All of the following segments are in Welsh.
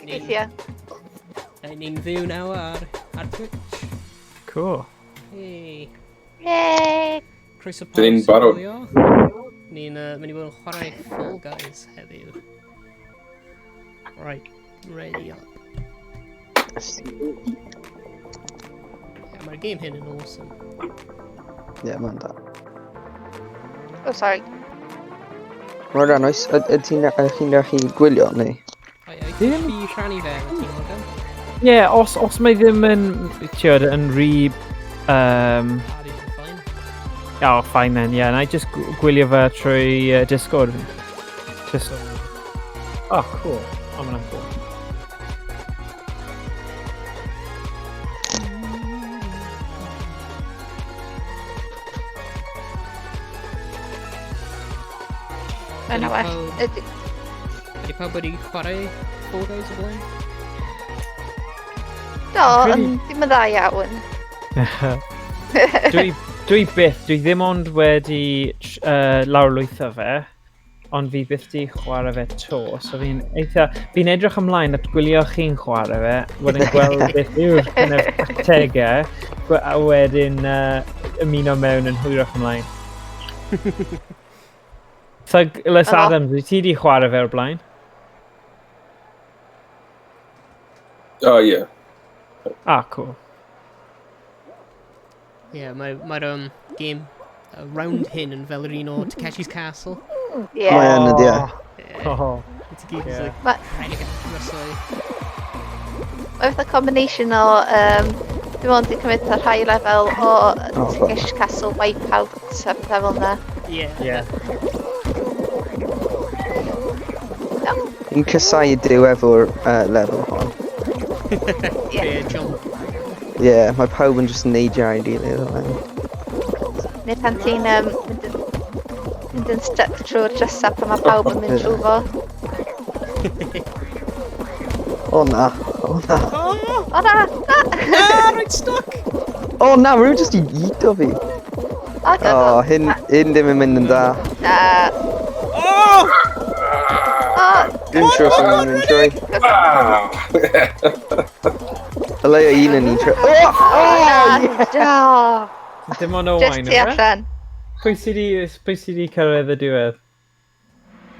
Gobeithio. Ni'n fyw nawr ar Twitch. Cool. Hey. Yay! Croeso pawb Dyn ni'n sy'n barod. gwylio. Ni'n mynd i fod yn chwarae Fall Guys heddiw. Right, ready up. Yeah, mae'r game hyn yn awesome. Ie, yeah, mae'n da. Oh, sorry. Mae'n rhan oes, ydych chi'n gallu gwylio neu? Ai, ai, fi rhannu fe efo ti, Morgan? Ie, yeah, os mae ddim yn, tiod, yn rhy... A fi yn fine. Oh, fine then, yeah. Na i just gwylio fe trwy Discord. Just... Oh, cool. Oh, mae'n cool. Yna well. Ydy pawb wedi chwarae Fall Guys o blaen? Do, ond ddim yn dda iawn. Dwi byth, dwi ddim ond wedi lawrlwytho fe, ond fi byth di chwarae fe to, so fi'n eitha... Fi'n edrych ymlaen at gwylio chi'n chwarae fe, wedyn gweld beth yw'r kind of tactegau, a wedyn ymuno mewn yn hwyrach ymlaen. Thug Les Adams, wyt ti di chwarae fe o'r blaen? Oh, yeah. Ah, cool. Yeah, mae'r game round hyn yn fel yr un o Takeshi's Castle. Yeah. Mae yn, ydy, ie. Oh. Ti gyd is like, rhedeg at drysau. Mae fatha combination o, dwi'n meddwl dwi'n cymryd fatha rhai lefel o Takeshi's Castle, Wipeout a pethau fel yna. Yeah. Yeah. Fi'n casau diwedd o'r lefel hon. Yeah. Jump. Yeah, mae pawb yn just neidio ar ei gilydd o fewn. Neu pan ti'n mynd yn stuck trwy'r drysau pan mae pawb yn mynd trwy fo. O na, o na. O na, na! Na, rwy'n stuck! O na, rwy'n just i eito fi. O, go, O, hyn ddim yn mynd yn dda. Na. O! O! Dwi'n siŵr os o'n mynd trwy. Y leia un yn un trwy. O! O! Na, o! Dim ond Owain, Just tu allan. Pwy sydd wedi cyrraedd y diwedd?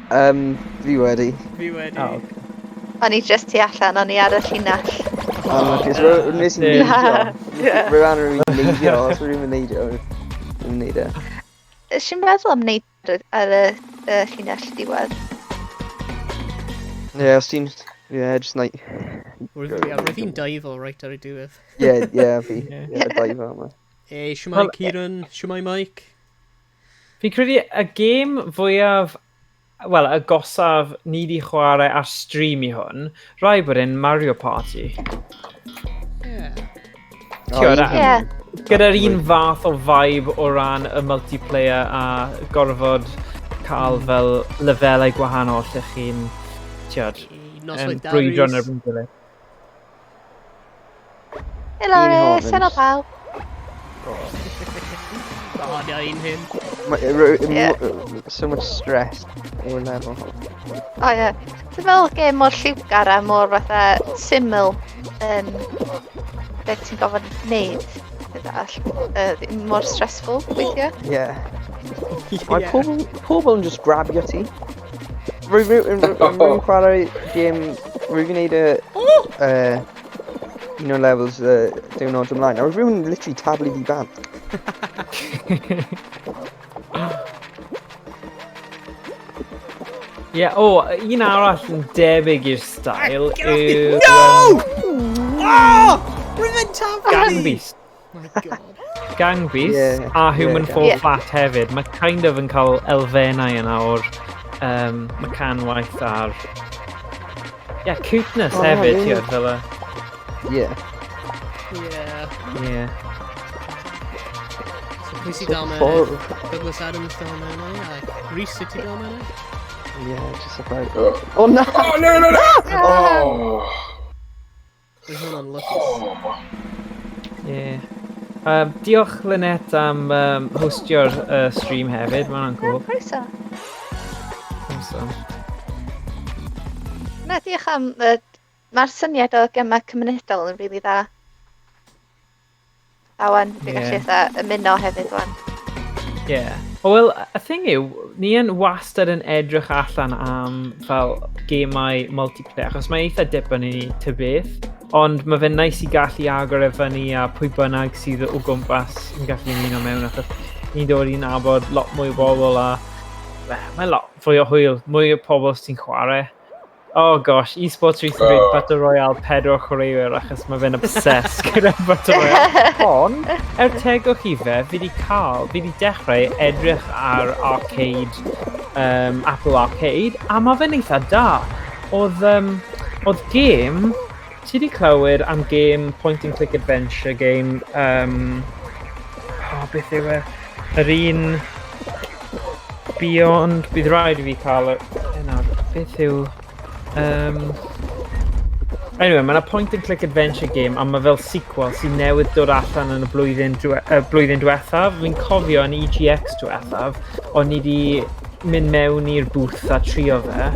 Fi wedi. Fi wedi. Oh, okay. O'n i just tu allan, o'n i ar y llinell. Nes i neidio. Rwy'n rwy'n neidio, os rwy'n neidio, rwy'n neidio. Nes i'n meddwl am neidio ar y llinell diwedd. Ie, os ti'n... Ie, just like... Roedd hi'n dive-o right ar y diwedd. Ie, ie, fi. Ie, dive-o yma. Ei, siwmai Kieran, siwmai Mike. Fi'n credu y gêm fwyaf, wel, agosaf ni di chwarae ar stream i hwn, rai bod e'n Mario Party. Ie. Gyda'r un fath o vibe o ran y multiplayer a gorfod cael fel lefelau gwahanol lle chi'n, tiod, brwydro yn erbyn gilydd. Helo, Rhys, helo pawb. O, na un hyn. So much stress o'r lefel. O ie. Dwi'n meddwl gêm mor lliwgar a mor fatha syml yn beth ti'n gofod wneud. Mor stressful weithiau. Ie. Mae pobl yn just grabio ti. Rwy'n chwarae gêm... Rwy'n gwneud y... Un o'r levels diwrnod ymlaen. A rwy'n literally taflu fi bant. Ie, o, un arall yn debyg i'r style yw... No! Oh! Rwy'n mynd taflu! Gang Beast. Oh my god. Gang Beast a Human Fall Flat hefyd. Mae kind of yn cael elfennau yna o'r mecanwaith a'r... Yeah, cuteness hefyd, ti'n fel y... Yeah. Yeah. Yeah. So pwy sy'n dal mewn? Douglas Adams dal mewn ai? Rhys, ti dal mewn ai? Yeah, just about. Oh no! Oh no no no! Oh! Roedd hwnna'n lwcus. Yeah. Diolch Lynette am hostio'r stream hefyd, mae hwnna'n cool. Croeso. Awesome. Na, diolch am Mae'r syniad o gemau cymunedol yn rili dda. A wan, dwi'n gallu fatha ymuno hefyd wan. Ie. Yeah. Wel, y thing yw, ni yn wastad yn edrych allan am fel gemau multiplayer, achos mae eitha dipyn i ni ty beth, ond mae fe'n nice i gallu agor e fyny a pwy bynnag sydd o gwmpas yn gallu ymuno mewn, achos ni'n dod i nabod lot mwy o bobl a mae lot fwy o hwyl, mwy o pobl sy'n chwarae. Oh gosh, eSports Rhys yn dweud Battle Royale pedwar chwaraewyr achos mae fe'n obsessed gyda Battle Royale. Ond, er tegwch i fe, fi wedi cael, fi wedi dechrau edrych ar arcade, Apple Arcade, a mae fe'n eitha da. Oedd, oedd game, ti wedi clywed am game point and click adventure game, oh, beth yw e? Yr un Beyond, bydd rhaid i fi cael y... Yna, beth yw... Anyway, mae yna point and click adventure game a mae fel sequel sy'n newydd dod allan yn y blwyddyn, blwyddyn diwethaf. Fi'n cofio yn EGX diwethaf, o'n i wedi mynd mewn i'r booth a trio fe.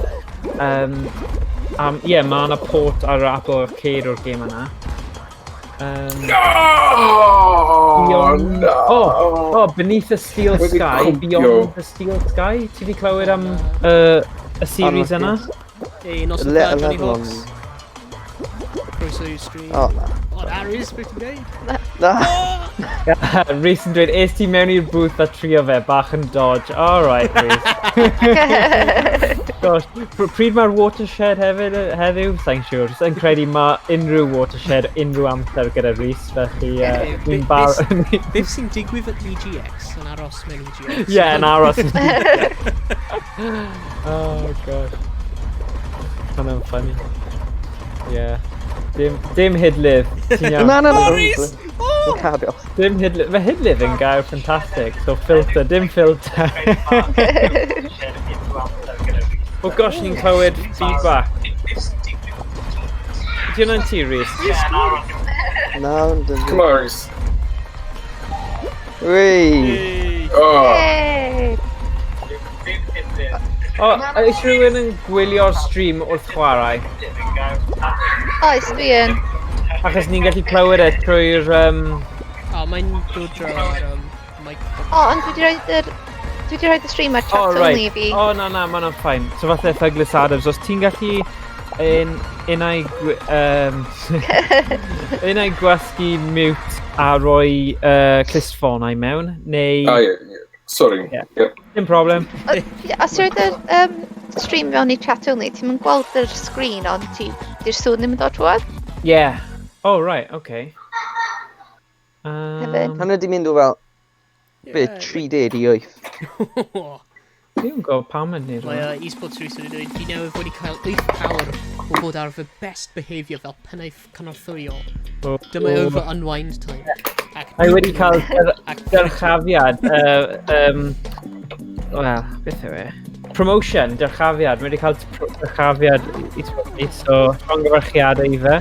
Ie, yeah, mae yna port ar yr Apple Arcade o'r game yna. No! Beyond... No! Oh, Beneath the Steel Wedi Sky, cwmpio. Beyond the Steel Sky. Ti wedi clywed am y series yna? Hey, nos dda, Johnny Level Hawks. Croeso i'r stream. O, na. O, na, Rhys, beth ti'n gwneud? Na. Rhys yn dweud, es ti mewn i'r booth a trio fe, bach yn dodge. All right, Rhys. Gosh, pryd mae'r watershed hefyd heddiw? Sa'n siŵr. Sa'n credu mae unrhyw watershed unrhyw amser gyda Rhys, felly dwi'n bar... Beth sy'n digwydd at EGX yn aros mewn EGX? Ie, yn aros. Oh, gosh. Hwnna'n funny. Yeah. Dim hidlydd. Ti'n iawn. Na, na, na. O, Rhys! Dwi'n cario. Dim hidlydd. Mae hidlydd yn gair ffantastig. So filter, dim filter. Oh gosh, ni'n clywed feedback. Ydy hwnna'n ti, Rhys? Na, dim. Come on, Rhys. Wei. Hey. Oh. Yay! O, oes rhywun yn gwylio'r stream wrth chwarae? Oes, dwi yn. Achos ni'n gallu clywed e trwy'r... O, mae'n dod draw ar mic. O, ond dwi wedi rhoi y stream ar chat Oh, only right. fi. O, na, na, mae hwnna'n fine. So falle Douglas Adams, os ti'n gallu un ai gwasgu mute a rhoi clustffonau mewn, neu... Ah, yeah. Sorry. Yeah. Yep. Dim problem. Os ti'n rhoi yr stream fewn i chat only, ti'n mynd gweld yr sgrin, ond ti, di'r sŵn ddim yn dod trwodd? Yeah. Oh, right, okay. Hefyd. Hwnna di mynd o fel, be, 30 i 8. Dwi'n gwybod pam yn neud Mae hwnna. eSports Rhys wedi dweud, fi newydd wedi cael 8 awr o fod ar fy best behaviour fel pennaeth cynorthwyol. Dyma yw fy unwind time. Ac Mae wedi cael dyrchafiad. Wel, beth yw e? Promotion, dyrchafiad. Mae wedi cael dyrchafiad i i, so llongyfarchiadau i fe.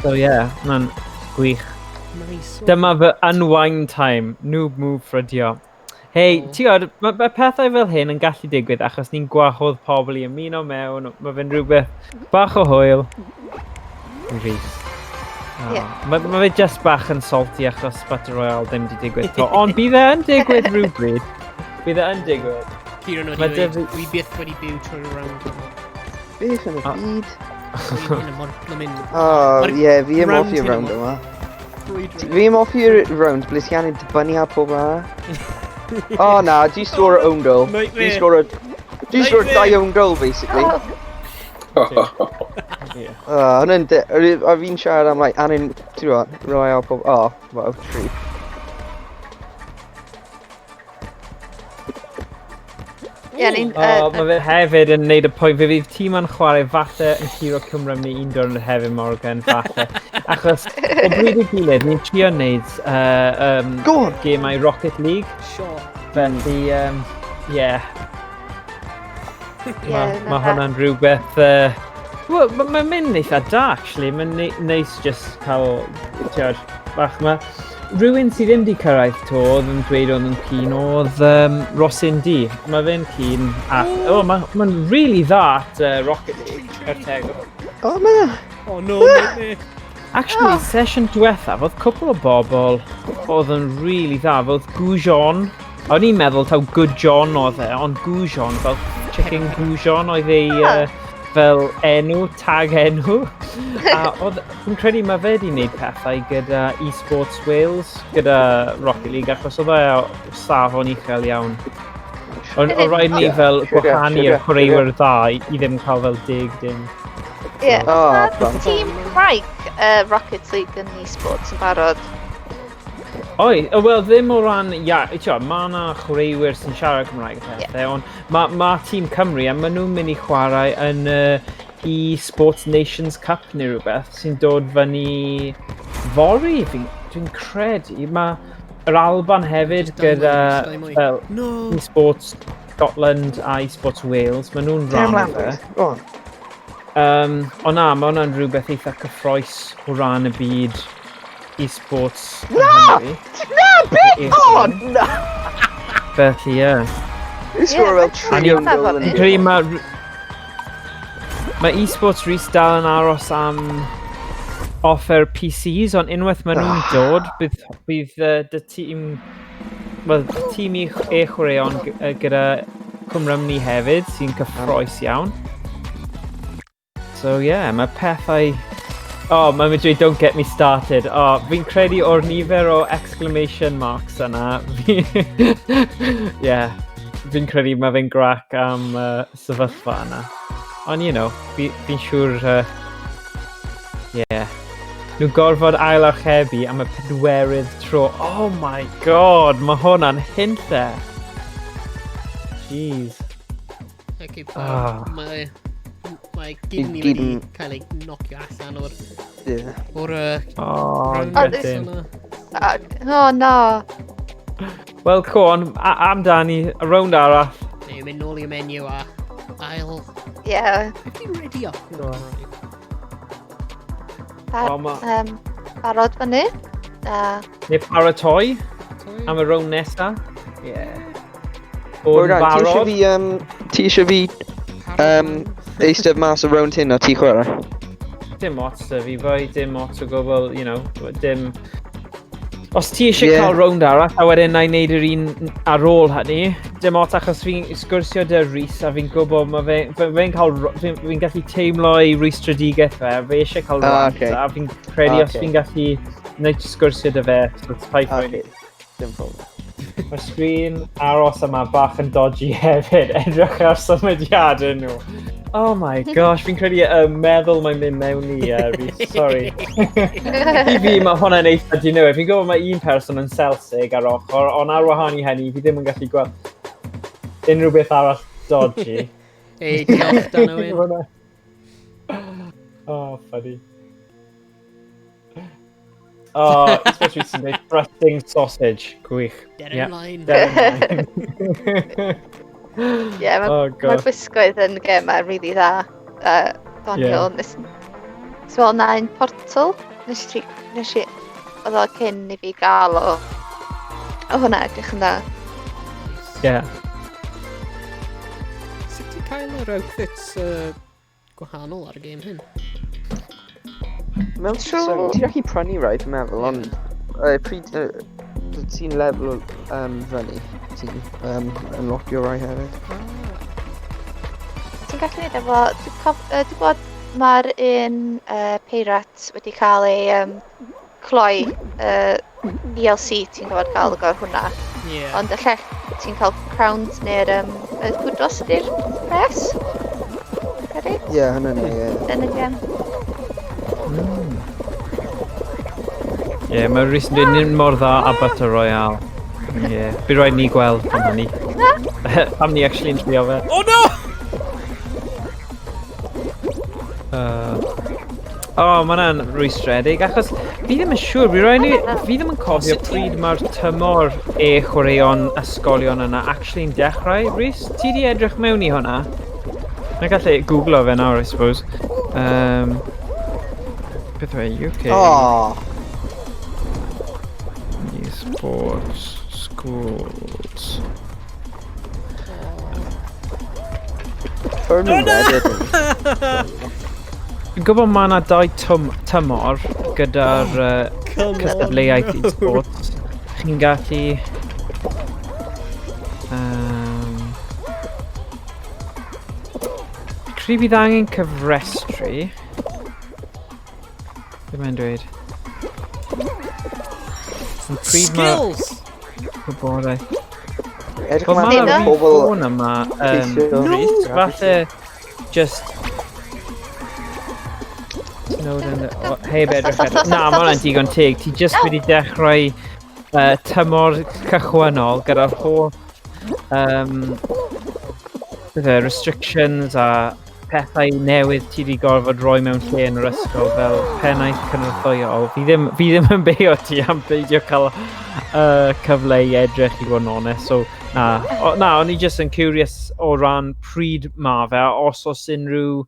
So yeah, hwnna'n gwych. Nice. Dyma fy unwind time. Noob move ffrydio. Hei, Oh. ti'n gwybod, mae pethau fel hyn yn gallu digwydd achos ni'n gwahodd pobl i ymuno mewn. Mae fe'n rhywbeth bach o hwyl. Rhys. Oh, Ie. Mae fe just bach yn salty achos Battle Royale ddim wedi digwydd to. Ond bydd e yn digwydd rhywbryd. Bydd e yn digwydd. Kieran Ma' wedi dweud, dy dwi byth wedi byw trwy'r round yma. Beth yn y Ah. byd? Dwi'n hyn mor blymyn. O, Ma'r ie, fi yn round hoffi'r hyn round yma. yma. Brwydro. Fi yn hoffi'r round ble ti angen dibynnu ar pobl arall. O na, di sgoro own goal. Di Nightmare. sgoro... Di sgoro Nightmare. dau own goal, basically. Oh, Yeah. Hwnna'n... A fi'n siarad am, like, angen... Ti'n gwybod, rely ar pobl... Oh, well, true. Ie, ni'n... O, mae fe hefyd yn neud y pwynt, fe fydd tîm yn chwarae falle yn curo Cymru am ni un diwrnod hefyd, Morgan, falle. Achos o bryd i gilydd, ni'n trio neud Go on! gemau Rocket League, Sure. felly, yeah, Ie, mae na ma fe. hwnna'n rhywbeth... Wel, mae'n mynd eitha da, actually. Mae'n neis just cael, ti'od, bach ma. Rhywun sydd ddim wedi cyrraedd to, oedd yn dweud oedd yn keen, oedd Rosin D. Mae fe'n keen at... Oh, mae'n ma really dda at Rocket League, er tegwch. O, na! Oh no, mate. Actually, session diwethaf, oedd cwpl o bobl oedd yn really dda, fel oedd Goujon. O'n i'n meddwl taw Good John oedd e, ond Goujon, fel Chicken Goujon oedd ei fel enw, tag enw. A oedd, fi'n credu mae fe wedi gwneud pethau gyda eSports Wales, gyda Rocket League, achos oedd e o safon uchel iawn. Ond o rhaid ni fel gwahanu'r chwaraewyr dda i ddim cael fel 10-0. Ie, Oh, yeah, blant. tîm Cymraeg Rocket League yn eSports yn barod? Oi, wel ddim o ran, ia, tio, mae yna chwaraewyr sy'n siarad Cymraeg a pethau, ond mae ma tîm Cymru, a maen nhw'n mynd i chwarae yn e-Sports Nations Cup neu rhywbeth sy'n dod fyny fory, dwi'n credu. Mae yr Alban hefyd Dau mwy, gyda dau mwy. fel No! e-Sports Scotland a e-Sports Wales, maen nhw'n Dim rhan o lan, fe. boys. Go on. Ond na, mae hwnna'n rhywbeth eitha cyffrous o ran y byd e-sports yng Na! Nghymru. Na, beth? Oh, na! Felly, ie. Fi sgoro fel Ie, tri mae'n own goal hwnna yn efo Fi'n credu mae e-sports Rhys dal yn aros am offer PCs, ond unwaith maen nhw'n dod, bydd dy tîm... Wel, tîm i e-chwaraeon gyda Cwm Rhymni hefyd, sy'n cyffrous iawn. So yeah, mae pethau. Oh, mae'n mynd dweud "Don't get me started". Oh, fi'n credu o'r nifer o exclamation marks yna, yeah, fi'n credu mae fe'n grac am sefyllfa yna. Ond, fi'n siŵr, yeah. Nhw'n gorfod ail archebu am y pedwerydd tro. Oh my God, mae hwnna'n hunlle. Jeez. Okay, Ah. Mae gyd ni Gyd wedi cael ei nocio allan o'r o'r Oh, round Oh, gutting. yna. Oh, no. Wel, co on, amdani, y rownd arall. Neu mynd nôl i'r menu a ail. Beth fi'n ready up? Go on. Par O, barod fyny. Neu paratoi am y rownd nesa. Yeah. Bod yn Morgan, ti eisiau barod. fi, ti eisiau fi eistedd mas o rownd hyn a ti chwarae? Dim ots 'da fi, boi, dim ots o gwbl, dim. Os ti eisiau cael rownd arall, a wedyn na i wneud yr un ar ôl hynny, dim ots achos fi'n sgwrsio 'da Rhys a fi'n gwybod mae fe'n cael, fi'n gallu teimlo ei rwystredigaeth fe, a fe eisiau cael rant, a fi'n credu os fi'n gallu gwneud sgwrsio 'da fe, so it's fine. Okay. Dim problem. Mae'r sgrin aros yma bach yn dodgy hefyd, edrych ar symudiadau nhw. Oh my gosh, fi'n credu meddwl mae'n mynd mewn i Rhys, sorry. I fi, mae hwnna'n eitha diniwed. Fi'n gwybod mae un person yn selsig ar ochr, ond ar wahân i hynny, fi ddim yn gallu gweld unrhyw beth arall dodgy. Ei, diolch, Dan Owen. Oh, funny. Oh, especially sy'n dweud "thrusting sausage". Gwych. Der ymlaen. Der ymlaen. Ie, mae Oh, ma God. gwisgoedd yn gemau really dda. Doniol. Yeah. Nes fel na un Portal. Nes i, oedd o cyn i fi gael o. O hwnna edrych yn dda. Sut ti'n cael yr outfits gwahanol ar y game hyn? Mewn ti'n gallu prynu rai, fi'n meddwl, ond pryd ti'n lefel fyny, ti'n unlockio rai hefyd. Ti'n gallu neud efo. Dwi'n gwybod mae'r un Pirate wedi cael ei cloi DLC ti'n gwybod gael o'r hwnna. Ond y lle ti'n cael crowns neu'r y kudos ydy'r pres? Credu? Ie, yeah, hynny'n ie. Yn y gem. Ie, yeah, mae Rhys yn dweud "Ddim mor dda a Battle Royale". Ie, yeah. Bydd rhaid ni gweld pam hynny. Pam ni actually'n trio fe. Oh no! Oh, mae hwnna'n rwystredig, achos fi ddim yn siŵr, fi, rhaid ni, fi ddim yn cofio Sut pryd mae'r tymor e-chwaraeon ysgolion yna actually'n dechrau. Rhys, ti di edrych mewn i hwnna? Na gallu googlo fe nawr, I suppose. Beth yw e, UK Oh, eSports Schools. Ffwrdd nhw'n Reddit. Dwi'n Fi'n gwybod mae yna dau tymor gyda'r cystadleuaeth e-sports. Chi'n gallu... Credu bydd angen cyfrestru. Be mae'n dweud? Ond pryd ma' Skills! Gwybodaeth. Edrych Wel, ymlaen mae am pobl ffôn yma, ceisio Rhys, falle just... Snowden... O, heb edrych Stop, stop, ar... Na, stop, mae hwnna'n stop. digon teg. Ti just wedi dechrau tymor cychwynnol gyda'r holl beth e, restrictions a pethau newydd ti wedi gorfod rhoi mewn lle yn yr ysgol fel pennaeth cynorthwyol. Fi ddim yn beio ti am beidio cael cyfle i edrych i fod yn onest. So, na, o, na, o'n i just yn curious o ran pryd ma fe, os oes unrhyw...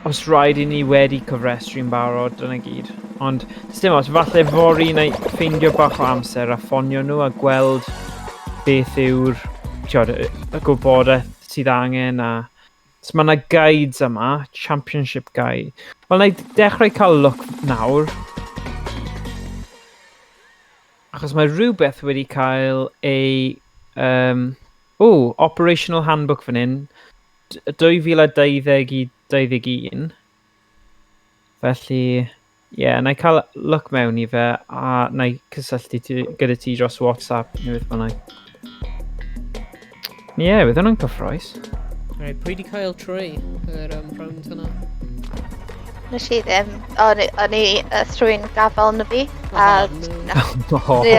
Os rhaid i ni wedi cyfrestru'n barod, dyna gyd. Ond, does dim ots, falle fory na i ffeindio bach o amser a ffonio nhw a gweld beth yw'r, ti'od, y gwybodaeth sydd angen a... So mae yna guides yma, championship guide. Wel, na i dechrau cael look nawr. Achos mae rhywbeth wedi cael ei... O, Operational Handbook fan hyn, 2020 i 21. Felly, ie, yeah, na i cael look mewn i fe a na i cysylltu gyda ti dros WhatsApp neu beth bynnag. Ie, yeah, bydd hwnna'n cyffrous. Right, pwy di cael trwy yr round yna? Nes i ddim. O'n i trwy'n gafel yn y fi. A, Oh, no. Oh. Ie,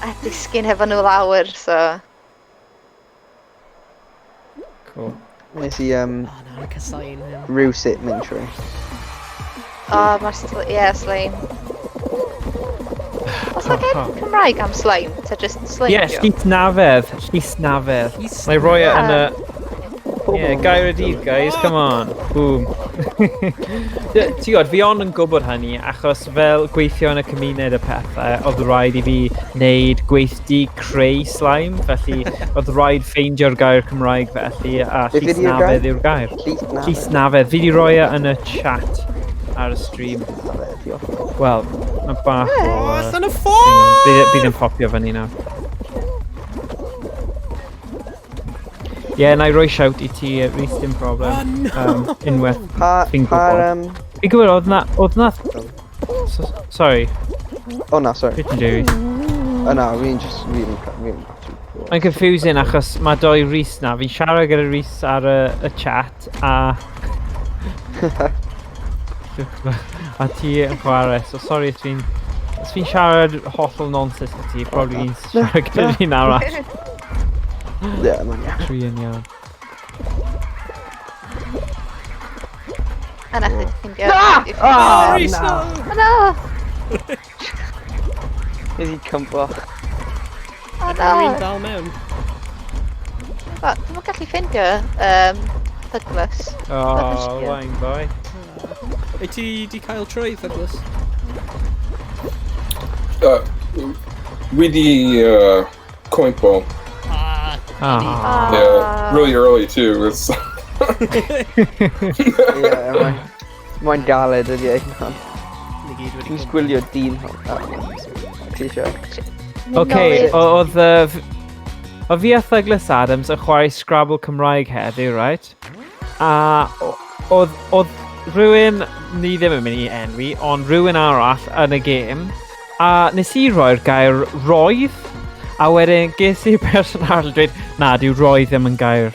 a disgyn hefo nhw lawr, so... Cool. Nes i Oh, na, yn casau un hyn. rhywsut mynd trwy. O, mae'r ie, slime. Oes na gair Cymraeg am slime? Ta just slime? Ie, ydi o? llysnafedd. Llysnafedd. Llys- Na i roi e yn y... Pobl Yeah, yn gair y dydd, guys, come on. Boom. Ti'n gwybod, fi ond yn gwybod hynny, achos fel gweithio yn y cymuned y pethau, oedd rhaid i fi wneud gweithdy creu slime, felly oedd rhaid ffeindio'r gair Cymraeg felly, a Beth ydi'r llysnafedd gair? yw'r gair. Llysnafedd. Llysnafedd. Fi di roi e yn y chat ar y stream. Llysnafedd, diolch. Wel, mae bach o... O, allan y ffordd! Bydd yn popio fyny nawr. Ie, yeah, na i roi shout i ti, Rhys, dim problem. Oh, no! Unwaith Pa, fi'n pa, gwybod. Fi'n gwybod, oedd na... So, sorry, O na, sorry. beth ti'n dweud, Rhys? O na, fi'n just, fi'n absolutely... Mae'n confusing achos mae doi Rhys na. Fi'n siarad gyda Rhys ar y chat a... a ti yn chwarae, so sorry os fi'n... Os fi'n siarad hollol nonsense i ti, probably fi'n siarad gyda un arall. Ie, mae'n iawn. Tri yn iawn. A nath i ffindio... Na! Oh, Rhys, na. no! O na! Nes i cympo. O na! Rwy'n dal mewn. Dwi'm yn gallu ffindio Douglas. Oh, lying boy. Wyt ti di cael trwy, Douglas? Wedi cwympo. Ah, Ah. Yeah, really early too. It's Ie, mae'n... Mae'n galed ydi e. ni gyd wedi Dwi'n cwympo. gwylio dyn hwn. Ti eisiau? Oce, oedd oedd fi a Douglas Adams yn chwarae Scrabble Cymraeg heddiw, right? A oedd rhywun, ni ddim yn mynd i enwi, ond rhywun arall yn y gêm, a nes i roi'r gair roedd, a wedyn ges i'r person arall dweud, na, dyw roedd ddim yn gair.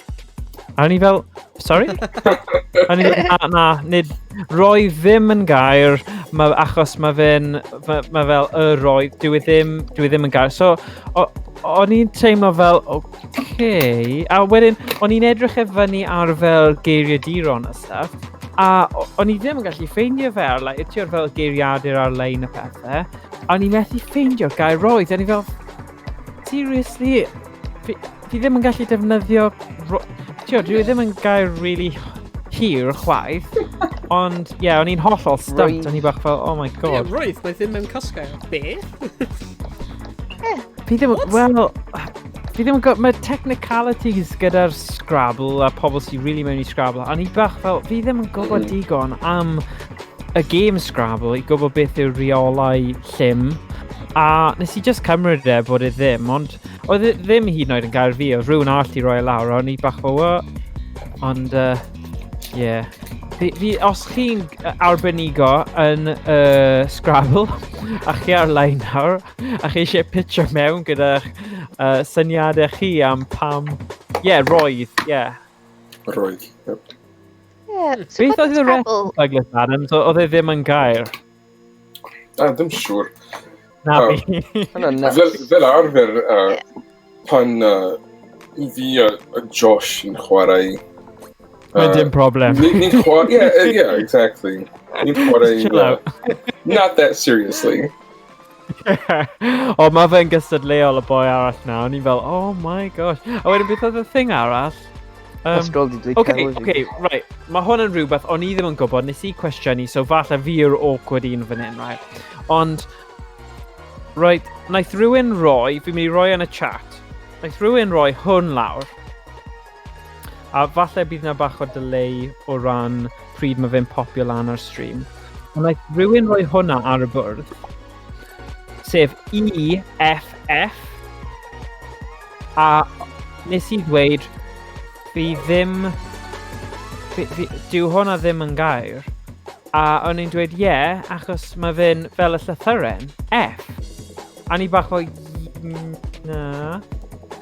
A o'n i fel, sorry? A o'n i fel, na, na, nid, roedd ddim yn gair, ma, achos mae fe'n, ma fel y roedd, dyw e ddim yn gair. So, o'n i'n teimlo fel, okay. A wedyn, o'n i'n edrych e fyny ar fel geiriaduron a stuff, a o'n i ddim yn gallu ffeindio fe ar, like, ti'n fel geiriadur ar-lein a pethau, a o'n i methu ffeindio'r gair roedd, a o'n i fel, seriously, fi ddim yn gallu defnyddio, ti'n dyw e ddim yn gair really hir chwaith, ond ie, yeah, o'n i'n hollol stumped, Roedd. o'n i bach fel, oh my Ie, god. roedd, mae ddim mewn cysgair. Be? Fi ddim, wel, Fi ddim yn gwybod, mae technicalities gyda'r Scrabble a pobl sy'n really mewn i Scrabble, a ni bach fel, fi ddim yn gwybod digon am y game Scrabble i gwybod beth yw'r rheolau llym, a nes i just cymryd e bod e ddim, ond oedd e ddim hyd yn oed yn gair fi, oedd rhywun arall i roi e lawr, a o'n i bach fel, "What?" Ond, yeah. Fi, os chi'n arbenigo yn Scrabble, a chi ar-lein nawr, a chi eisiau pitcho mewn gyda'ch syniadau chi am pam. Ie, yeah, roedd, ie. Yeah. Roedd, yep. Yeah. So Beth oedd y rest Scrabble, Douglas Adams? Oedd e ddim yn gair? Ah, ddim siŵr. Na Oh. fi. Hwnna'n nuts. Fel arfer, pan fi a Josh yn chwarae. Mae dim problem. Ni'n chwarae. Yeah, exactly. Ni'n chwarae. Chill out. Not that seriously. O, mae fe'n gystadleuol y boi arall na. O'n i'n fel, "Oh my gosh." A wedyn beth oedd y thing arall? Ysgol di dweud Okay, celwydd i. okay, right. Mae hwn yn rhywbeth o'n i ddim yn gwybod, nes i cwestiynu, so falle fi yw'r awkward un fan hyn, right? Ond, right, naeth rhywun roi, fi'n mynd i roi yn y chat, naeth rhywun roi hwn lawr, a falle bydd na bach o delay o ran pryd mae fe'n popio lan ar stream. Ond naeth rhywun roi hwnna ar y bwrdd, sef E, F, F, a nes i ddweud, fi ddim. Fi, dyw hwnna ddim yn gair. A o'n i'n dweud, ie, yeah, achos mae fe'n fel y llythyren, F. A ni bach fel, "Na."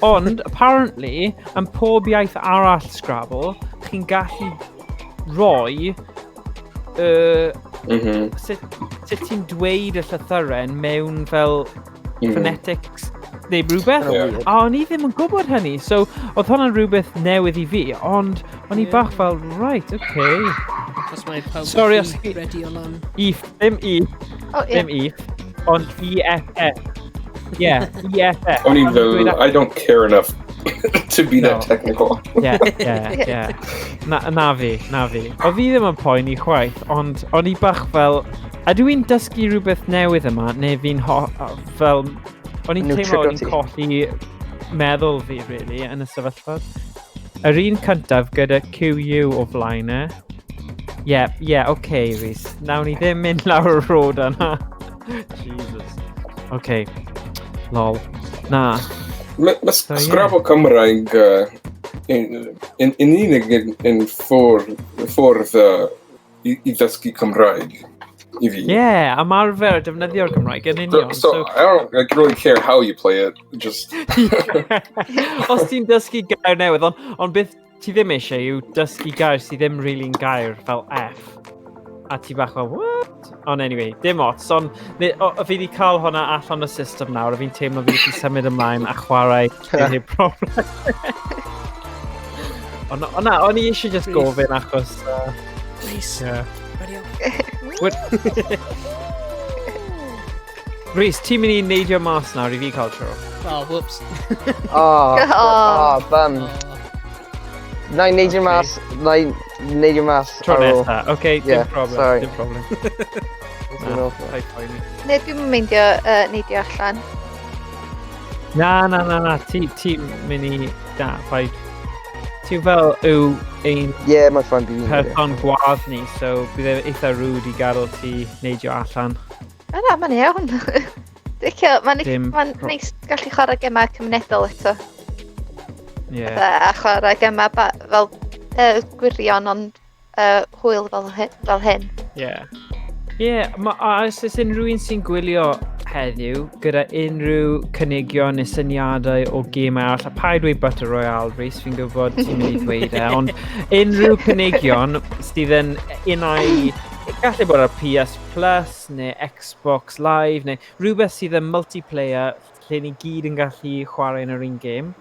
Ond, apparently, yn pob iaith arall Scrabble, chi'n gallu rhoi sut ti'n dweud y llythyren mewn fel phonetics neu rhywbeth. Hwnna'n weird. A o'n i ddim yn gwybod hynny, so oedd hwnna'n rhywbeth newydd i fi, ond o'n i bach fel, right, okay. Achos mae pawb Sorry, wedi ready o lan. If, ddim if, Oh, yeah. ddim if, ond E-F-F. Yeah, E-F-F. O'n i fel, I don't care enough to be No. that technical. Yeah. Na fi, na fi. O fi ddim yn poeni chwaith, ond o'n i bach fel, ydw i'n dysgu rhywbeth newydd yma, neu fi'n fel, o'n i'n Nhw teimlo o'n i'n trigger ti. colli meddwl fi, really, yn y sefyllfa. Yr un cyntaf gyda QU o flaen e. Yeah, okay, Rhys. Nawn ni ddim mynd lawr y road yna. Jesus. Okay. Lol. Na. Mae So, yeah. Scrabble Cymraeg yn unig yn ffordd i ddysgu Cymraeg i fi. Yeah, ymarfer defnyddio'r Gymraeg yn union. So, I don't, like, really care how you play it. Just Os ti'n dysgu gair newydd, ond beth ti ddim eisiau yw dysgu gair sydd ddim really'n gair fel F. A ti bach fel, "What?" Ond anyway, dim ots, ond fi wedi cael hwnna allan o system nawr, a fi'n teimlo fi wedi symud ymlaen a chwarae heb problem. Ond na, o'n i eisiau just Rhys. gofyn achos Rhys, yeah. ready up. Rhys, ti'n mynd i neidio mas nawr i fi cael tro? Oh, whoops. Oh, Oh. oh, bum. Oh, Na i neidio mas, na i neidio mas Tro ar ôl. nesa. Okay, dim Yeah, problem, sorry. dim problem. Dwi'n awful. Paid poeni. Neu dwi'n meindio neidio allan. Na, ti mynd i. Na, paid. Ti fel yw ein Yeah, mae'n fine fi. person gwadd ni, so bydd e eitha rude i gadael ti neidio allan. O na, mae'n iawn. Dicio, mae'n Dim ma neis gallu chwarae gemau cymunedol eto. Yeah. A chwarae gemau fel gwirion ond hwyl fel hyn. Yeah. Yeah, a os oes unrhyw un sy'n gwylio heddiw gyda unrhyw cynigion neu syniadau o gemau arall, a paid dweud Battle Royale, Rhys, fi'n gwybod ti'n mynd i ddweud e, ond unrhyw cynigion sydd yn unai, gallu bod ar PS Plus neu Xbox Live neu rhywbeth sydd yn multiplayer lle ni gyd yn gallu chwarae yn yr un gêm,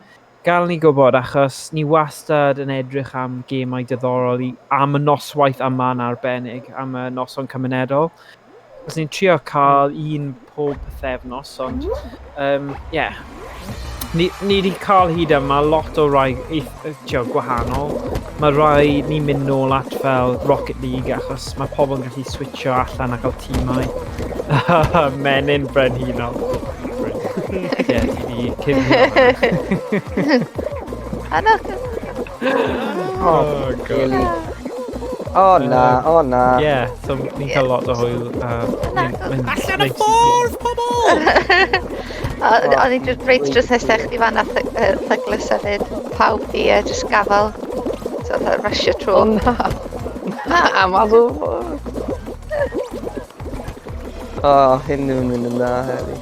gael ni gwybod achos ni wastad yn edrych am gemau diddorol am y noswaith yma'n arbennig, am y noson cymunedol. Os ni'n trio cael un pob pythefnos, ond yeah. Ni wedi cael hyd yma lot o rai gwahanol. Mae rai ni'n mynd nôl at fel Rocket League achos mae pobl yn gallu switcho allan a cael tîmau. Menyn brenhinol. Ie, ti di i cuddio hwnna. A na, Oh, God. Really. O na, o na. Yeah, so ni'n cael lot o hwyl. Allan y ffordd, pobl! O'n i just reit drws nesaf chdi fan a Thuglas hefyd. Pawb di just gafel. So fatha rushio trwy. Na, mas o ffordd. O, hyn ddim yn mynd yn dda heddi.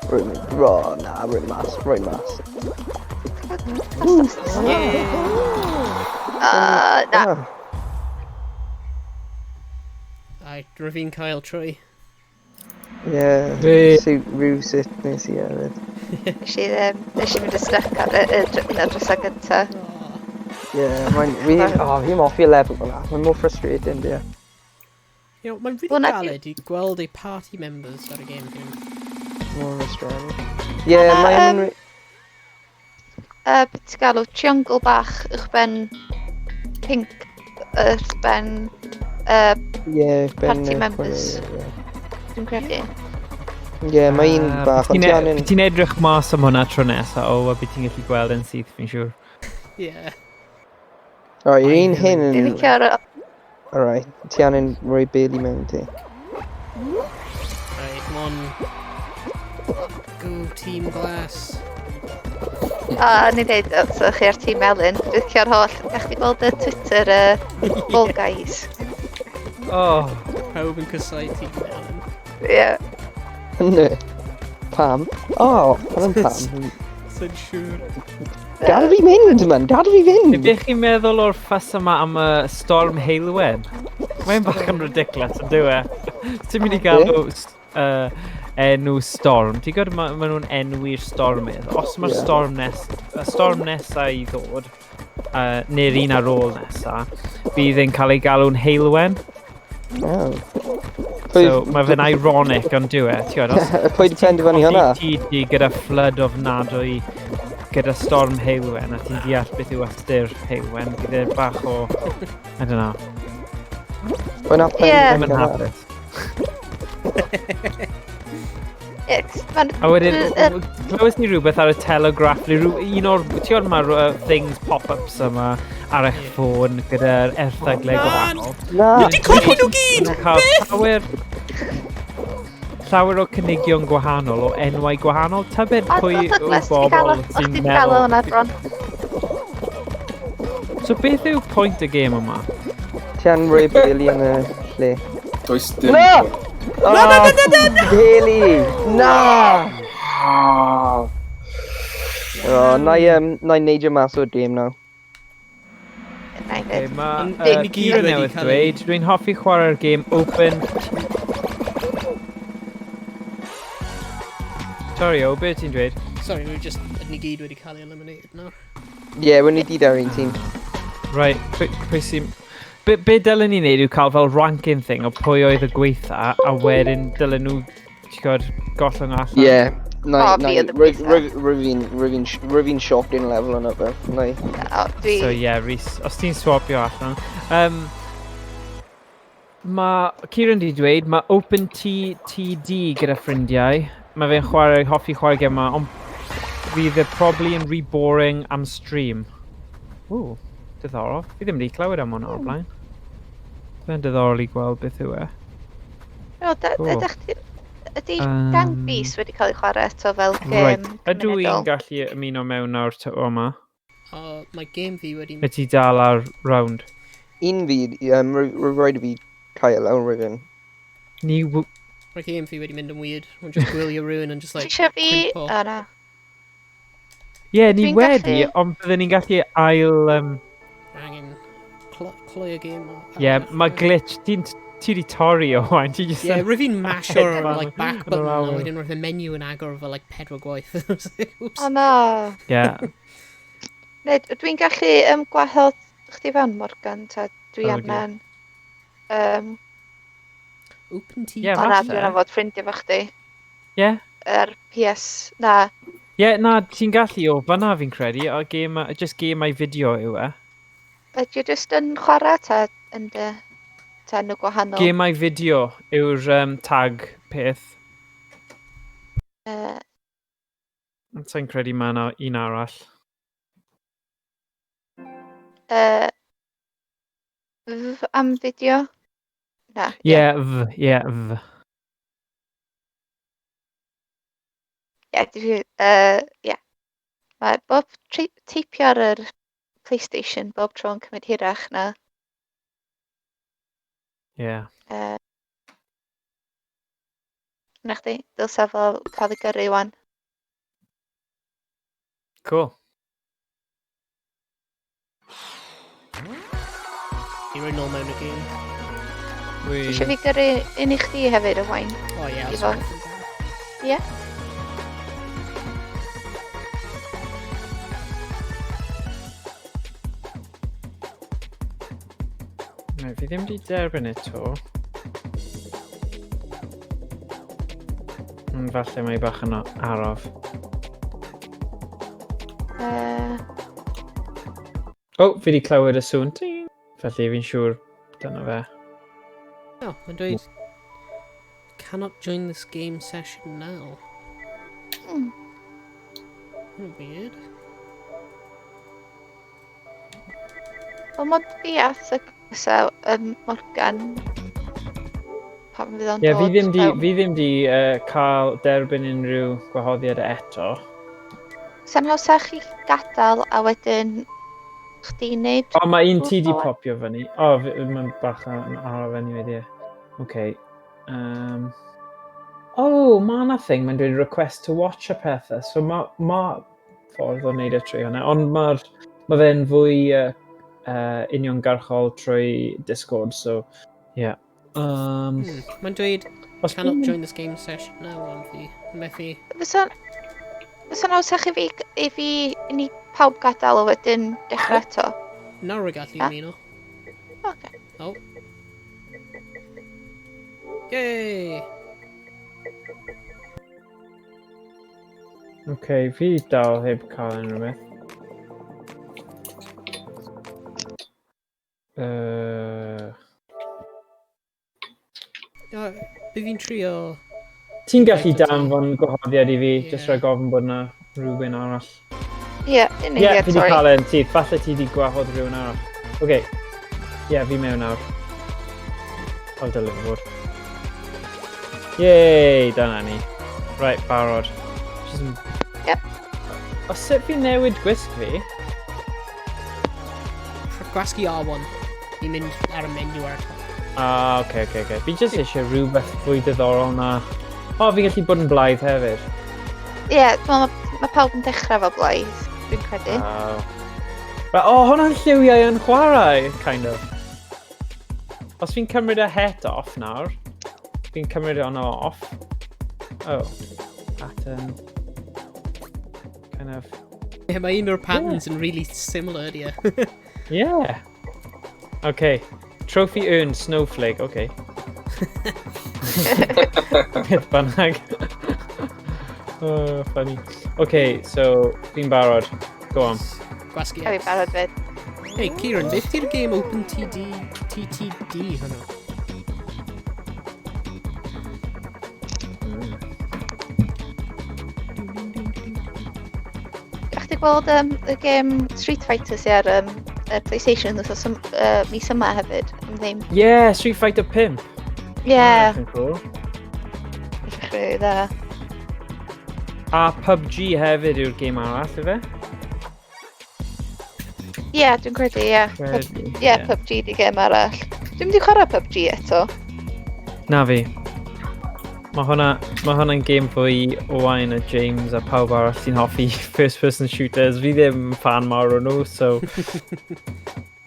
Rwy'n mynd, o na, rwy'n mas, rwy'n mas. Na. Ai, rwy fi'n cael trwy. Ie, rhywsut nes i hefyd. Nes i, nes i mynd yn stuck ar y un o'r drysau gynta. Ie, mae'n... O, fi'n hoffi y lefel yna. Mae'n more frustrating, di. You know, mae'n really Wel, na- galed i gweld ei party members ar y game hyn. More frustrating. Ie, Ma' 'na, mae'n... Beth ti'n galw, triangle bach uwchben pink, uwchben, Ie, ben... party members. Dwi'n credu. Ie, mae un bach, ond ti angen... Ti'n edrych mas am hwnna tro nesa, o, a bydd ti'n gallu gweld yn syth, fi'n siŵr. Ie. Alright, yr un hyn Dwi'n yn... licio'r... Alright, ti angen rhoi Bailey mewn ti. Right, come on. Go Team Glass. A ni dweud, so chi ar tîm melyn. Dwi'n licio'r holl... Gach chi gweld y Twitter Fall Guys? Oh, Pawb yn cysau Team Melyn. Ie. Ne. Pam? O, oh, yn pam. Sy'n siŵr. Gad fi mynd, man, gad fi fynd! Be chi'n meddwl o'r ffys yma am y Storm Heulwen? Mae'n bach yn ridiculous, yn dyw e? Ti'n mynd i galw enw storm. Ti'n gwybod, ma nhw'n enwi'r stormydd. Os mae'r storm, nes, y storm nesa i ddod, neu'r un ar ôl nesa, bydd e'n cael ei galw'n Heulwen. Oh. So, mae fe'n ironic, ond dyw e? Ti'n gwybod, os Pwy di penderfynu hwnna? ti di gyda flood ofnadwy gyda storm Heulwen, a ti'n deall beth yw ystyr Heulwen, bydd e'n bach o... I don't know. Pwy nath Ie. Ddim penderfynu yn hwnna? hapus. Ie, ma'n... A wedyn, glywes ni rhywbeth ar y Telegraph, neu rhyw, un o'r, ti'n gwybod mae'r things pop-ups yma ar eich ffôn gyda'r erthyglau gwahanol. Na! Di colli nhw gyd! Nhw'n cael llawer, llawer o cynigion gwahanol, o enwau gwahanol. Tybed A pwy yw'r Douglas, ti 'di gael bobl o- sy'n chdi 'di gael meddwl... hwnna bron. So beth yw pwynt y gêm yma? Ti angen rhoi Bailey yn y lle. Does dim... Na! Na, na, na, na, na! Bailey! Na! Ah, O, na i, na i neidio mas o'r game nawr. Na i Okay, fyd. mae Ond ni gyd Kira wedi newydd cael ei- dweud, dwi'n hoffi chwarae'r gêm Open... Sorry, o, beth ti'n dweud? Sorry, we just... Ni gyd wedi cael ei eliminated nawr. Ie, yeah, we ni gyd ar un tîm. Right, pwy sy'n... Be dylen ni wneud yw cael fel ranking thing o pwy oedd y gweitha, a wedyn dylen nhw, ti'n gwybod, gollwng allan. Ie. Na, O, na, fi oedd y gweitha. rwy'n fi'n shocking level yna fe. Na i. O, dwi... So ie, yeah, Rhys, os ti'n swapio allan. Mae Kieran di dweud, mae Open TTD gyda ffrindiau. Mae fe'n chwarae, hoffi chwarae gem yma, ond fydd e probably yn rhy boring am stream. Ww, diddorol. Fi ddim wedi clywed am hwnna o'r blaen. Fe'n diddorol i gweld beth yw e. O, Cool. ydych chi... Ydy Gang Beasts wedi cael ei chwarae eto fel gêm Right, ydw i'n cymunedol? gallu ymuno mewn nawr to yma? O, mae game fi wedi... Neu ti dal ar round? Un fi, rwy rhaid i fi cael lawr rwy'n. Ni... Mae game fi wedi mynd yn weird. Mae'n just gwylio rhywun and just Ti like... eisiau fi... cwympo. O, na. Ie, yeah, ni Dwi'n wedi, gallu- ond byddwn ni'n gallu ail... Angen cloi y game. Ie, yeah, mae glitch, ti'n ti di torri o wain, ti just Ie, yn... rwy fi'n masho'r Hedfan like, back yn yr button a awyr. wedyn roedd y menu yn agor fel like pedwar gwaith. I was like, Oops. O, na. Ie, Neu, dwi'n gallu gwahodd chdi fewn, Morgan, ta dwi O, angen... Open T. Ie, O na, falle. dwi'n anfod ffrindiau fo chdi. Ie. Yr PS, na. Ie, na, ti'n gallu o fanna fi'n credu, o game, just gemau fideo yw e. Ydy o jyst yn chwarae ta yn dy... Ta enw gwahanol? Gemau fideo yw'r tag peth. Sa'n credu mae yna un arall. F am fideo? Na. Ie, yeah, F, ie, yeah, F. Ie, ie. Mae bob teipio ar yr PlayStation bob tro yn cymryd hirach na. Ie. Na chdi, dylsa fo cael ei gyrru wan. Cool. I roi nôl mewn y gêm. Ti eisiau fi gyrru un i chdi hefyd, Owain? O ie, os Ie? Right, fi ddim wedi derbyn e to. Falle mae bach yn araf. O, fi wedi clywed y sŵn. Ting! Felly fi'n siŵr dyna fe. O, mae'n dweud... Cannot join this game session now. Weird. Wel, mod fi a Sysa, Morgan, pan fydd o'n Ie, dod. fi ddim di, fi ddim di cael derbyn unrhyw gwahoddiad eto. Sa'n hawsach chi gadael a wedyn chdi wneud? O, mae un ti di Rhywbeth? popio fyny. O, mae'n bach yn araf anyway, ie. Okay. Oh, mae yna thing, mae'n dweud request to watch a pethau. So mae ma ffordd o wneud e trwy hwnna. Ond ma fe'n fwy uniongyrchol trwy Discord, so yeah. Mae'n dweud, Os cannot fi'n- join this game session now, ond fi methu. Fysa'n hawsach i fi, i ni pawb gadael a wedyn dechrau eto? Nawr rwy gallu Ah. ymuno. Oce. Oh. Yay! Okay, fi dal heb cael unrhyw beth. O, By fi'n trio. Ti'n gallu Invite ti. danfon gwahoddiad i fi, Ie. just rhaid gofyn bod yna rhywun arall. Ie, un Ie, yeah, eiliad, fi wedi sorry. cael e'n syth. Falle ti wedi gwahodd rhywun arall. Oce. Ie, yeah, fi mewn nawr. O, dylai fe fod. Yay, dyna ni. Right, barod. Just yn. Yep. O, sut fi'n newid gwisg fi? Gwasgu R1 i mynd ar y menu ar y top. Ah, oce. Fi jyst eisiau rhywbeth fwy diddorol na. O, fi'n gallu bod yn blaidd hefyd. Ie, dwi'n meddwl mae pawb yn dechrau fel blaidd, dwi'n credu. Oh. Right, o, hwnna'n lliwiau yn chwarae, kind of. Os fi'n cymryd y het off nawr, fi'n cymryd hwnna off. Oh, pattern. Kind of, Ie, mae un o'r patterns yn really similar, ie. Yeah. Okay. Trophy earned, snowflake, okay. Beth bynnag. Oh, funny. Okay, so, fi'n barod. Go on. Gwasgu A fi X. barod fyd. Hey, Kieran, beth di'r game Open TD, TTD hwnnw? Ydych chi gweld y game Street Fighter sydd ar y PlayStation wythnos mis yma hefyd, am ddim? Yeah, Street Fighter 5. Ie, yeah, That's cool. really dda. A PUBG hefyd yw'r game arall, ife? Ie, yeah, dwi'n credu, ie. Credu, Ie, yeah, PUBG di game arall. Dwi'n mynd i chwarae PUBG eto. Na fi. Mae hwnna'n game fwy Owain a James a pawb arall sy'n hoffi first person shooters. Fi ddim yn fan mawr o nhw, so.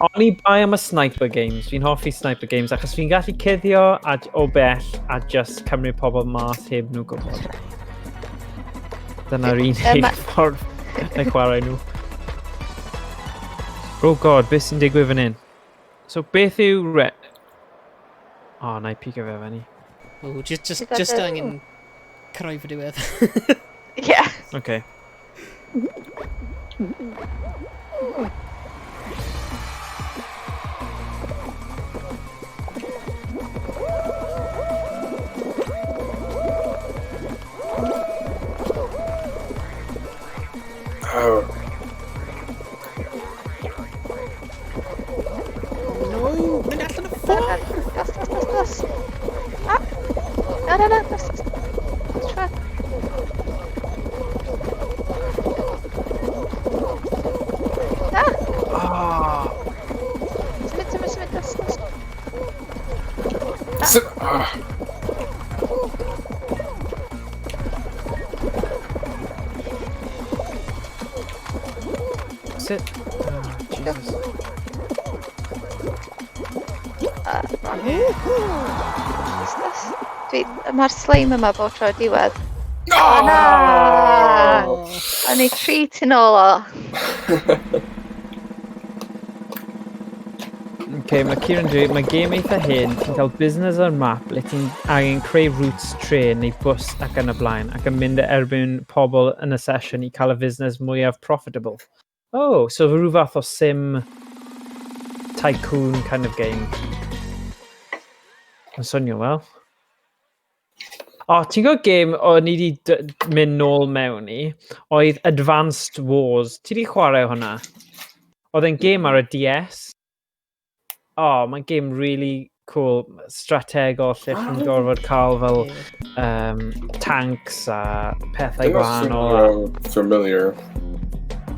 Oni bai am y sniper games. Fi'n hoffi sniper games achos fi'n gallu cuddio a, o bell a just cymryd pobl mas heb nhw gwybod. Dyna'r unig ffordd na chwarae nhw. Oh God, beth sy'n digwydd fan hyn? So beth yw O, oh, na i pigo fe fyny. Oh, just, Is that just angen cyrraedd y diwedd. Ie. Okay. Sut... Ah. Sut... Oh, Jesus. Dwi, mae'r slime yma bob tro diwedd. No! O, na! O'n i tri tu nôl o. Okay, mae Kieran dweud, mae game eitha hyn, ti'n cael busnes ar map le ti'n angen creu routes trên neu bws ac yn y blaen, ac yn mynd erbyn pobl yn y sesiwn i cael y busnes mwyaf profitable. Oh, so rhyw fath o sim tycoon kind of game. Mae'n swnio wel. O, ti'n gwybod game o'n i wedi mynd nôl mewn i, oedd Advanced Wars. Ti wedi chwarae hwnna? Oedd e'n game ar y DS. O, oh, mae'n game really cool, strategol, lle chi'n gorfod cael fel tanks a pethau gwahanol. Dyna familiar.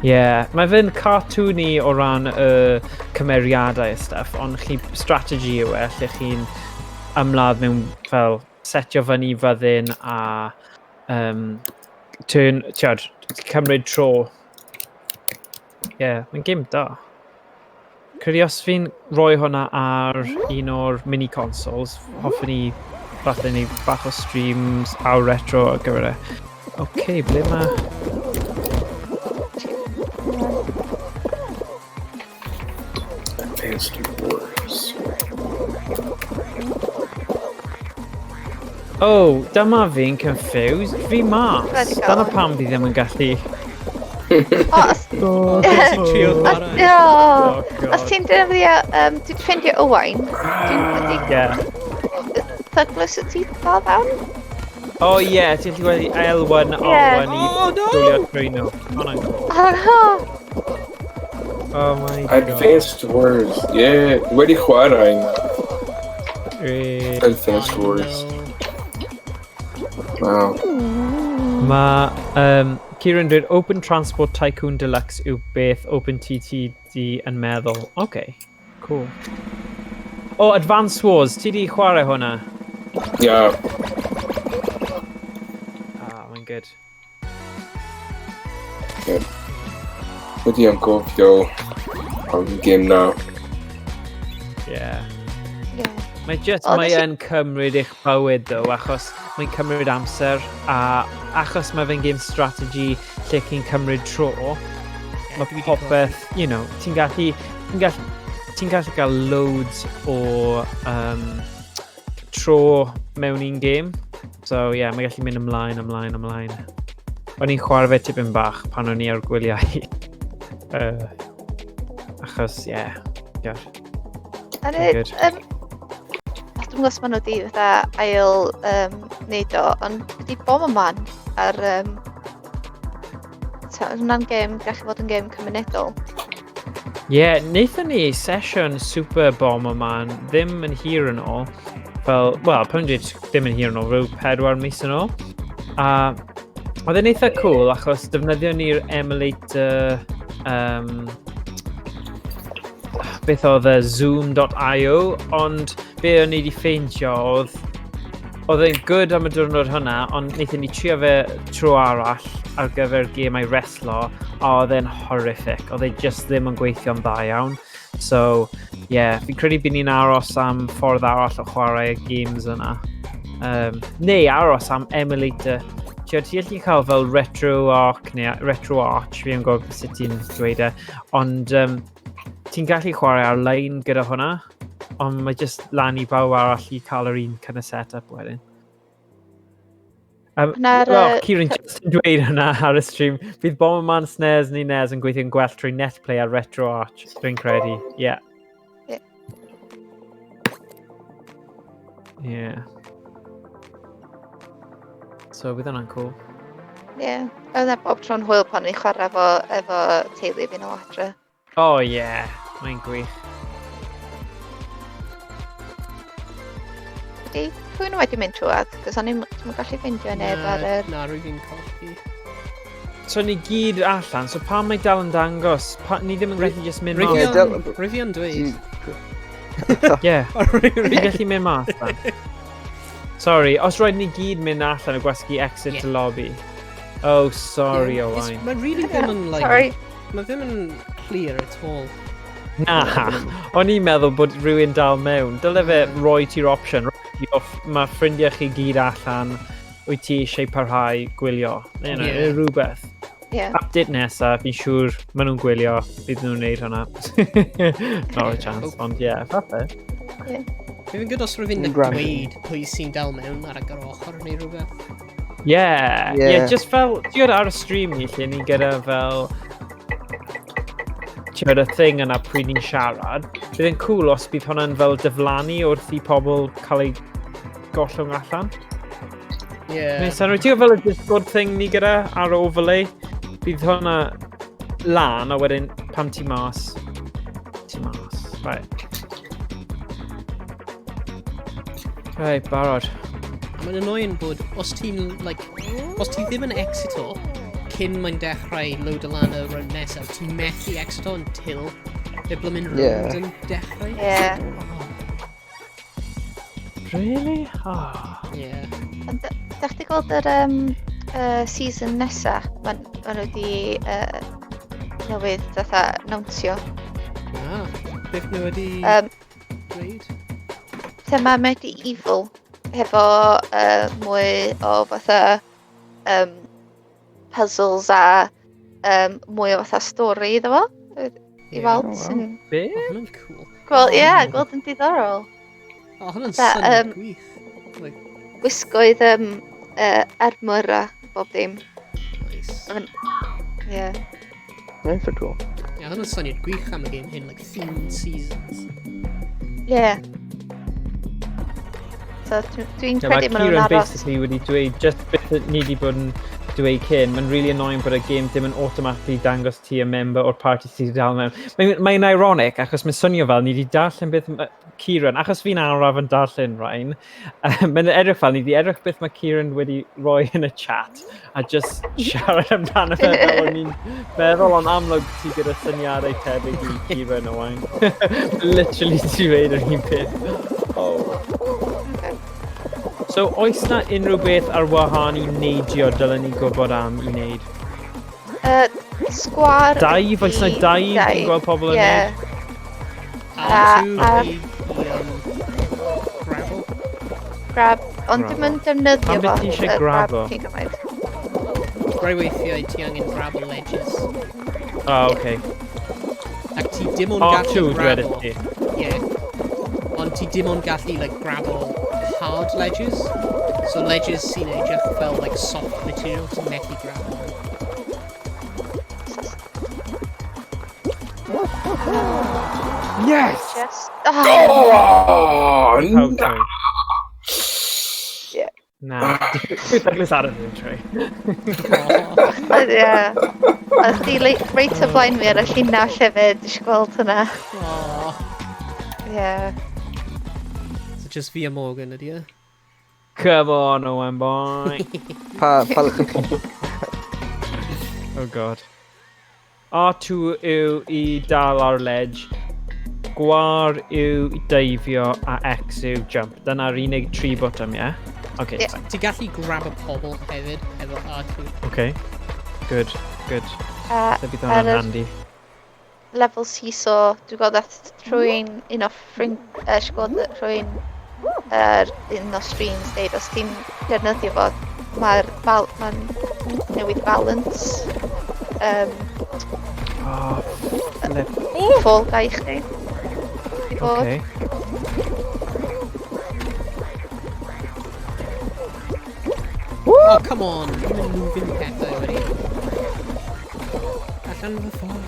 Yeah, mae fe'n cartoony o ran y cymeriadau a stuff, ond chi strategy yw e, lle chi'n ymladd mewn fel setio fyny fyddin a turn, tiod, cymryd tro. Yeah, mae'n game da. Credu os fi'n rhoi hwnna ar un o'r mini consoles, hoffwn i falle ni bach o streams awr retro ar gyfer e. OK, ble mae... Advanced Wars. Oh, dyma fi'n confused. Fi mas. Dyna pam fi ddim yn gallu... Os... Ti'n trio chwarae. Os ti'n defnyddio... Dwi'n ffeindio Owain. Ie. Thuggless wyt ti fel fewn? O ie, ti'n gallu gweld L1, R1 i dwylio trwy nhw. Hwnna'n cool. Oh my god. Advanced Wars, yeah. Wedi chwarae yna. Advanced Wars. Wow. Mae Kieran dweud Open Transport Tycoon Deluxe yw beth OpenTTD yn meddwl. OK, cool. Oh, Advance Wars, ti di chwarae hwnna? Yeah. Ah, mae'n good. Yeah. Wedi yn gofio am game na. Yeah. Mae just, mae yn cymryd eich bywyd ddo, achos mae'n cymryd amser, a achos mae fe'n game strategy lle chi'n cymryd tro, mae popeth, you know, ti'n gallu cael loads o tro mewn un game. So yeah, mae'n gallu mynd ymlaen, ymlaen, ymlaen. O'n i'n chwarae fe tipyn bach pan o'n i ar gwyliau. Achos, yeah, god. Good. Dwi'n gwybod os maen nhw wedi fatha ail wneud o, ond wedi Bomberman ar... Hwnna'n gêm, gallu fod yn gêm cymunedol. Ie, yeah, wnaethon ni sesiwn Super Bomberman ddim yn hir yn ôl. Fel, wel, pan dweud ddim yn hir yn ôl, rhyw 4 mis yn ôl. A oedd e'n eitha cool achos defnyddio ni'r emulator... beth oedd y zoom.io, ond be o'n i wedi ffeindio oedd e'n good am y diwrnod hwnna, ond wnaethon ni trio fe tro arall ar gyfer gemau wrestlo, a oedd e'n horrific. Oedd e just ddim yn gweithio'n dda iawn. So, yeah, fi'n credu bydd ni'n aros am ffordd arall o chwarae y games yna. Neu aros am emulator. Ti'n gallu cael fel RetroArch neu RetroArch, fi yn gwybod sut ti'n dweud e, ond ti'n gallu chwarae ar-lein gyda hwnna, ond mae just lan i bawb arall i cael yr un kind of set-up wedyn. Well, Kieran just yn dweud hwnna ar y stream. Bydd Bomberman, SNES neu NES yn gweithio'n gwell trwy Netplay a RetroArch, dwi'n credu. Yeah. Yeah. So, bydd hwnna'n cool. Yeah. Oedd e bob tro'n hwyl pan ni'n chwarae efo teulu fi nôl adre. Oh yeah, mae'n gwych. Ydy, pwy nhw wedi mynd trwad? Cos o'n i'n gallu ffeindio neb ar yr... Na, rwy fi'n colli. So ni gyd allan, so pam mae dal yn dangos? Ni ddim yn gallu just mynd mas? Rwy fi yn dweud. Yeah. Fi'n gallu mynd mas fan. Sorry, os rhaid ni gyd mynd allan o gwasgu exit to lobby. Oh, sorry, Yeah, Owain. Mae really ddim yn, like... Sorry. Mae ddim yn clear at all. Na, o'n i'n meddwl bod rhywun dal mewn. Dyle fe roi ti'r opsiwn. Mae ffrindiau chi gyd allan, wyt ti eisiau parhau gwylio. Neu yeah. Ie. Rhywbeth. Yeah. Update nesaf, fi'n siŵr maen nhw'n gwylio, bydd nhw'n neud hwnna. Not a chance, ond ie, yeah, falle. Bydd yn good os rhywun yn Gwrando. dweud pwy sy'n dal mewn ar y ochr neu rhywbeth. Yeah, Ie. yeah, just fel, ti'n gwybod ar y stream ni lle ni gyda fel, ti'n gwybod y thing yna pryd ni'n siarad, bydd yn cool os bydd hwnna'n fel diflannu wrth i pobl cael ei gollwng allan. Yeah. Neu synnwyr, ti'n gwybod fel y Discord thing ni gyda ar overlay? Bydd hwnna lan a wedyn pam ti mas, ti mas. Right. Right, barod. Mae'n annoying bod os ti'n, like, os ti ddim yn exito cyn mae'n dechrau load o lan y round nesaf, ti'n methu exito until y blymyn round Yeah. yn dechrau. Yeah. Oh, Really? Oh. yeah. Ond dach chi gweld yr season nesa? Maen ma nhw wedi newydd fatha announsio. Ah, beth nhw wedi dweud? Thema medieval hefo mwy o fatha puzzles a mwy o fatha stori iddo fo. I Ie. weld Oh, wow. sy'n... Be? Oh, hwnna'n cool. Gweld, ie, yeah, gweld yn diddorol. Oh, hwnna'n Fatha, syniad gwych. Like, Gwisgoedd armor a bob dim. nice. Ie. Yeah. Eitha cool. Yeah, hwnna'n syniad gwych am y game hyn, like themed seasons. Ie. So dwi'n Yeah, mae credu maen nhw'n Kieran aros. basically wedi dweud just beth ni wedi bod yn dweud cyn, mae'n really annoying bod y game ddim yn automatically dangos ti y member o'r party sydd wedi dal mewn. Mae'n mae ironic achos mae'n swnio fel ni wedi darllen beth Kieran, achos fi'n araf yn darllen rhain, mae'n edrych fel ni wedi edrych beth mae Kieran wedi rhoi yn y chat a just siarad amdano fe fel o'n i'n meddwl, ond amlwg ti gyda syniadau tebyg i Kieran Owain. Literally ti dweud yr un peth. Oh. So, oes na unrhyw beth ar wahân i neidio dylen ni gwybod am i wneud? Sgwar... Dive? Oes na ydi dive ti'n gweld pobl yn Ie. neud? R2 A- i grabble. Grab. Ond dim yn defnyddio Pam fo. bydd ti eisiau grabo? Cyn gymaint. Rai weithiau ti angen grabble ledges. Oh, okay. Ac ti dim ond gallu R2 dwedais grabble. ti. Yeah. Ond ti dim ond gallu like grabble hard ledges. So ledges sy'n edrych fel like soft material ti'n methu grabble. Yes! Just... Oh, Oh, Oh, na! sorry. Yeah. Na. Douglas Adams yn troi. Aw, Ie. A chdi reit o flaen fi ar y llinell hefyd, eisiau gweld hwnna. aw. Ie. So just fi a Morgan ydi e? Come on, Owen boy. Pa... Oh god. R2 yw i dal ar ledge. Gwar yw i deifio a X yw jump. Dyna'r unig tri botwm, ie? Okay, Ie. fine. Ti'n gallu grab y pobl hefyd efo R2. Okay. Good, good. A So bydd ar hwnna'n yr handy. level seesaw, dwi'n gweld at rhywun un o ffrind, eisiau gweld rhywun yr un o streams deud, os ti'n defnyddio fo, mae'r mae'n newid balance Oh, flip. Fall Guy chdi. I fod. Okay. Oh, come on! Ddim yn moving pethau wedi. Allan fy ffordd.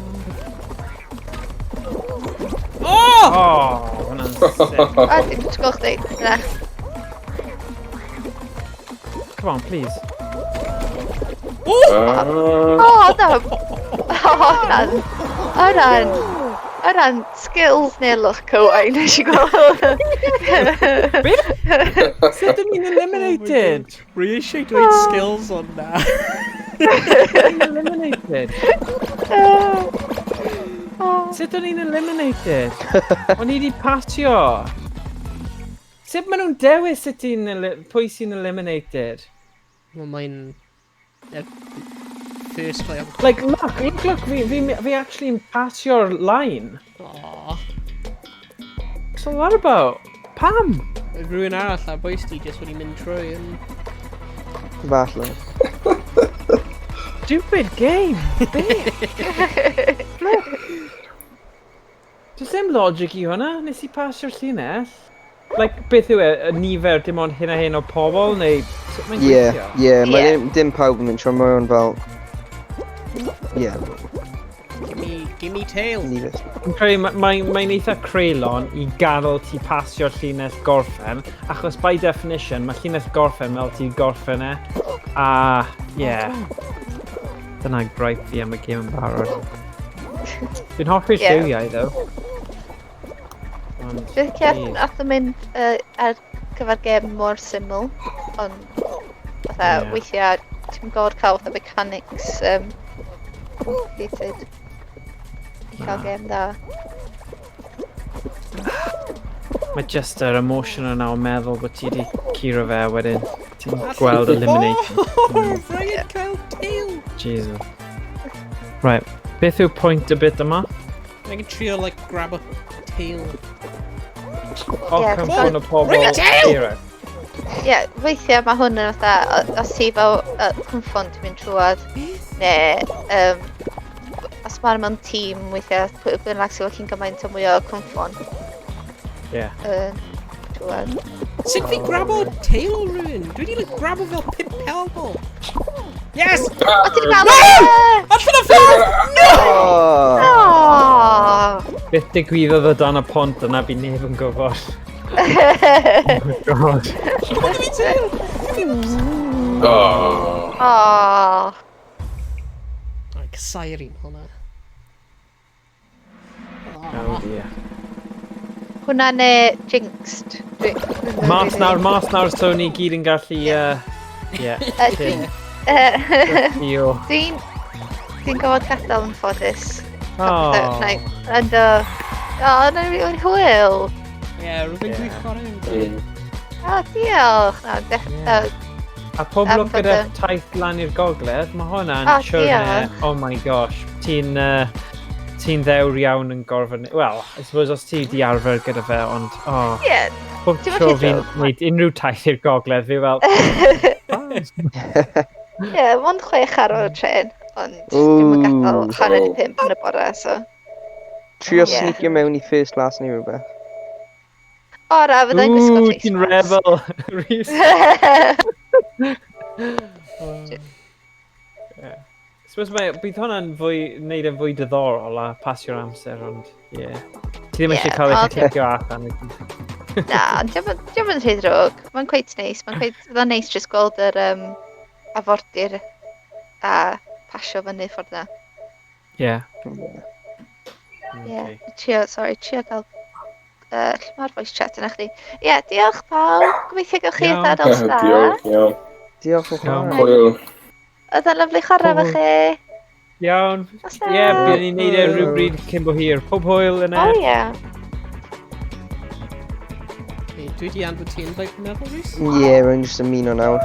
Oh! Oh, hwnna'n sick. A dwi'n gweld chdi. Na. Come on, please. Ah, O, na. O, hwnna'n... Hwnna'n... Hwnna'n skills neu luck Owain, nes i gweld. Sut dyn ni'n eliminated? Rwy eisiau dweud skills ond na. Ni'n eliminated. Oh. Sut o'n i'n eliminated? O'n i wedi pasio. Sut maen nhw'n dewis sut ti'n pwy sy'n eliminated? Wel, mae'n... First player. Like, look, look, look, fi actually yn pasio'r line. Aww. What's all that about? Pam? Rhywun arall ar bwys ti just wedi mynd trwy yn... Falle. Stupid game! Be? Look. Does dim logic i hwnna. Nes i pasio'r llinell. Like, beth yw e? Y nifer dim ond hyn a hyn o pobl, neu sut mae'n Ie, gweithio? ie, mae Ie. dim pawb yn mynd trwy, mae o'n fel... Ie, Gimme tail. nifer. Fi'n credu mae'n eitha creulon i gadael ti pasio'r llinell gorffen, achos by definition, mae llinell gorffen fel ti gorffen e. A, ie. Yeah. Dyna gripe fi am y gêm yn barod. Fi'n hoffi'r Ie. lliwiau, though. Ond, Dwi'n licio jeez. nath o mynd ar gyfer gêm mor syml, ond fatha Ie. weithiau ti'n gorfod cael fatha mechanics complicated i cael Na. gêm dda. Mae just yr emotion yna o meddwl bod ti wedi curo fe a wedyn ti'n gweld elimination. Oh, Ryan cael tail. Jesus. Right, beth yw pwynt y bit yma? I can trio, like, grab a tail. O, Ie, come on, y pobl. Ring a tail! Curo. Ie, weithiau mae hwn yn fatha, os ti fel cwmffon ti'n mynd trwad, neu os ma'n mewn tîm weithiau, pwy bynnag sydd wedi gymaint o mwy o cwmffon Ie. trwad. Sut fi grabo tail o rhywun? Dwi wedi, like, grabo fel pimp pelbol. Yes! O, ti wedi cael e! Allan o ffordd! Oh! Oh! Beth digwyddodd o dan y pont yna fi neb yn gwybod. Oh my god. Come on, give me tail! Oh. Oh! Ai, casau'r un hwnna. Oh dear. Hwnna neu jinxed. Mas nawr, mas nawr, so ni gyd yn gallu... Ie. Dwi'n... Tio. Dwi'n gorfod gadael yn ffodus. Oh. And, o, na rili hwyl. Ie, rwy'n Ie. gwych chwarae. O, diolch. Na, Ie. A pob Am lwc fod gyda y- taith lan i'r gogledd, mae hwnna'n O, siwrne... diolch. Oh my gosh, ti'n ti'n ddewr iawn yn gorfod... Wel, I suppose os ti di arfer gyda fe, ond... Oh, Ie. pob Ti'm yn tro rhy fi'n ddrwg. gwneud unrhyw taith i'r gogledd, fi fel... Ie, mond 6 ar o'r trên, ond dwi'm yn gadael Ooh. 4:30 yn y bore, so. Trio Ie. sneakio mewn i first class neu rhywbeth. O, na, fyddai'n gwisgo Ooh, face ti'n mask. rebel, Rhys. Yeah. Suppose mae, bydd hwnna'n fwy, neud e'n fwy diddorol a pasio'r amser, ond ie. Yeah. Ti ddim Ie, eisiau cael eich ond- clicio allan. Na, ond dio'm yn rhy ddrwg. Mae'n quite neis. Mae'n quite, fydda'n neis jyst gweld yr afordir a pasio fyny ffordd na. Ie. Ie, trio, sorry, trio gael... Lle mae'r voice chat yna chdi? Ie, diolch pawb. Gobeithio gewch chi Iawn. eitha nos da. Diolch, iawn. Diolch yn Iawn. chwarae. Hwyl. Oedd o'n lyfli chwarae efo chi. Iawn. Nos da. Ie, bydd ni'n neud e rhywbryd cyn bo hir. Pob hwyl yna. O ie. Hey, dwi di anfon ti invite, fi'n meddwl, Rhys? Ie, rwy'n jyst ymuno nawr.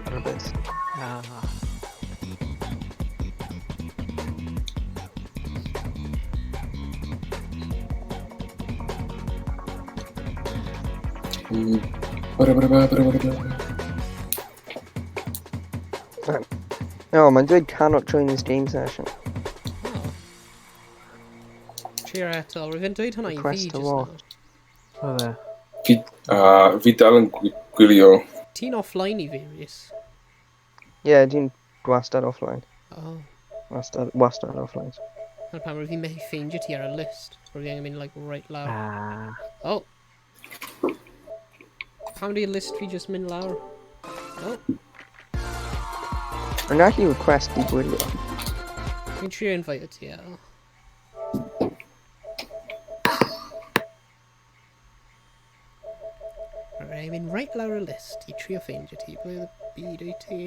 Ar y bit. Ah. Bara, bara, bara, bara, bara, bara. Oh, mae'n dweud cannot join this game session. Oh. Trio eto, rwy'n fi'n dweud hwnna i fi Request to just watch. now. Oedd e. Fi dal yn gwylio. Ti'n offline i fi, Rhys. Ie, yeah, dwi'n gwastad offline. Oh. Wastad offline. Dyna pam rwy'n fi'n methu ffeindio ti ar y list. Rwy'n fi angen mynd, like, right lawr. Ah. Oh. Pam di list fi just mynd lawr? Oh, Rwy'n gallu request i gwylio. fi'n trio invite ti eto. Alright, I'm mynd right lawr y list i trio ffeindio ti. Ble oedd y byd wyt ti?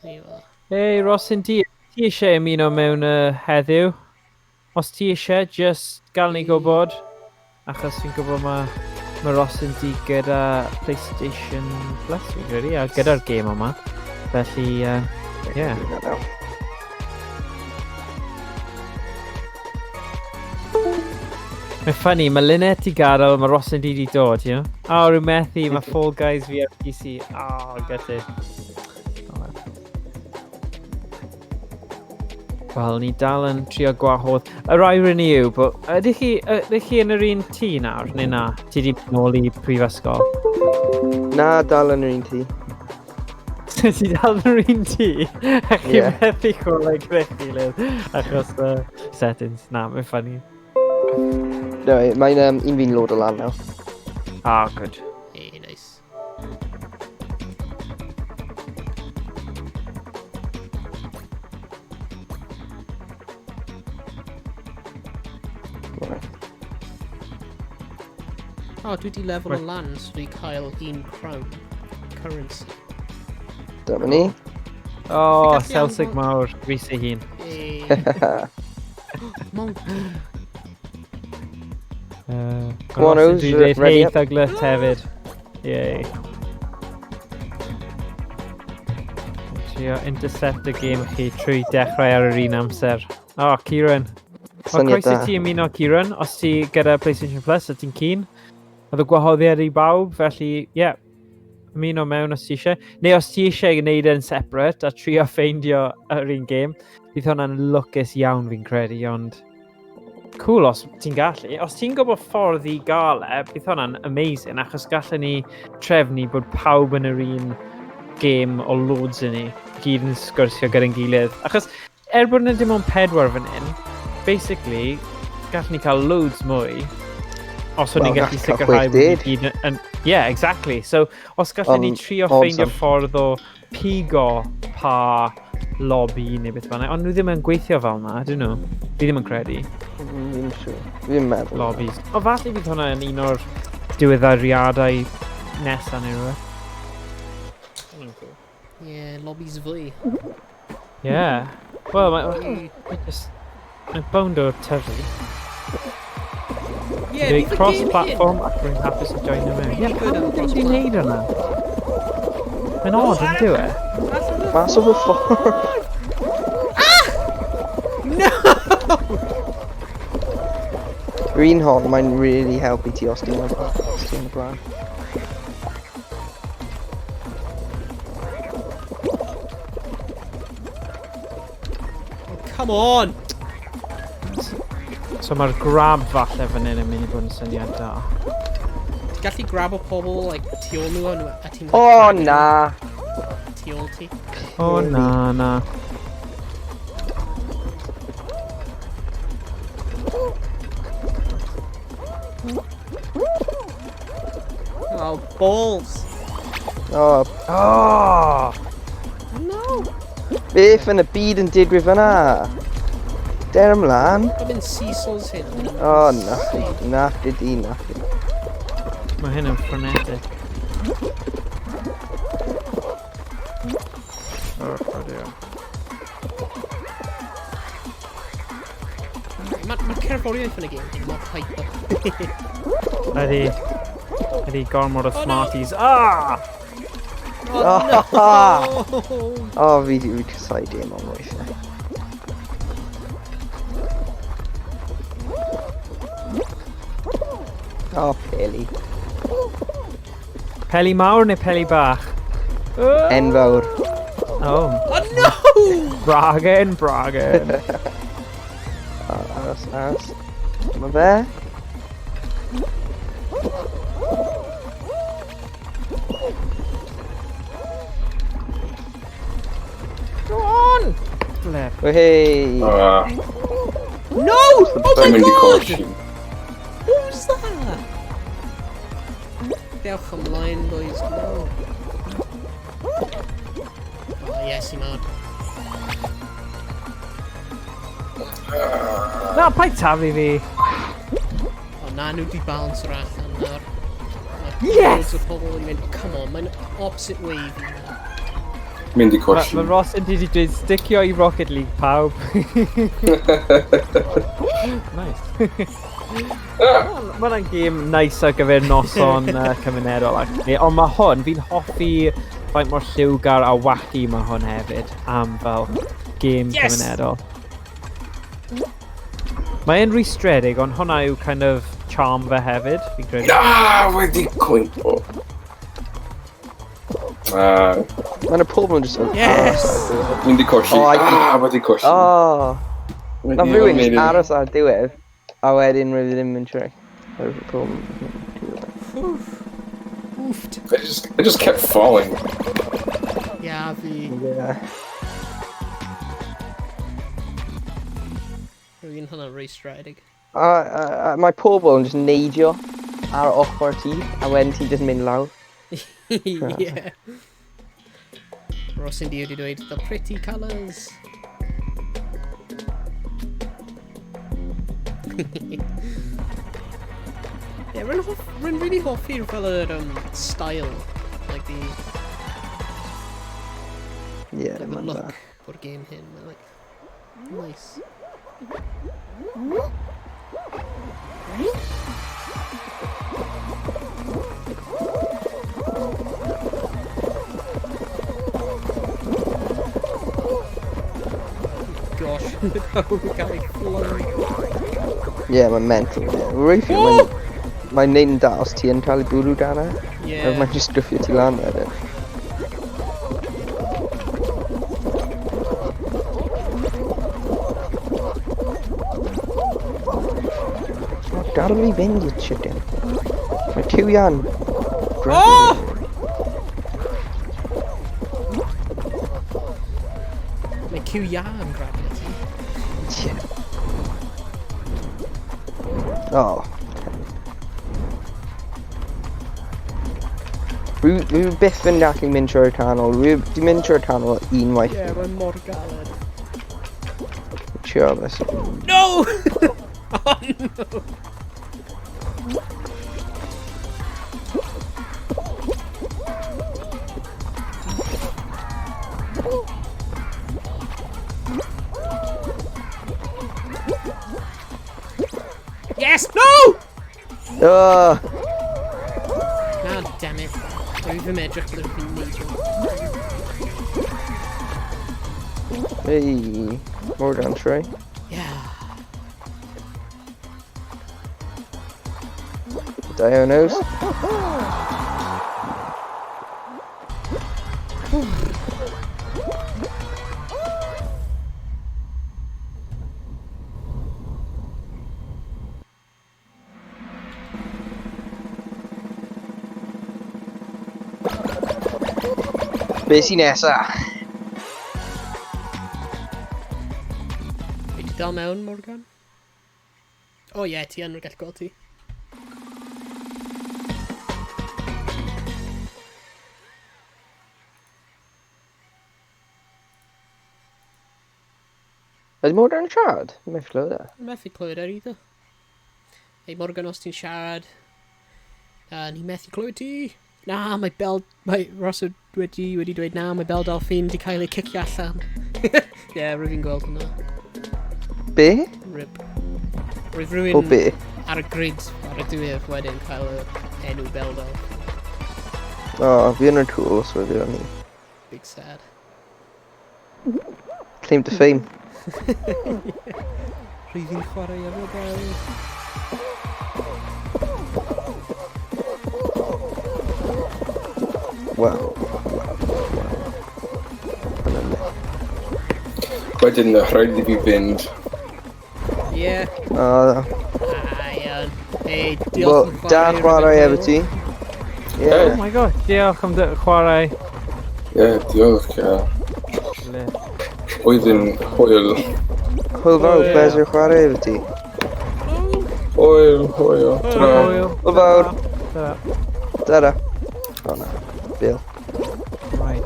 There you are. Hey, Ross yn di. ti eisiau ymuno mewn heddiw. Os ti eisiau, just gael ni gwybod. Achos fi'n gwybod mae ma Ross yn di gyda PlayStation Plus, fi'n credu, a gyda'r gêm yma. Felly, yeah. Mae'n funny, mae Lynette i gadael, mae Ross yn di di dod, you know? O, oh, rwy'n methu, mae Fall Guys fi ar PC. Oh, gutted. Oh, well. Wel, ni dal yn trio gwahodd. Y rai rydyn ni yw, bod... Ydych chi, ydych chi yn yr un tŷ nawr, neu na? Ti di mynd nôl i prifysgol? Na, dal yn yr un tŷ. Ti dal yn yr un tŷ? A chi yeah. methu chwarae gyda gilydd achos settings. Na, mae'n funny. No, mae'n un fi'n load o lan nawr. Ah, good. Hey, nice. Right. O, oh, dwi di level o lan, so dwi cael un crown currency. Dyma ni. O, oh, Celtic mawr, Rhys ei hun. Hey. Monkey. Come on, Oz, Dwi'n dweud ready hei up. Thuglet hefyd. Yay. Trio intercept y game chi trwy dechrau ar yr un amser. O, oh, Kieran. Wel, Syniad croeso da. ti ymuno, Kieran. Os ti gyda PlayStation Plus a ti'n keen. Oedd y gwahoddiad i bawb, felly, ie. Yeah, ymuno mewn os ti eisiau. Neu os ti eisiau gwneud e'n separate a trio ffeindio yr un game, bydd hwnna'n lwcus iawn fi'n credu, ond cool os ti'n gallu. Os ti'n gwybod ffordd i gael e, bydd hwnna'n amazing, achos gallen ni trefnu bod pawb yn yr un game o loads yn ni, gyd yn sgwrsio gyda'n gilydd. Achos er bod yna dim ond 4 fan hyn, basically, gallwn ni cael loads mwy os o'n Wel, ni'n gallu gall cael sicrhau bod ni 60. gyd yn... Yeah, exactly. So, os gallwn ni Ond trio odds ffeindio am- ffordd o pigo pa lobby neu beth bynnag, ond nhw ddim yn gweithio fel na, dyn nhw? Fi ddim yn credu. Ddim siŵr. Fi'n meddwl. Lobbies. O, falle bydd hwnna yn un o'r diweddariadau nesaf neu rhywbeth. Hwnna'n cool. Yeah, lobbies fwy. Yeah. Wel, mae just... Mae'n bound o'r tyfu. Yeah, Dweud bydd y game cross-platform ac rwy'n hapus i join mewn. Really Ie, good pam am ddim wedi gwneud hwnna? Mae'n odd, yn dyw e? Mas o fy ffordd. No! Yr un hon, mae'n really helpu ti os ti'n os ti'n y blaen. Oh, come on! So mae'r grab falle fan hyn yn mynd i bod yn syniad da. Ti'n gallu grabo pobl, like, tu ôl nhw, a ti'n... like, O, drag nhw na! Tu ôl ti. O, na, na. Oh, balls! O, Oh! No! beth yn y byd yn digwydd fyna? Der ymlaen. Mae'n mynd seesaws hyn. O, na. Na, dydi, na. Mae hyn yn frenetic. Oh, oh dear. Mae'r ma cerddoriaeth yn y game hyn mor hyper. Ydy. Ydy gormod o Oh, no. Smarties. Ah! Oh, no! O, fi di casau dim ond weithiau. O, peli. Peli mawr neu peli bach? Enfawr. Oh. Oh, no! Bragen, bragen. O, aros, aros. Dyma fe. Go on! Flip. Wehey! Ah, No! Oh dwi'n my mynd i god! colli. What was that? Dewch ymlaen, boys. No. Oh, yes, i mad. Na, paid taflu fi. O, na, nhw di balance yr allan nawr. Mae Yes! loads o pobl yn mynd, oh, come on, mae'n opposite way fi nawr. Mynd i colli. Mae Ross yn wedi dweud sticio i Rocket League pawb. Nice. Mae hwnna'n gêm nice ar gyfer noson cymunedol. Actually. Ond mae hwn, fi'n hoffi faint mor lliwgar a wacky mae hwn hefyd am fel gêm Yes! cymunedol. Mae'n rwystredig, ond hwnna yw kind of charm fe hefyd, fi'n credu. Ah, wedi cwympo. Ah, Mae yna pobl yn just... Yes! mynd i colli. Oh, Ah, wedi colli. Oh! Wedi Mae rhywun mynd jyst i- aros ar diwedd, a wedyn rydw ddim yn troi. Mae pobl yn- Oofed. I just kept falling. Yeah, fi. Yeah. Rwy'n hwnna'n rwystredig. A mae pobl yn just neidio ar ochr ti, a wedyn ti just mynd lawr. Yeah. Ross Indy wedi dweud, the pretty colours. Yeah, rwy'n really hoffi'r fel yr style. Like the, Yeah, like the mae'n look dda. o'r game hyn. Mae'n like, nice. Gosh, pawb yn cael ei flung. Yeah, mae'n mental. Yeah. Rwy'n Oh! Mae'n neud yn da os ti yn cael ei bwrw dan e. Yeah. Mae'n just gwffio ti lan wedyn. Oh, gadael fi fynd i'r chicken. Mae cyw ian. Oh! Mae cyw ian grabio ti. Yeah. Oh. Rwy byth yn gallu mynd trwy'r canol. Rwy di mynd trwy'r canol unwaith. Yeah, mae'n mor galed. Trio fes. No! Oh no! Yes! No! Oh! Ah, damn it. Rwy ddim edrych bod fi'n neidio. Hey, Morgan Trey. Yeah. Dionos. Be sy'n nesa? Wyt ti dal mewn, Morgan? O ie, ti yn, rwy'n gallu gweld ti. Ydy Morgan yn siarad? Methu clywed e. Methu clywed ar iddo. Ei, Morgan, os ti'n siarad, ni methu clywed ti. Na, mae Bel... Mae Ross wedi dweud na, mae Belle Delphine di cael ei cicio allan. Ie, yeah, rwy'n fi'n gweld hwnna. Be? Rip. Roedd rhywun O be? ar y grid ar y diwedd wedyn cael y enw Belle Delphine. O, fi yn y cool os wedi o'n i. Big sad. Claim to fame. Rwy'n fi'n chwarae efo Belle. Wel, wel, wel. Yna le. Wedyn, rhaid i fi fynd. Ie. O, Ah, iawn. Hey, diolch Wel, am da chwarae efo ti. Oh Yeah. my god, diolch am dy chwarae. Ie, diolch. Ie. Lit. Oedd yn hwyl. Hwyl fawr, Hwyl. pleasure chwarae efo ti. Hwyl, hwyl. Ta-ra. Hwyl. Hwyl fawr. Ta-ra. Tara. O na, Bill. Right.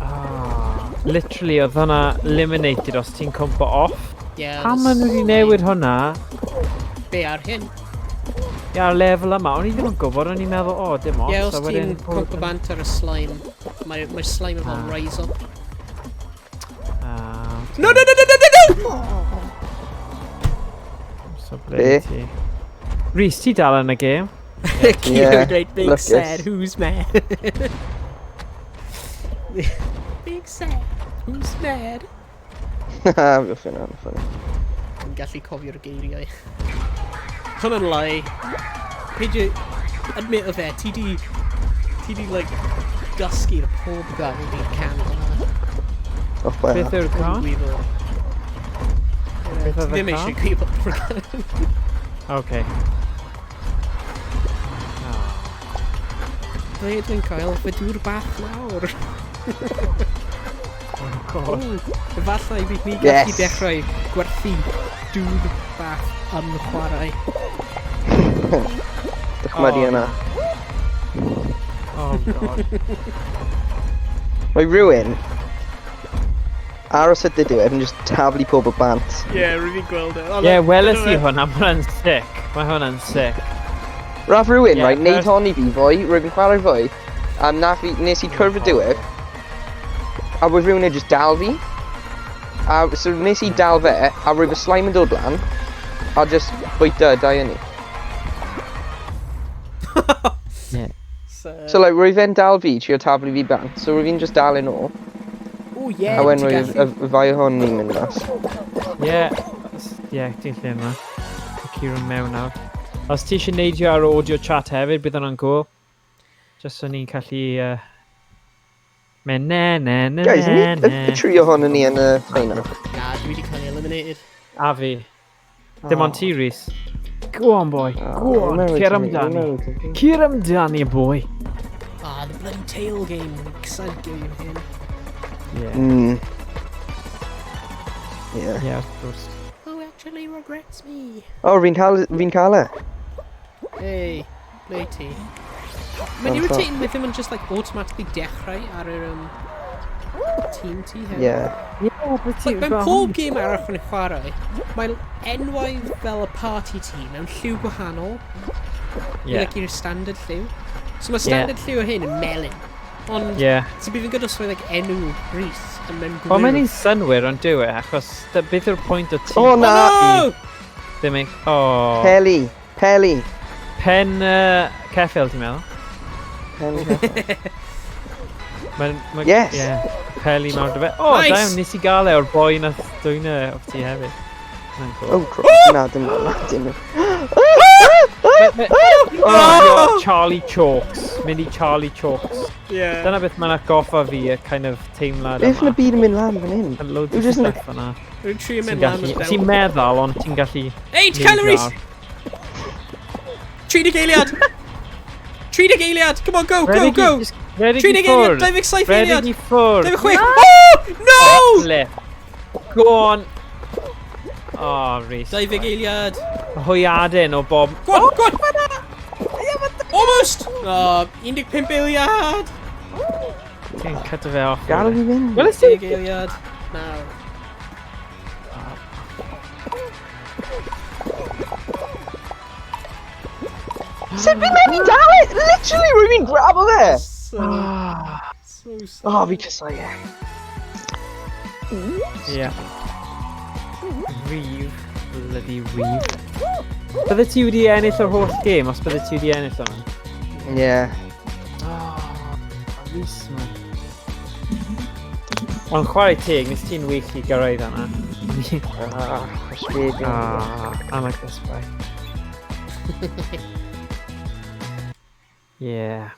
Ah, literally, oedd hwnna eliminated os ti'n cwmpo off. Yeah, Pam maen nhw wedi newid hwnna? Be ar hyn? Ie, ar lefel yma, o'n i ddim yn gwybod, o'n i'n meddwl, o, dim ots. Ie, os ti'n cwmpa bant ar y slime, mae'r mae slime yn fel ah. rise up. Ah, no, no, no, no, no, no, no! So ble ti? Rhys, ti dal yn y gêm? Yeah, great big sad, who's mad? Big sad, who's mad? Fi'n ffynnu, ffynnu. Yn gallu cofio'r geiriau. Hwnna'n lai. Peidio... Admit o fe, ti di... Ti di, like, dysgu'r pob gair i'r can hwnna. Oh, well. Beth yw'r can? Beth oedd y Ddim eisiau gwybod. Okay. Ble dwi'n cael fy dŵr bach nawr? Oh god. Efallai bydd ni gallu yes. dechrau gwerthu dŵr bach yn chwarae. Dychmygu yna. Oh god. Mae rhywun aros at y diwedd yn just taflu pobl bant. Ie, yeah, rwy'n fi'n gweld e. Ie, yeah, weles i hwnna, mae hwnna'n sick. Mae hwnna'n sick. Raf rhywun, yeah, right, neud hon i fi fwy, rwy'n fi'n chwarae fwy, a na fi, nes i cyrraedd y diwedd, a roedd rhywun yn just dal fi. A so nes i dal fe, a roedd y slime yn dod lan, a just bwyta y dau ni. Yeah. So, So like, roedd fe'n dal fi, trio taflu fi bant, so roedd fi'n just dal yn ôl. oh yeah, A wedyn ti'n roedd gallu... y ddau ohon ni'n mynd mas. Ie, ie, ti'n lle yma. Mae Kieran mewn nawr. Os ti eisiau neidio ar audio chat hefyd, bydd hwnna'n cool. Just so ni'n gallu... Men ne ne ne Guys, ne ni ne. y tri ohonon ni yn y final. Na, dwi wedi cael ei eliminated. A fi. Dim ond ti, Rhys. Go on, boy. Go on. Cer amdani. Cer amdani, boy. Ah, the bloody tail game. Excited game hyn. Yeah. Yeah. Yeah, wrth gwrs. Who actually regrets me? Oh, fi'n cael, fi'n cael e. Hey, ble ti? Mae'n On top. irritating with ddim yn just like automatically dechrau ar yr team ti hefyd. Yeah. Yeah, but ti... Like, mewn pob game arall yn chwarae, mae enwau fel y party team mewn lliw gwahanol. Yeah. Like i'r standard lliw. So mae standard lliw o hyn yn melyn. Ond, Yeah. so bydd yn gyda os like enw Rhys yn mewn Wel, mae'n gwyrdd. un synwyr, ond dyw e, achos beth yw'r pwynt o ti? Oh, na! Oh, no! Ddim eich... Oh. Peli. Peli. Pen ceffyl, ti'n meddwl? Pen ceffyl. Mae'n... Ma, Yes. Yeah, peli mawr dy fe. O, Nice. da iawn, nes i gael e o'r boi nath dwyn e off ti hefyd. Mae'n cool. Oh, crap. Na, dim na, dim. Oh, Charlie Chalks. Mynd i Charlie Chalks. Yeah. Dyna beth mae'n atgoffa fi, y kind of teimlad Beth yn y yma. byd yn mynd lan fan hyn? And loads Yw of jyst yn- stuff yna. Rwy'n trio Ti'n mynd lan gallu... yn Ti'n meddwl, ond ti'n gallu... Hey, ti'n cael neidio Rhys! ar. 30 eiliad! 30 eiliad! Come on, go, go, Rhedeg i- go! jyst Rhedeg 30 i eiliad, ffwrdd. 27 Rhedeg eiliad! i ffwrdd. 26! Oh! No! Flip. Go on. Oh, Rhys. 20 eiliad. Hwyaden o bob... Go on, go on! Almost! Oh, 15 eiliad! Ti'n cut fe off. Gadael fi fynd. Wel, ti... 10 eiliad. Naw. Sut fi'n mynd i dal e? Literally, rwy'n fi'n grabo fe! So, so sad. Oh, fi casau e. Yeah. Rif. Bloody rif. Bydde ti wedi ennill yr holl gêm os bydde ti wedi ennill hwnna? Yeah. Oh, Rhys, man. Ond chwarae teg, nes ti'n wych i gyrraedd yna. Ah, frustrating. Ah, I like this way. Yeah.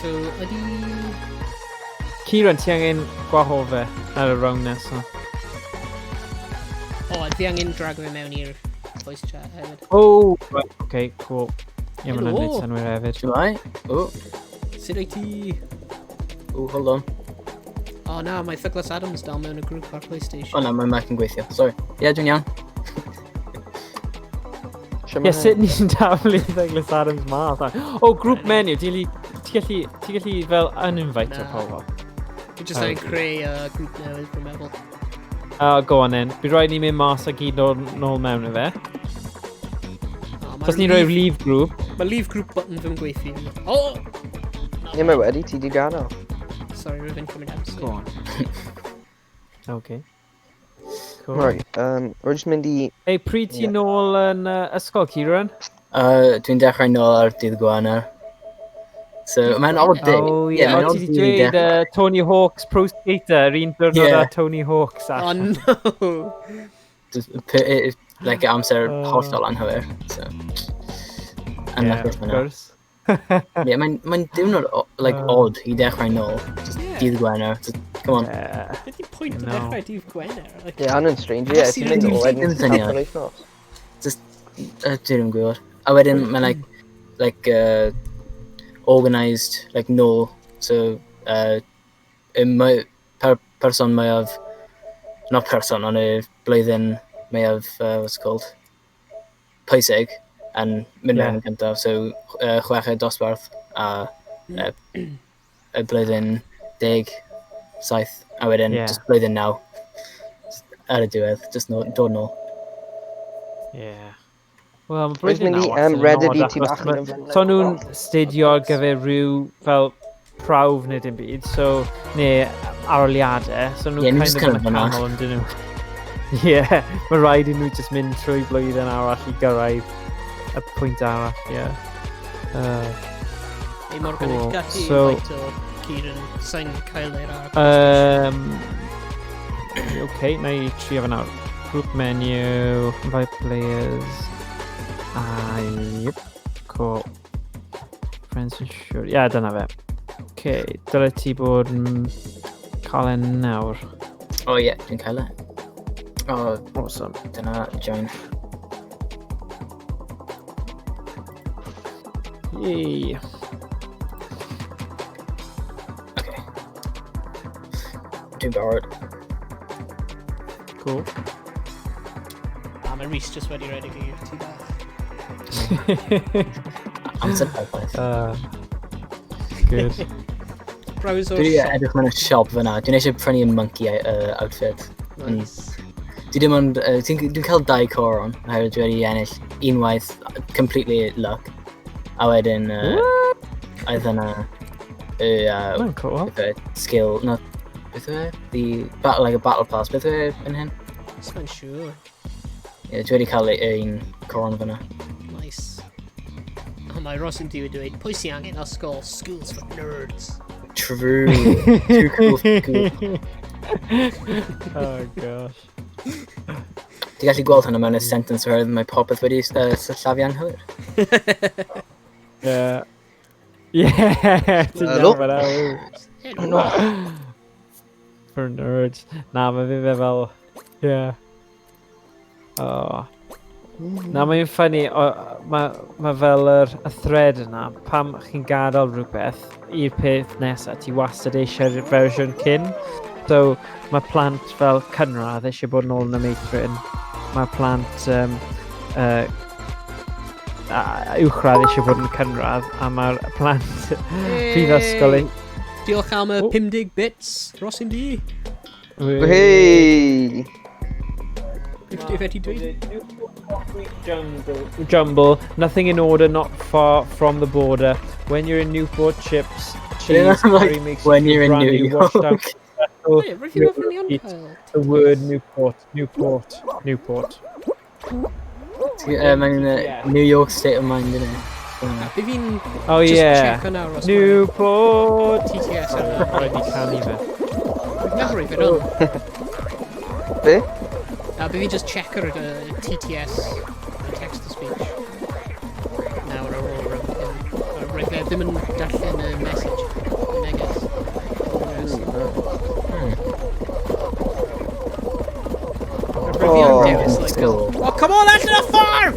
So, ydy... Kieran, ti angen gwahodd fe ar y round nesaf. O, fi angen drag fe mewn i'r voice chat hefyd. Oh, right, okay, cool. Ie, yeah, mae'n Helo. gwneud synwyr hefyd. Shwmae? O, Sut wyt ti? o, hold on. O na, mae Douglas Adams dal mewn y grŵp ar PlayStation. O na, mae Mac yn gweithio. Sorry. Ie, yeah, dwi'n iawn. Shwmae? Ie, sut ni'n taflu Douglas Adams mas? O, oh, group menu, ti'n gallu, ti gallu fel uninvite o Na. pobl. Fi jyst angen creu grŵp newydd, dwi'n meddwl. Go on then. Bydd rhaid ni mynd mas a gyd nôl, nôl mewn i fe. Oh, Os ni'n rhoi'r leave group. Mae leave group button ddim yn gweithio. Oh! Ie, mae wedi, ti di gadael. Sorry, rwy'n fi'n cymryd amser. Go on. Okay. Cool. Right, rwy'n jyst mynd i... Ei, pryd ti Ie. nôl yn ysgol, Kieran? Dwi'n dechrau nôl ar dydd Gwener. So, mae'n odd day. Oh, Ie, yeah. mae'n O, odd ti di day i dweud dechrau. Tony Hawk's Pro Skater, yr un diwrnod Ie. â Tony Hawk's Oh allan. no! Just, like, amser hollol anghywir. So. Ie, Unlucky of for now. course. Ie, mae'n diwrnod, like, odd i dechrau nôl. Just dydd Gwener. Just, come on. Yeah. Beth yw pwynt o No. dechrau dydd Gwener? Like, Ie, hwnna'n strange, ie. Nes i Ti'n mynd rili o wedyn ddim ti'n syniad. cael wythnos. Just, dwi ddim yn gwybod. A wedyn, mae'n like, organised, like, nôl. So, y person mwyaf, not person, ond y blwyddyn mwyaf, what's it called, pwysig, yn mynd Ie. mewn gyntaf. So, chweched dosbarth a y blwyddyn 17, a wedyn Ie. just blwyddyn 9. Just ar y diwedd, just no, dod nôl. Yeah. Wel, mae Rwy'n blwyddyn mynd i naw wastad yn Reddit odd i ti achos bach yn y So nhw'n studio ar gyfer rhyw fel prawf neu dim byd, so, neu aroliadau, so nhw'n Ie, nhw kind just of kind yn of y fyna. canol yn dyn nhw. Ie, mae rhaid i nhw just mynd trwy blwyddyn arall i gyrraedd y pwynt arall, ie. Ei, Morgan, Cool. ydych gallu invite o Kieran sa'n cael e'r ar. Okay, na i trio fe nawr. Group menu, invite players. Ah, yep. Cool. Friends and sure. Ie, yeah, dyna fe. Okay, dyle ti bod yn cael e nawr. O ie, dwi'n cael e. O, Awesome. dyna join. Yay. Okay. Dwi'n barod. Cool. A mae Rhys just wedi redeg i'r tŷ bach. Amser perffaith. Good. Browse o'r Dwi wedi shop. edrych mewn y siop fyna. Dwi'n eisiau prynu monkey outfit. Nice. Dwi dim ond... Dwi'n cael dau coron, oherwydd dwi wedi ennill unwaith, completely luck. A wedyn, oedd yna... Mae'n cool. Beth yw e? Skill, no, beth yw e? The battle, like a battle pass, beth yw e yn hyn? Sa'n siŵr. Ie, dwi wedi cael un coron fyna. Nice. O, mae Ross yn dweud dweud, pwy sy'n angen ysgol? Schools for nerds. True. Too cool for school. Oh gosh. Ti'n gallu gweld hwnna mewn y sentence oherwydd mae popeth wedi sillafu anghywir. Yeah. Yeah, ti'n Hello? iawn fan'na. No. For nerds. Na, mae fe fel... Yeah. Oh. Na, mae'n funny, mae ma fel y thread yna, pam chi'n gadael rhywbeth i'r peth nesaf, ti wastad eisiau'r fersiwn cyn. So, mae plant fel cynradd eisiau bod nôl yn y meithrin. Mae plant uwchradd eisiau bod yn cynradd, a mae'r plant prifysgol... Diolch am y Oh. 50 bits, Ross yn di. Hei! Beth ti dweud? Jungle. Jumble, nothing in order, not far from the border. When you're in Newport, chips, cheese, Yeah, like, curry makes you when feel you're in brand New new, washed out. York. Wait, rwy'n meddwl ni ond cael. The word Newport, Newport, Newport. Mae'n New York state of mind, innit? Be fi'n Oh just yeah. check on Ross. Newport. TTS ar Rhaid i canu fe. We've never even on. Be? Be fi'n just check ar y TTS, y text to speech. Nawr ar ôl rhywbeth. Roedd fe ddim yn darllen y message, y neges. Yes. Roedd fi yn Oh. dewis, like, Skill. Oh, come on, allan o'r ffordd!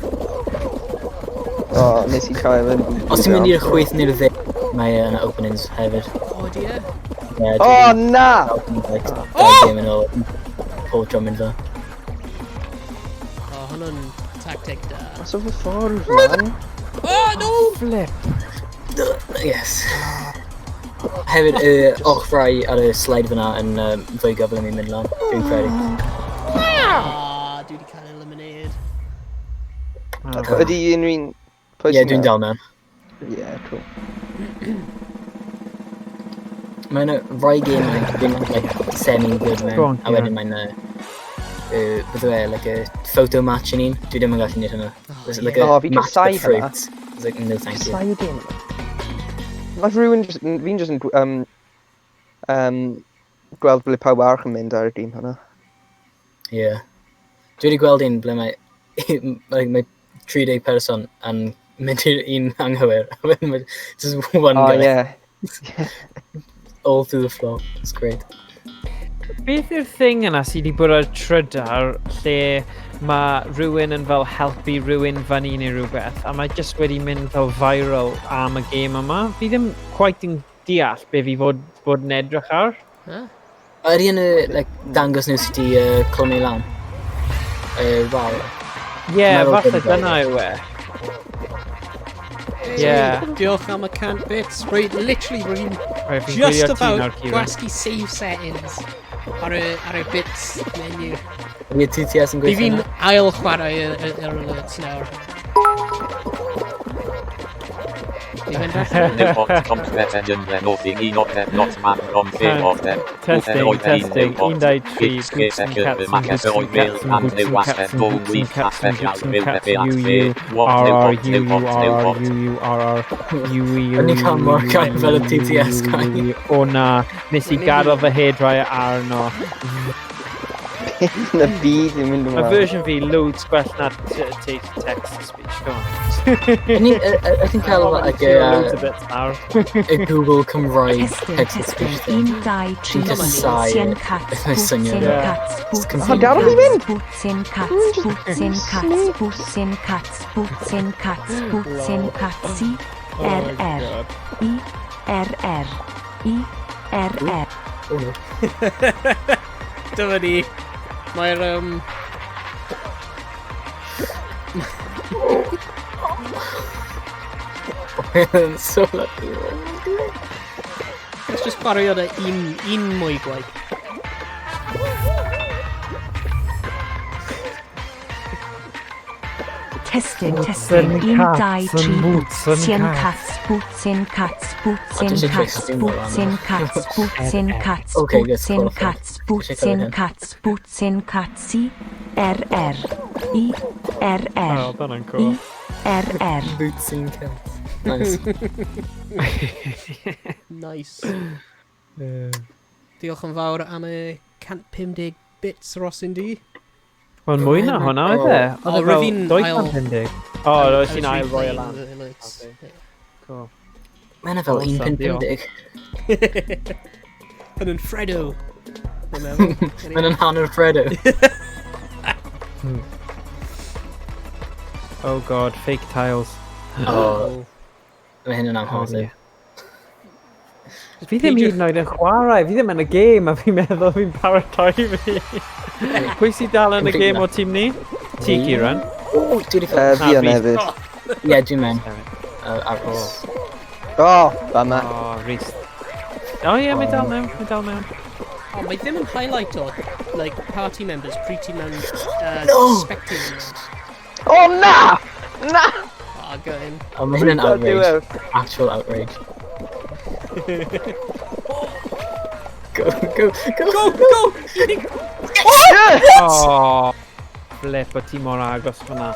O, nes i cael yn... Os ti'n mynd i'r chwith neu'r dde, mae yna openings hefyd. Oh dear. Yeah, O, na! Like, Oh! game yn ôl, pob tro mynd fel. Oh, hwnna'n tactic da. Mas o fy ffordd, man. Oh, no! Flip. Yes. Hefyd, y ochrau ar y slide fyna yn fwy gyflym i mynd lan, dwi'n credu. Ah, dwi wedi cael eliminated. Oh. Ydy unrhyw un... pwy Ie, sy'n dwi'n mewn? dal mewn. Ie, cool. Mae'n rai gemau dwi'n like, semi-good Go mewn. on, A wedyn Kieran. mae'n beth yw e, like a photo match yn un. Dwi ddim yn gallu neud hwnna. Oh, There's ie. like a Oh, fi match casau the hwnna. fruit. It's like, no thank you. Casau y gêm yma. Mae rhywun just, fi'n just yn gweld ble pawb arall yn mynd ar y gêm hwnna. Yeah. Dwi wedi gweld un ble mae, like, mae 30 person yn mynd i'r un anghywir. A wedyn mae just one Oh, guy ie. all through the floor. It's great. Beth yw'r thing yna sydd wedi bod ar trydar lle mae rhywun yn fel helpu rhywun fyny neu rhywbeth a mae just wedi mynd fel viral am y gêm yma. Fi ddim quite yn deall be fi fod yn edrych ar. Huh? Ydy yn y, like, dangos nhw sut i clymu lan? Wal. Ie, yeah, Meddwl falle bod yn dyna yw e. Ie. Diolch am y 100 bits. Rwy, literally, rwy'n Right, fi'n just gwylio ti nawr, about Kieran. gwasgu save settings ar y bits menu. Ydy TTS yn Fi gweithio fi'n na? ail chwarae yr alerts nawr. Fi'n mynd allan. Testing, testing, 1, 2, 3, boots and cats and boots and cats and boots and cats and boots and cats and boots and cats, U, U, R, R, U, U, R, R, U, U, R, R, U, E, U, O'n i'n cael U, mor U, gael U, fel y U, TTS U, guy. U, U. O na, nes i gadael fy hairdryer arno. Beth yn y byd yn mynd Mae ymlaen. version fi loads gwell na text to speech, come on. Ydyn cael like Loads of bits nawr. a Google Cymraeg Testing, text to testing, speech thing. 1, 2, 3, Dwi'n casau Boots and y cats, boots syniad. and Yeah. cats, boots confusing. and Oh, gadael fi cats, fynd. boots and cats, boots and cats, boots and cats, boots and cats, boots and cats, C, R, R, E, R, R, E, R, R. Oh no. Dyma ni. Mae'r... So lucky. Let's just chwarae ar y un mwy gwaith. Testing, testing, and 1, cats 2, and 3, boots boots and and cats, boots and cats, boots O, and dwi eisiau cats, trio boots and cats, boots and cats, Okay, boots that's and qualified. cats, boots Eisiau cael and hyn. cats, boots and cats, C, R, R, E, R, R, Oh, dyna'n cool. E, R, R. Boots and cats. Nice. Nice. Diolch yn fawr am y 150 bits, Ross Indy. Wel, mwy na hwnna, oedd e? O, Oedd e rwy fi'n fel ail- 250. O, roedd ti'n ail roi e lan. lan. Cool. Mae'n fel Awesome, 1.50. Yn yn Fredo. Dwi'n meddwl. Mae'n yn hanner Fredo. Oh god, fake tiles. Oh, mae hyn yn amhosib. Fi ddim hyd yn oed yn chwarae, fi ddim yn y gêm a fi'n meddwl fi'n paratoi fi. Pwy sy'n dal yn y Completely gêm o tîm ni? Ti, Kieran. O, dwi wedi Fi cael... yn hefyd. Ie, dwi'n mewn. Aros. Oh, bama. O, Rhys. O ie, mae dal mewn, mae dal mewn. Oh, mae ddim yn highlight o, like, party members pryd ti mewn No! spectator mode. Oh, na! Na! Oh, go in. O, mae hyn yn Don't do outrage. it. Actual outrage. Go, go, go! Go, go! Unig... O, flip, o ti mor agos fyna.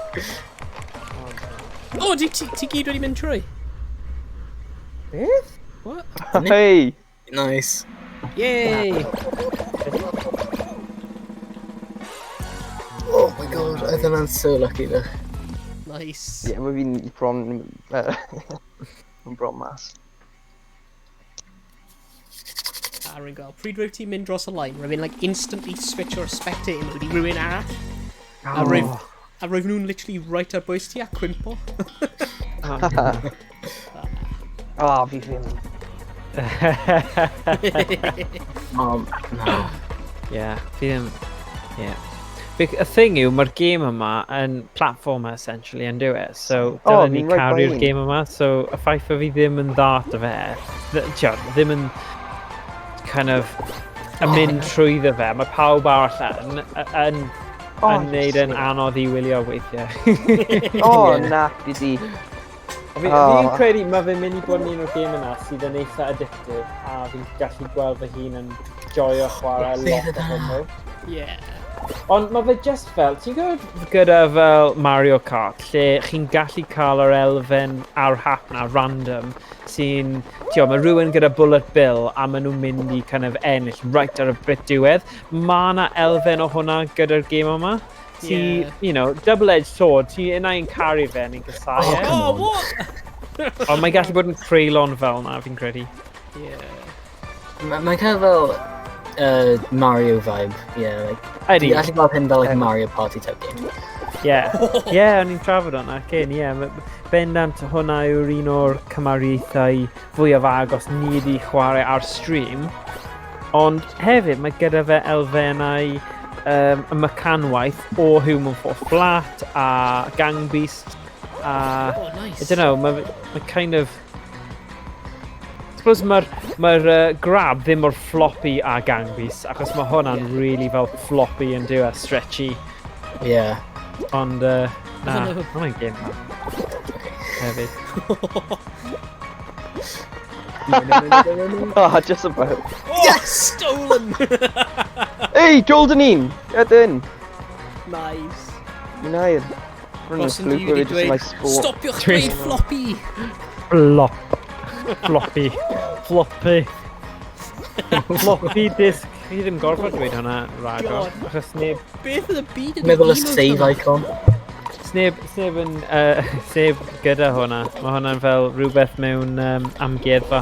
Oh, ti gyd wedi mynd trwy? Beth? What? Hey! Nice. Yay! Oh my god, I think I'm so lucky though. Nice. Ie, mae fi'n bron... Yn bron mas. A rwy'n gweld, pryd rwyf ti'n mynd dros y line, rwy'n like, instantly switch o'r spectator mode i rhywun arall. A rwyf nhw'n literally right ar bwys ti a cwympo. Oh, fi ddim. No. Ie, fi ddim... Ie. Y thing yw, mae'r gêm yma yn platformer, essentially, yn dyw e. So, O, dylen ni fi'n right caru'r by un. gêm yma. So, y ffaith fod fi ddim yn dda ato fe, tio, ddim yn kind of yn mynd trwyddo fe. Mae pawb arall yn yn neud yn anodd i wylio weithiau. O, na, fi di. Fi'n credu mae fe'n mynd i bod yn un o'r gêm yna sydd yn eitha addictive a fi'n gallu gweld fy hun yn joio chwarae lot o hwnnw. Yeah. Ond mae fe just fel, ti'n gwybod gyda fel Mario Kart, lle chi'n gallu cael yr elfen ar hap na, random, sy'n, ti'n mae rhywun gyda bullet bill a maen nhw'n mynd i kind of ennill right ar y bit diwedd. Mae yna elfen o hwnna gyda'r gêm yma. Ti, you know, double-edged sword, ti yna i'n caru fe neu'n casau e. Oh, what? Ond mae'n gallu bod yn creulon fel na, fi'n credu. Yeah. Mae'n kind of fel Mario vibe, yeah. Like, Ydy. Dwi'n gallu gweld hyn fel like, Mario Party type game. Yeah, yeah, o'n i'n trafod hwnna cyn, yeah. Bendant hwnna yw'r un o'r cymariaethau fwyaf agos ni wedi chwarae ar stream. Ond hefyd, mae gyda fe elfennau y mecanwaith o Human Fall Flat a Gang Beast a... Oh, nice. I don't know, mae kind of... I suppose mae'r ma grab ddim mor floppy a Gang Beast, achos mae hwnna'n really fel floppy yn dyw a stretchy. Yeah. Ond, na, hwnna'n gêm dda. Hefyd. Oh, just about. Oh, yes! Stolen! Hey, golden un! Get in! Nice. Wnaed. Rwy'n Ross yn fflwc di wedi wedi just my dweud, sport. stopiwch dweud floppy! Flop. Floppy. Floppy. Floppy disk. Fi ddim gorfod dweud hwnna ragor. God. Achos neb, Beth yn y byd ydy Meddwl y emote save yma? icon. sneb yn, sneb gyda hwnna. Mae hwnna'n fel rhywbeth mewn amgueddfa.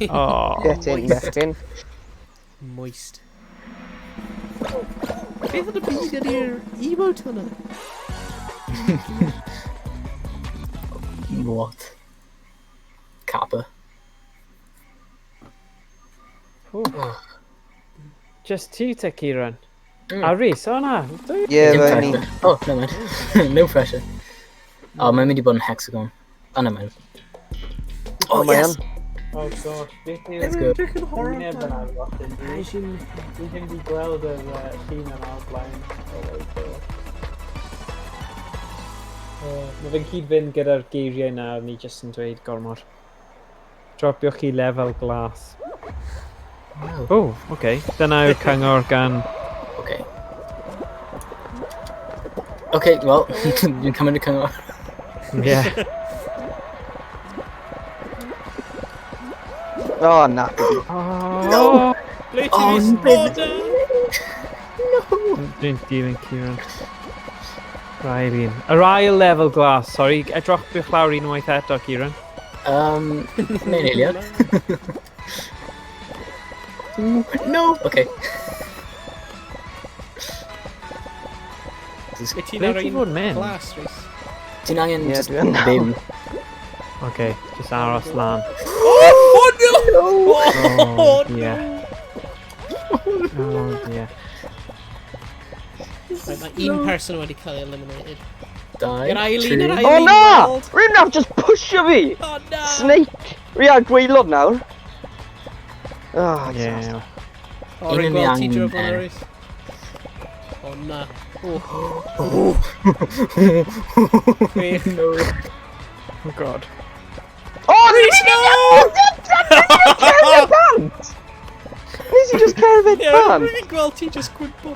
Oh. Get in, bechgyn. Moist. Beth yn y byd ydy'r emote hwnna? What? Kappa. Just ti te, Kieran. A Rhys, o na. Yeah, Dim fe ni. pressure. Oh, no mind. No pressure. Oh, mae'n mynd i bod yn hexagon. Oh, no mind. Oh, Oh, mae yes! yn. Oh gosh, beth yw... Let's go. Edrych yn horror. Wyneb yna, Robin. Dwi ddim wedi gweld yr llun yna o'r blaen. Oh my God. Mae fe'n cyd-fynd gyda'r geiriau na, ni jyst yn dweud gormod. Dropiwch chi lefel glas. Wow. Oh, oce. Okay. Dyna yw'r cyngor gan... Okay. Okay, well, dwi'n cymryd y cyngor. Yeah. Oh, na. Oh, Ble ti Oh, Rhys? no. Oh, no! Dwi'n dilyn Kieran. Yr ail un. Yr ail lefel glas, sorry. Edrychwch lawr unwaith eto, Kieran. Mae'n eiliad. No! Okay. Wyt ti'n Ble ar ti un fod yn mynd? glas, Rhys? Ti'n angen Ie, just dwi yn nawr. byw. Okay, just aros lan. Oh, no! Oh, Oh, dear. Oh, dear. Right, mae un person wedi cael ei eliminated. Dau, Yr ail un, tri. yr ail Oh, un na! weld. Rwy'n nawr just pusio fi! Oh, na! Snake! Rwy ar gwaelod nawr. Oh, Yeah. O, Un rwy'n yn gweld ti angen drwy fel ennill. Rhys. O, na. Oh. Chwech. No. Oh, God. Oh, Rhys, no! Cerdded bant! Nes i just cerdded Ie, bant? rwy'n gweld ti just gwympo.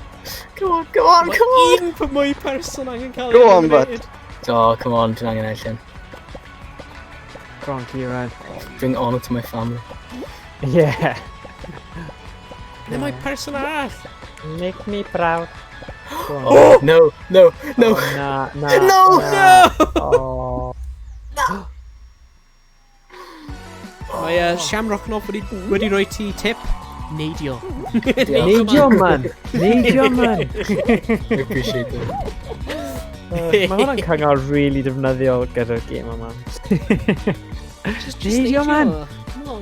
Come on, come on, Mae come on! un per mwy person angen cael ei Go on, bud. eliminated. Oh, come on, dwi'n angen ennill hyn. Go on, Kieran. Bring honour to my family. Yeah. Ne, mae person arall. Make me proud. Go on. Oh, no, no, no! Oh, na, na. No! Na. Oh. Mae Shamrock Knob wedi rhoi ti tip. Neidio. Diolch. Neidio, man. Neidio, man. I appreciate it. Mae hwnna'n cyngor really defnyddiol gyda'r gêm yma. Just Neidio, man. Come on.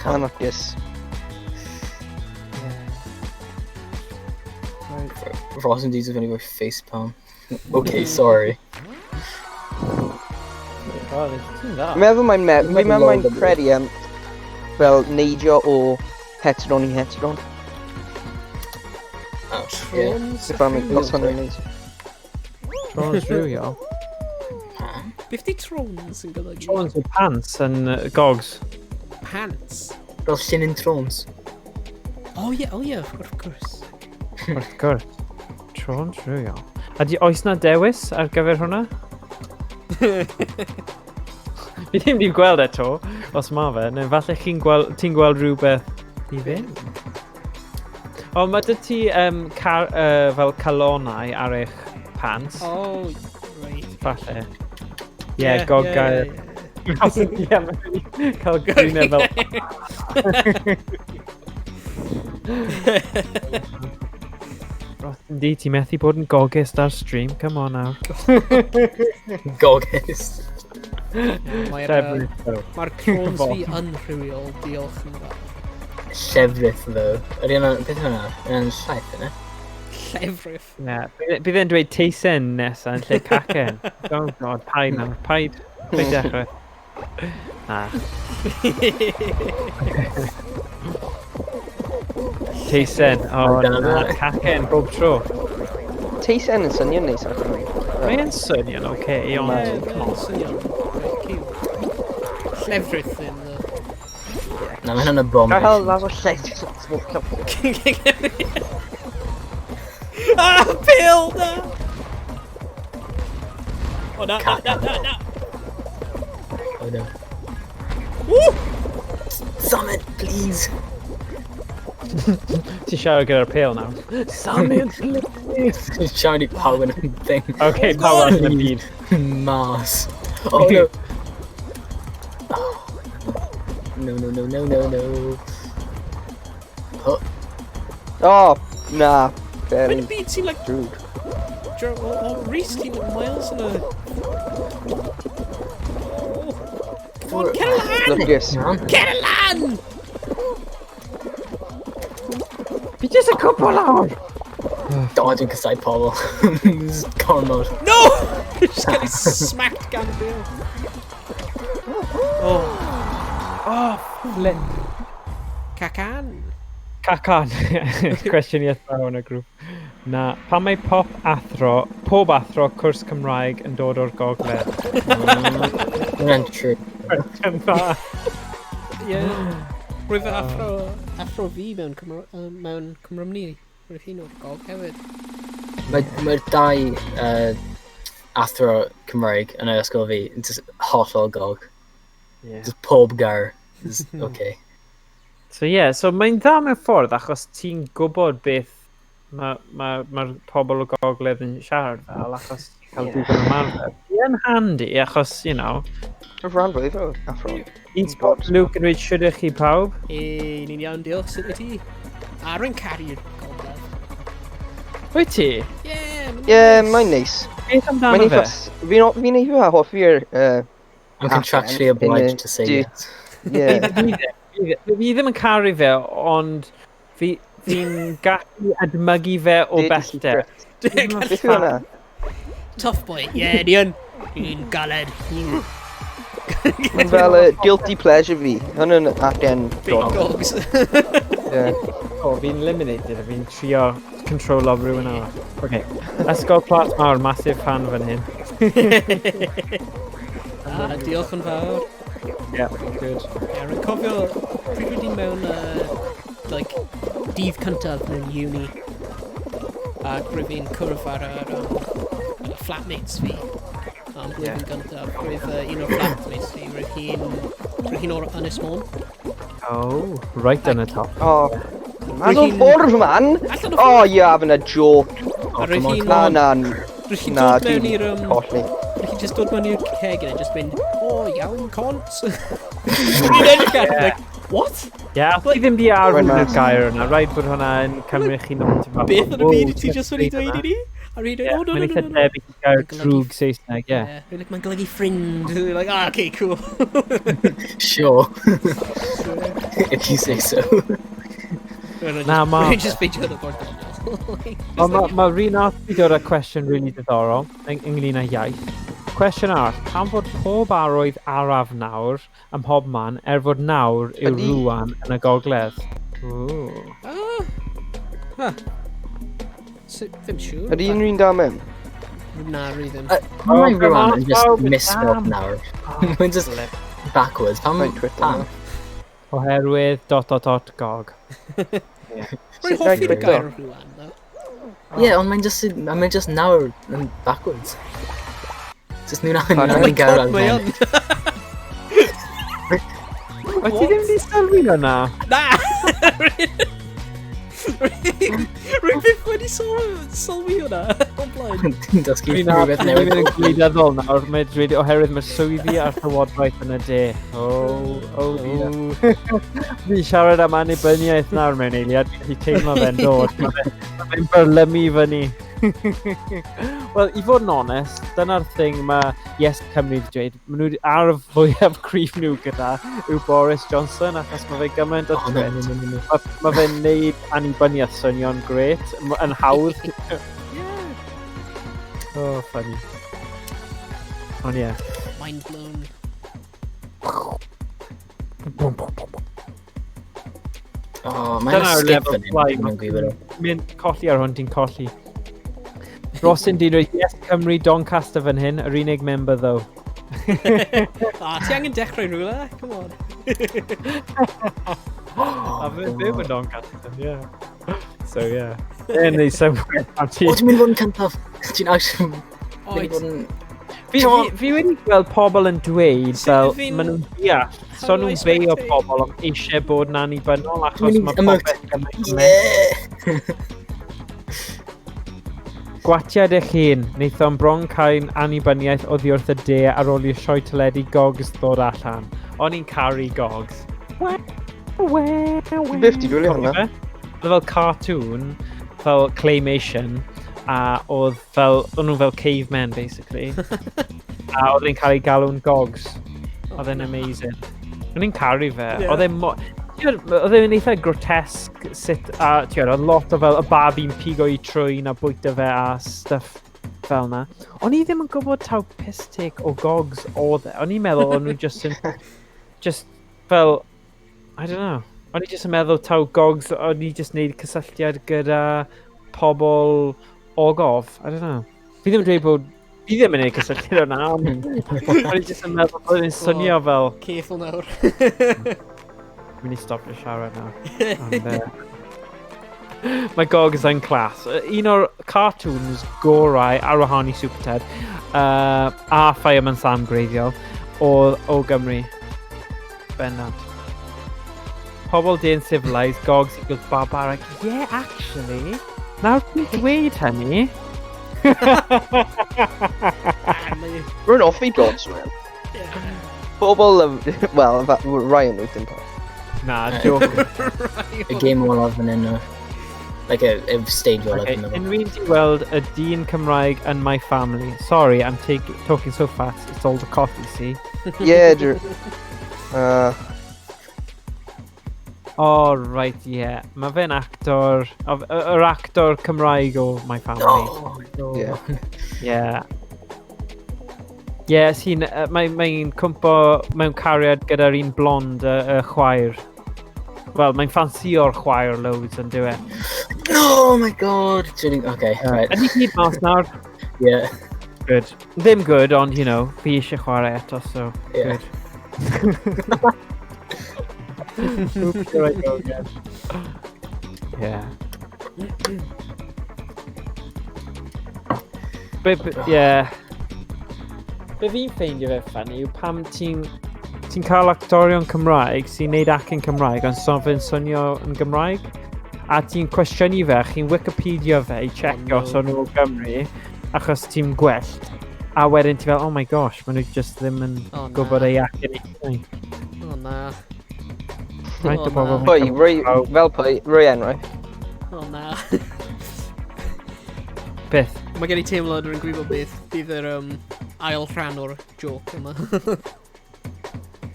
Anarchus. Ross and Deeds are gonna go face palm. Okay, sorry. Wel, ti'n dda. Fi'n meddwl mae'n me fi'n meddwl mae'n credu fel neidio o heteron i heteron. Oh, Trons If I'm os hwnna'n neud. Trons rhywiol. Beth di trons yn golygu? Trons yw pants yn gogs. Pants. Fel llinyn trons. Oh yeah, oh yeah, of course. Wrth gwrs. Trons rhywiol. A di, oes na dewis ar gyfer hwnna? Fi ddim wedi gweld eto, os ma fe, neu falle chi'n gweld, ti'n gweld rhywbeth i ddim. O, mae dy ti fel calonau ar eich pants, Oh, right. falle. Ie, yeah, gog gair. yeah. Ie, mae'n cael gwyneb fel... Ross, yndi, ti methu bod yn gogist ar stream, come on now. Gogist. Mae'r Llefrith, though. Mae'r trons fi yn rhywiol, diolch yn fawr. Llefrith, though. Ydy hwnna, beth yw hwnna? Ydy hwnna'n llaeth, yna? Llefrith. Ie, bydd e'n dweud teisen nesa yn lle cacen. Oh god, paid nawr, paid, paid dechrau. Na. Teisen, o na, cacen bob tro. Teisen yn swnio'n neis actually. Mae'n swnio'n oce, ond Ie, come on. mae'n swnio'n reit cute. Llefrith yn... Na, mae hwnna'n Gael abomination. las o llefrith. Ah, pil, na! O, na, na, na, na, na! Oh no. Woo! Summit, please! Ti'n siarad gyda'r pêl nawr. Summit, please! Siarad i pawb yn y thing. Okay, pawb arall yn y byd. Mars. Oh no. Oh, no, no, no, no, no, no. Oh, Oh, na. Mae'n Very byd sy'n like... drwg. O, Rhys, ti'n miles yn y... Oh, come on, cer lan! Lwcus. Cer lan! Fi jyst yn cwpl lawr! Do, dwi'n casau pobl. Gormod. No! Just getting smacked gan Bill. Oh, Oh, flip. cacan. Cacan. Cwestiwn i athro yn y grŵp. Na, pan mae pop athro, pob athro cwrs Cymraeg yn dod o'r gogledd? Hwnna'n true. Cwestiwn dda. Yeah. Roedd fy athro fi mewn, mewn Cymrymni. Roedd hi'n o'r gog hefyd. Mae'r dau athro Cymraeg yn yr ysgol fi yn just hollol gog. Yeah. Just pob gair. Just, okay. So yeah, so mae'n dda mewn ffordd achos ti'n gwybod beth mae'r ma pobl o gogledd yn siarad fel achos ti'n cael digon o ymarfer. Yn handi achos, you know, Rhan fwyaf o athro. un spot Luke yn dweud siwr chi pawb. Ei, ni'n iawn, diolch. Sut wyt ti? A rwy'n caru'r gogledd. Wyt ti? Yeah, mae'n Ie, nice. mae'n neis. Beth amdano Mae'n fe? eitha... Fi'n eitha hoffi'r... I'm contractually Accent in obliged y to say yes. Ie. Fi ddim yn caru fe, ond fi'n gallu admygu fe o Dirty bellter. secret. Beth yw hwnna? Tough boy. Yeah, ni yn. Ni'n galed. Mae'n fel guilty pleasure fi. Hwnnw'n acen Big gog. gogs. Ie. O, fi'n eliminated a fi'n trio control of rhywun arall. Okay. Ysgol Plas Mawr, massive fan fan hyn. Ah, diolch yn fawr. Yeah, good. Yeah, rwy'n cofio pryd wedi mewn, like, dydd cyntaf mewn uni. Ac rwy'n fi'n cwrdd ar yr flatmates fi. Am blwyddyn gyntaf. Roedd un o'r flatmates fi, roedd hi'n o'r Ynys Môn. Oh, right on the top. Oh. Allan o'r ffordd, man! Allan o'r Oh, you're having a joke. Oh, A roedd come on, hi'n... Na, na, Roedd hi'n na, dod mewn dwi'n i'r... colli. Roedd hi'n just dod mewn i'r cegin a just mynd, oh, iawn, cont. Roedd hi'n edrych ar, like, what? Yeah, os ti ddim di arfer Rwy'n yn y mas. gair yna, rhaid bod hwnna yn cymryd chi nôl. Ti'n fel, Beth yn y "Wow, byd ti just wedi dweud dweud i ni? A rwy'n dweud, Yeah, oh, no, mae'n no, eitha no, no, no. debyg i gair Mae'n golygu- drwg Saesneg, ie. Yeah. We're like, mae'n golygu ffrind. We're like, ah, okay, cool. Sure. If you say so. Na, Rwy'n just beidio yn y bord doniol. Ond mae ma Rhun Arth wedi dod â cwestiwn really diddorol ynglyn â iaith. Cwestiwn arall, pam fod pob arwydd araf nawr ym mhob man, er fod nawr yw rwan yn y gogledd? Ooh. Ah. Huh. So, ddim siŵr. Ydy unrhyw un da mewn? Na, rwy ddim. Pam mae rwan yn just misspelled nawr? Mae'n just backwards. Pam? Pam? Oherwydd dot dot dot gog. Rwy'n hoffi'r gair rwan, though. Ie, ond mae'n just, mae'n just nawr yn backwards. Just ni'n angen gair ar mae yn. Wyt ti ddim wedi sylwi hwnna? Na! Rwy'n byth wedi sylwi hwnna o blaen. Ti'n dysgu rhywbeth newydd. Dwi'n mynd yn gwleidyddol nawr, mae'n dweud oherwydd mae'r swyddi a'r llywodraeth yn y de. Oh, oh dear. Fi'n siarad am annibyniaeth nawr mewn eiliad, fi'n gallu teimlo fe'n dod. Mae fe'n byrlymu fyny. Wel, i fod yn onest, dyna'r thing mae Yes Cymru wedi dweud. Maen nhw ar y fwyaf cryf nhw gyda yw Boris Johnson, achos mae fe gymaint o Oh, twit. Mae ma fe'n neud annibyniaeth swnio'n gret, yn hawdd. Oh, funny. Ond ie. Yeah. Mind blown. Oh, mae'n Dyna'r skip level fan hyn. fly. Dwi'n gwybod. Mynd colli ar hwn, ti'n colli. Rosin di'n dweud, Yes Cymru, Doncaster fan hyn, yr unig member though. Ah, ti angen dechrau rhywle? Come on. A fe'n byw yn Doncaster, yeah. So, yeah. Yn ei somewhere am ti. O, ti'n mynd i fod yn cyntaf. Ti'n actually mynd i Oed. fod yn... Fi, fi, fi wedi gweld pobl yn dweud Sut fel, fi'n- maen nhw'n deall, so How do I nhw'n beio spectate? pobl am eisiau bod yn annibynnol achos Dwi'n mynd mae i emote. popeth gymaint o mess. Yeah! Gwatiad eich hun, wnaethom bron cael annibyniaeth oddi wrth y de ar ôl i'r sioe teledu Gogs ddod allan. O'n i'n caru Gogs. Byth di gwylio hwnna. Oedd e fel cartoon, fel claymation, a oedd fel, o'n nhw fel cavemen, basically. A oedd e'n cael ei galw'n Gogs. Oedd e'n amazing. O'n i'n caru fe. Ie. Oedd e'n mo... Ti'n gwbod, oedd e'n eitha grotesque sut, a ti'n gwbod, oedd lot o fel y babi'n pigo i trwyn a bwyta fe a stuff fel na. O'n i ddim yn gwybod taw piss take o Gogs oedd e. O'n i'n meddwl o'n nhw just yn, just fel, I don't know. O'n i just yn meddwl taw Gogs, o'n i just neud cysylltiad gyda pobl ogof. I don't know. Fi ddim yn dweud bod, fi ddim yn neud cysylltiad o'na, ond o'n i just yn meddwl bod e'n swnio fel, Careful nawr. Fi'n mynd i stopio siarad nawr. Ond, mae Gogs yn class. Un o'r cartoons gorau ar wahân i Super Ted a Fireman Sam greiddiol o, o Gymru. Bennad. Pobl dyn civilised, Gogs equals barbaric. Yeah, actually. Nawr ti'n dweud hynny. Rwy'n offi Gogs, man. Pobl, wel, Ryan wyth yn peth. Na, joke. Y game olaf fan hyn nawr. Like, y stage olaf Okay, yn meddwl. unrhyw un di weld y dyn Cymraeg yn my family. Sorry, I'm talking so fast. It's all the coffee, see? Yeah, dr... Oh, right, yeah. Mae fe'n actor... Yr actor Cymraeg o My Family. Oh, no. Yeah. Yeah. Yeah, sy'n... Mae'n mae cwmpo mewn cariad gyda'r un blond y chwaer. Wel, mae'n ffansïo'r chwaer loads yn dyw e. Oh my god! Okay, right. Ydy gyd mas nawr? Yeah. Good. Ddim good, ond, you know, fi eisiau chwarae eto, so... Yeah. Good. Oops, here I go again. Yeah. But, yeah. Be fi'n ffeindio fe funny yw pam ti'n ti'n cael actorion Cymraeg sy'n neud acen Cymraeg ond so fe'n swnio yn Gymraeg a ti'n cwestiynu fe, chi'n Wikipedia fe i checio Oh, os no. o'n nhw o Gymru achos ti'n gwellt a wedyn ti fel, oh my gosh, maen nhw just ddim yn Oh, na. gwybod ei acen ei hunain. O na. Right, Oh, o bobl na. Pwy, rwy, fel pwy, rwy enghraifft. O na. Beth? Mae gen i teimlad rwy'n gwybod beth bydd yr ail rhan o'r joke yma.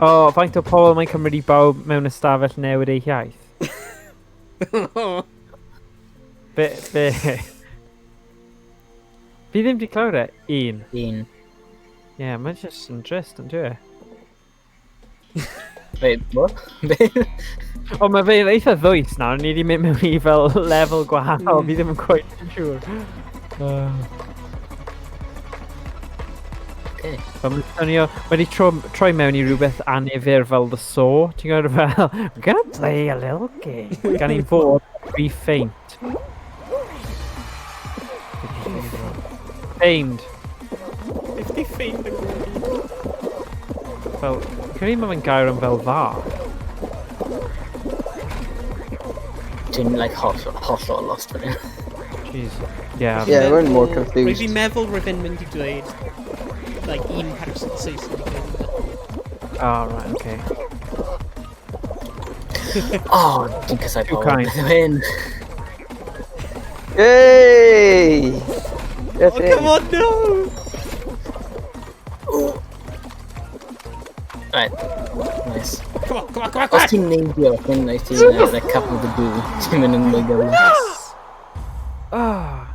O, oh, faint o pobl mae'n cymryd i bawb mewn ystafell newid eu hiaith? Be, be... Fi ddim wedi clywed e. Un. Un. Yeah, mae'n just yn drist, yn dwi? Wait, what? O, mae fe'n eitha ddwys nawr, ni wedi mynd mewn i fel lefel gwahanol, fi ddim yn quite yn siŵr. Okay. Fel mae'n swnio, wedi troi mewn i rhywbeth anifyr fel The Saw, ti'n gwybod fel, we're gonna play a little game. Gan i fod be faint. Feind. Beth di ffeind yn golygu? Fel, credu mae fe'n gair am fel dda. Dwi'n like hollol lost fan hyn. Jeez. Yeah. Yeah, we're more Rwy confused. fi'n meddwl rwy fi'n mynd i dweud, like, un person Saesneg i gweud. Oh, right, okay. Oh, dwi'n casau Too pobl. kind. Beth yw hyn? Yay! That's Oh, it. come on, no! Right. Nice. Come on, come on, come on, come Os on! ti'n neidio, ti'n like, ti'n like, cup of the goo, ti'n mynd yn mwy gyflym. Ah.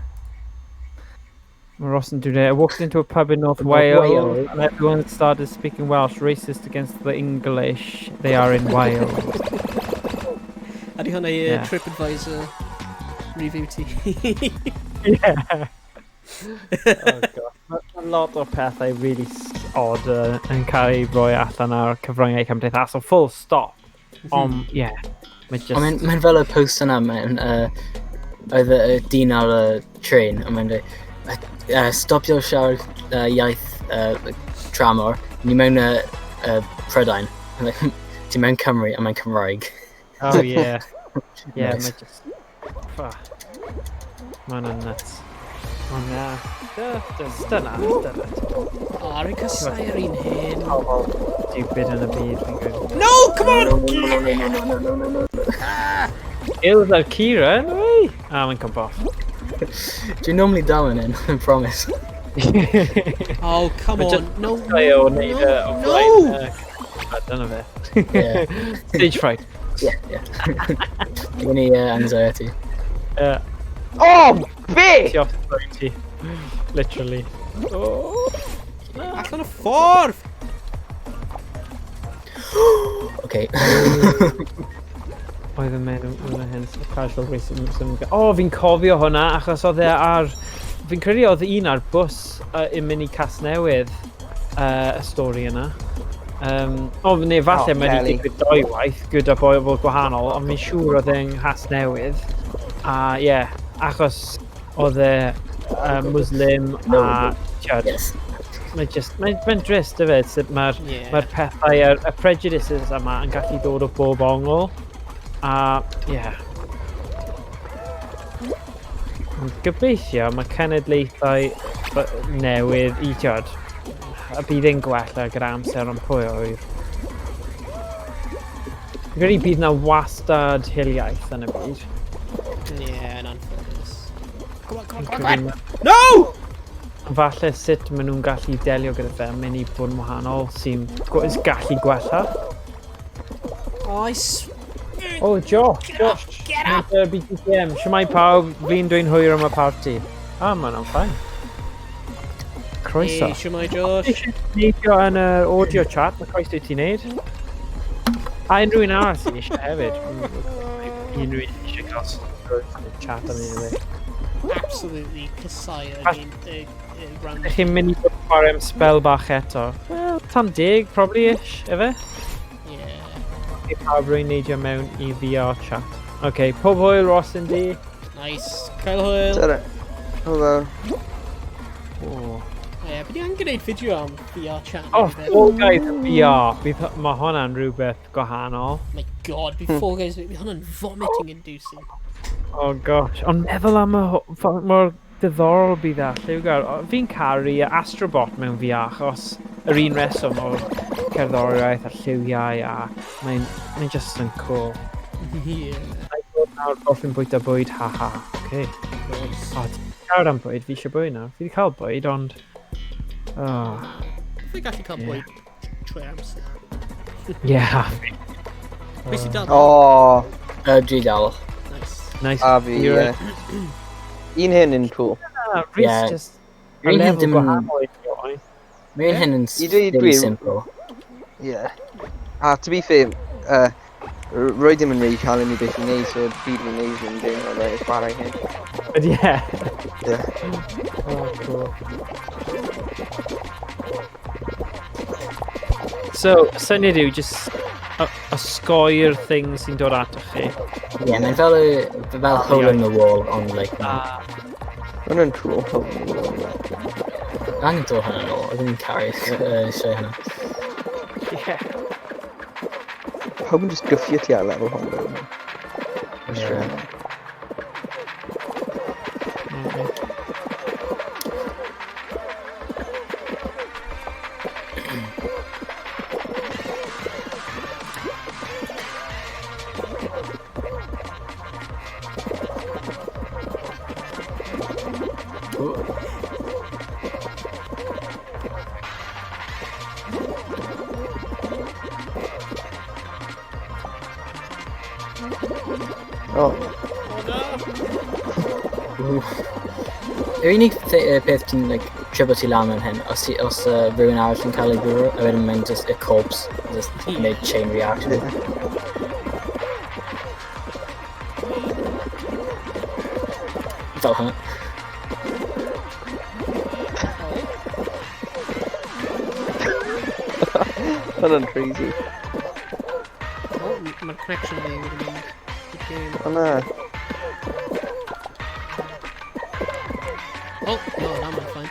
Mae Ross yn dweud, I walked into a pub in North Wales Wales. and everyone started speaking Welsh, racist against the English. They are in Wales. A di hwnna i Yeah. TripAdvisor review ti. Yeah. Oh god. Mae lot o pethau really odd yn cael ei roi allan ar cyfryngau cymdeithasol. Full stop. Ond, yeah. Mae just... Ond mae'n mae fel y post yna, mae'n, oedd y dyn ar y train, a mae'n dweud, stopio siarad iaith tramor, ni mewn Prydain. Like, ti mewn Cymru, a mae'n Cymraeg. Oh, yeah. Yeah, Nice. mae just... Mae hwnna'n nuts. Ond na. Just dyna, dyna. O, rwy'n casau ar un hyn. Stupid yn y byd, fi'n credu. No, come on! Ills ar Kieran, wey! Ah, mae'n cwmpo off. Dwi'n normally dal yn hyn, I promise. Oh, come Mae on. just No, Play o wneud e o no, flaen, no! dyna fe. Yeah. Stage fright. Yeah. Dwi'n i anxiety. Oh, bitch! Ti off the ti. Literally. Oh. Allan o ffordd! Okay. Oedd y men yn hyn casual racism. O, oh, fi'n cofio hwnna, achos oedd e ar... Fi'n credu oedd un ar bws yn mynd i Casnewydd, y stori yna. O, neu falle Oh, mae wedi Kelly. digwydd doi waith gyda bobl gwahanol, ond fi'n siŵr oedd e'n Nghasnewydd. A ie, yeah, achos oedd e Muslim a... Tiod, Yes. Mae just, mae'n drist hefyd, sut mae'r Yeah. mae'r pethau, y prejudices yma yn gallu dod o bob ongl. A, ie. Yeah. Ond gobeithio mae cenedlaethau newydd i tiod, a bydd e'n gwella gyda amser ond pwy oer. Fi'n credu bydd na wastad hiliaeth yn y byd. Yeah, yn anffodus. Come on, come on, Fi'n come on, credu come on! No! Falle sut maen nhw'n gallu delio gyda fe yn mynd i bod yn wahanol sy'n gallu gwella. Oes. Oh, Josh, Josh. Get up! BGTM, siwmai pawb, fi'n dwy'n hwyr am y parti. Ah, ma' hwnna'n fine. Croeso. Hey, siwmai, Josh. Ti eisiau neidio yn yr audio chat, mae croeso i ti wneud. A unrhyw un arall sy'n eisiau hefyd. Unrhyw un eisiau cael sgwrs yn y chat am unrhyw beth. Absolutely casau y game, y rand. Ydych chi'n mynd i fod yn chwarae am spell bach eto? Wel, tan 10, probably-ish, efe? Yeah. I pawb rwy'n neidio mewn i VR chat. OK, pob hwyl, Ross yn di. Nice. Cael hwyl. Tara. Hello. Oh, Ie, bydd i angen gwneud fideo am VR chat. oh neu rhywbeth. Fall Guys yn VR. Bydd, mae hwnna'n rhywbeth gwahanol. My god, bydd Fall Guys, bydd hwnna'n vomiting inducing. Oh gosh, ond meddwl am y ffordd mor diddorol bydd e, lliwgar. Fi'n caru Astrobot mewn VR achos yr un reswm o'r cerddoriaeth a lliwiau a mae'n just yn cool. Yeah. Nawr gorffen bwyta bwyd, haha. Okay. Nice. O, ti'n siarad am bwyd, fi eisiau bwyd nawr. Fi wedi cael bwyd, ond... Oh, Fi'n gallu cael Yeah. bwyd trwy amser. yeah. Pwy sy'n dal? Oh, Dwi dal. Nice. Nice. a fi, You're- ie. Un hyn yn cool. Ah, Rhys Yeah. just... Yr un hyn lefel dim yn- gwahanol i fi, oi. Mae un hyn yn I dweud really gwir- simple. Yeah. A to be fair, rwy ddim yn really cael unrhyw beth i wneud, so byd fi'n wneud yn ddim yn like, chwarae hyn. Ydy e? Yeah. Oh, cool. So, syniad yw just osgoi'r thing sy'n dod atoch chi. Yeah, mae'n fel, fel hole in the wall, ond like, Ah, Hwnna'n cool. angen dod hwnna nôl, oedd yn caru eisiau hwnna. yeah. Pawb yn just gyffio ti ar lefel hwn. though. Yeah. Okay. Ooh. Oh, Ooh. Yr unig peth ti'n like, tribio ti lan yn hyn, os, os rhywun arall yn cael ei bwrw, a wedyn mae'n just a corpse, just gwneud chain reaction. Fel hwnna. Hwnna'n crazy. Oh, mae'r connection fi wedi mynd. Good game. O na. Oh, no, na, mae'n fine.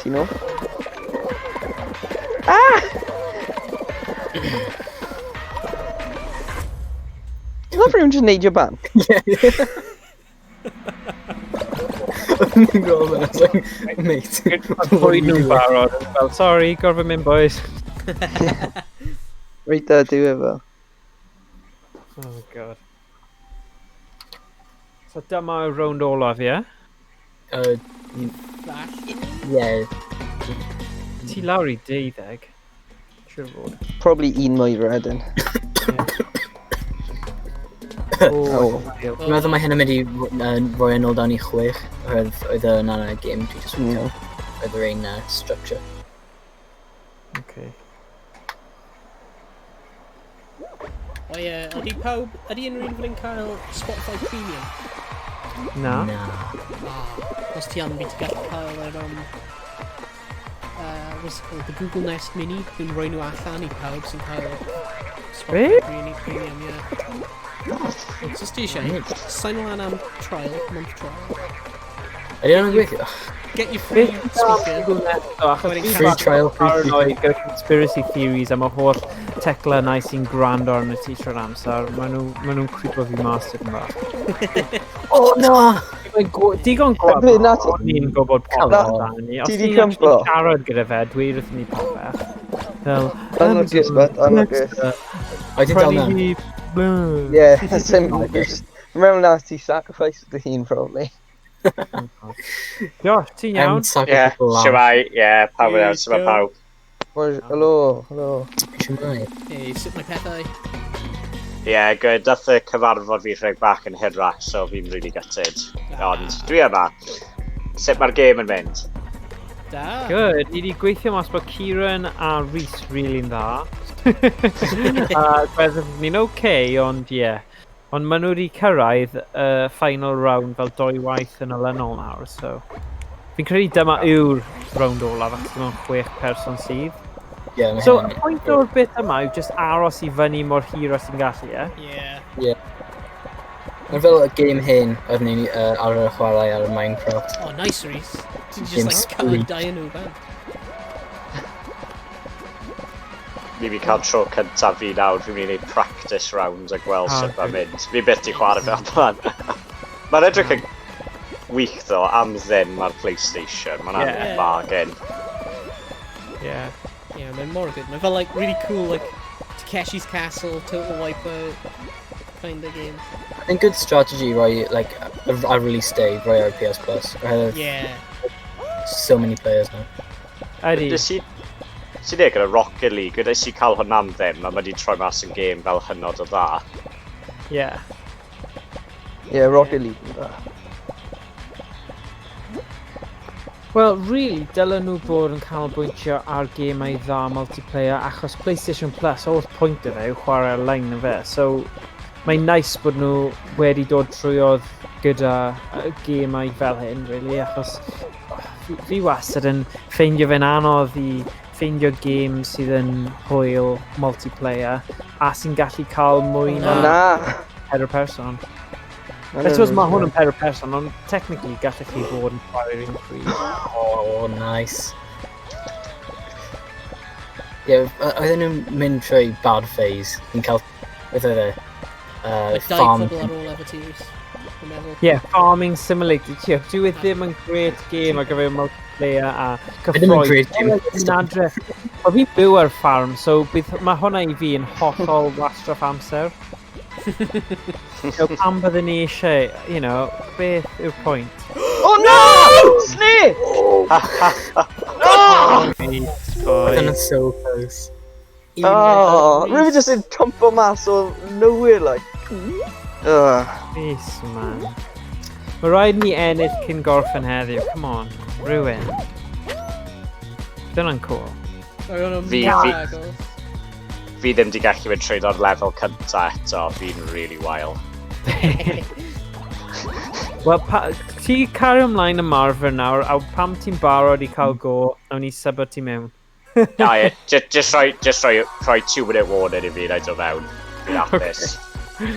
Ti'n ôl? Ah! Ti'n rhywun just neidio bant? O'n gweld hwnna, I was like, mate, Mae bwyd nhw'n barod. Fel, sorry, gorfod mynd, boys. Reit da, dyw e fel. Oh, God. So dyma yw'r rownd olaf, ie? Falle. Yeah. Ti lawr i 12. Siwr fod. Probably un mwy wedyn. Oh, Dwi'n meddwl mae hyn yn mynd i roi yn ôl down i 6, oherwydd oedd yn yna game dwi just wedi cael. Oedd yr un structure. Okay. O ie, ydy pawb, ydy unrhyw un fan hyn cael Spotify Premium? Na. Na. Ah, os ti yn, fi ti gallu cael yr, what's it called, the Google Nest Mini, dwi'n rhoi nhw allan i pawb sy'n cael Spotify Be? Premium, yeah. So os ti eisiau, sign lan am trial, month trial. Ydy hwnna'n gweithio? Get your free speaker. Google Nest, o, achos Wedyn fi'n Free bach trial, yn free paranoid gyda conspiracy theories am y holl tecla na sy'n gwrando arno ti trwy'r amser. Maen nhw'n creepo fi mas tipyn bach. Oh no! Mae'n digon gwybod Be, na ti- o'n i'n gwybod popeth Na, amdano ni. Os ti 'di ti'n actually cwympo? siarad gyda fe, dweud wrthyn ni popeth. Fel, Unluckiest, but unluckiest. Oedd ti'n dal Prynu mewn? fi... Yeah, sim... Mewn na ti sacrifice dy hun, probably. Josh, ti'n iawn? And sacrificial lamb. Shwmae, ie, pawb yn iawn, shwmae pawb. Helo, helo. Shwmae. Hey, sut mae pethau? Ie, good, dath y cyfarfod fi rheg bach yn hirach, so fi'n really gutted. Ond dwi yma. Sut mae'r gêm yn mynd? Da. Good, ni wedi gweithio mas bod Kieran a Rhys really'n dda. A gwedd ni'n okay, ond ie. Yeah. Ond maen nhw wedi cyrraedd y final round fel doi waith yn olynol nawr, so... Fi'n credu dyma yw'r round olaf, achos dim ond 6 person sydd. Yeah, mae So, hynna'n- y pwynt o'r bit yma yw just aros i fyny mor hir os ti'n gallu, ie? Yeah. Mae'n fel y game hyn oedd ni'n ar y chwarae ar y Minecraft. Oh, nice, Rhys. Ti'n just Game like cael spree. dau nhw bant. Fi fi cael tro cyntaf fi nawr, fi'n mynd i wneud practice rounds a gweld Ah, sut mae'n good. mynd. Fi byth di chwarae fel blaen. Mae'n edrych yn wych ddo, am ddim ar PlayStation. Mae'n Yeah. yeah. bargain. Yeah. Yeah, mae'n mor good. Mae'n fel like really cool like Takeshi's Castle, Total Wipeout kind of game. I think good strategy roi, like, ar release day, roi ar PS Plus. Oherwydd Yeah. so many players now. Ydy. Nes i... Nes i dweud gyda Rocket League, nes i cael hwnna am ddim, a mae wedi troi mas yn gêm fel hynod o dda. Yeah. Yeah, Rocket League. yn dda. Wel, really, dylen nhw bod yn canolbwyntio ar gemau dda multiplayer achos PlayStation Plus, holl pwynt o fe yw chwarae ar-lein na fe. So, mae'n nice bod nhw wedi dod trwyodd gyda gemau fel hyn, really, achos fi wastad yn ffeindio fe'n anodd i ffeindio gêm sydd yn hwyl multiplayer a sy'n gallu cael mwy na pedwar person. I suppose mae hwn yn pedwar person, ond technically gallech chi fod yn chwarae'r un pryd. Oh, nice. Ie, yeah, oedden nhw'n mynd trwy bad phase. Ni'n cael, beth oedd e? Mae dau farm... pobl ar ôl efo ti, Rhys. Ie, yeah, Farming Simulator. Ti, dwi e ddim yn great game ar gyfer multiplayer a cyffroes. Ddim yn great game. Adre. Wel, fi'n byw ar ffarm, so bydd, mae hwnna i fi yn hollol wastraff amser. So, pam byddwn ni eisiau, you know, beth yw'r pwynt? Oh no! Snake! Oh! Oedd yn so close. Oh, rwy'n just yn tumpo mas o nowhere, like. Ugh. Peace, man. Mae rhaid ni ennill cyn gorffen heddiw, come on. Rhywun. Dyna'n cool. Fi ddim di gallu mynd trwy lefel cynta eto, fi'n really wael. Wel, ti cario ymlaen ymarfer nawr, a pam ti'n barod i cael go, nawn ni sybo ti mewn. Na, ie, just rhoi 2-minute warning i fi, na i dod mewn. Fi'n hapus.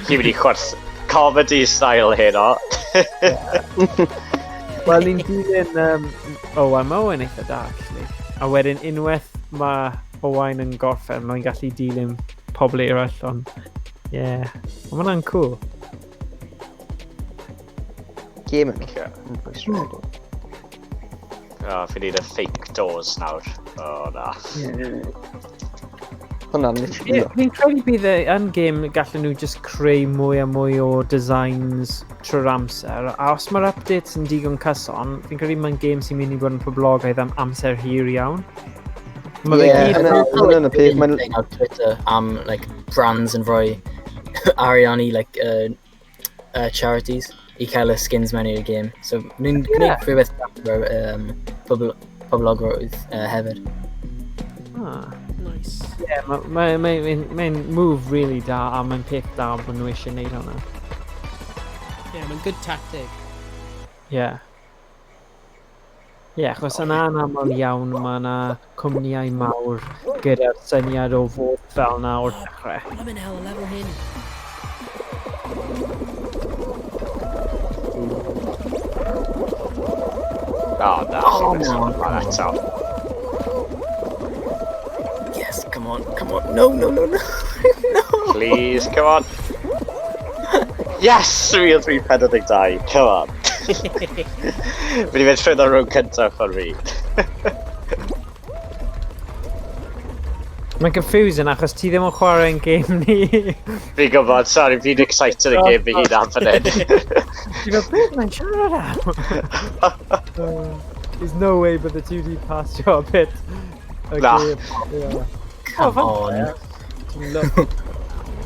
Chi'n mynd i chwerth comedy style heno. Wel, ni'n dilyn Owain. Mae Owain eitha da, actually. A wedyn, unwaith mae Owain yn gorffen, mae'n gallu dilyn pobl eraill, ond... Ie, yeah. Ond mae hwnna'n cool. Game yn Oh, fi need y fake doors nawr. Oh, na. Hwnna'n literally... Fi'n credu bydd e yn game gallen nhw just creu mwy a mwy o designs trwy'r amser. A os mae'r updates yn digon cyson, fi'n credu mae'n game sy'n mynd i fod yn poblogaidd am amser hir iawn. Mae fe gyd yn y peth. Mae'n ar Twitter am like, brands yn rhoi arian i like, charities i cael y skins mewn i'r game. So, nhw'n gwneud rhywbeth poblogrwydd hefyd. Ah. Nice. Yeah, mae'n move really da a mae'n peth da bod nhw eisiau gwneud hwnna. Yeah, mae'n good tactic. Yeah. Ie, achos yna yn aml iawn mae yna cwmnïau mawr gyda'r syniad o fod fel na o'r dechrau. Blimmin' hell, y lefel hyn. Oh, na. Oh, no. Eto. Yes, come on, come on. No, no, no, no. No. Please, come on. Yes! 3, 3, 42. Come on. Fi wedi mynd trwy rownd cyntaf ffordd fi. Mae'n confusing achos ti ddim yn chwarae'n game ni. Fi'n gwybod, sorry, fi'n excited y game fi hun am fan hyn. Ti'n fel, beth mae'n siarad am? There's no way but the 2D pasio a bit. Na. Yeah. Come on.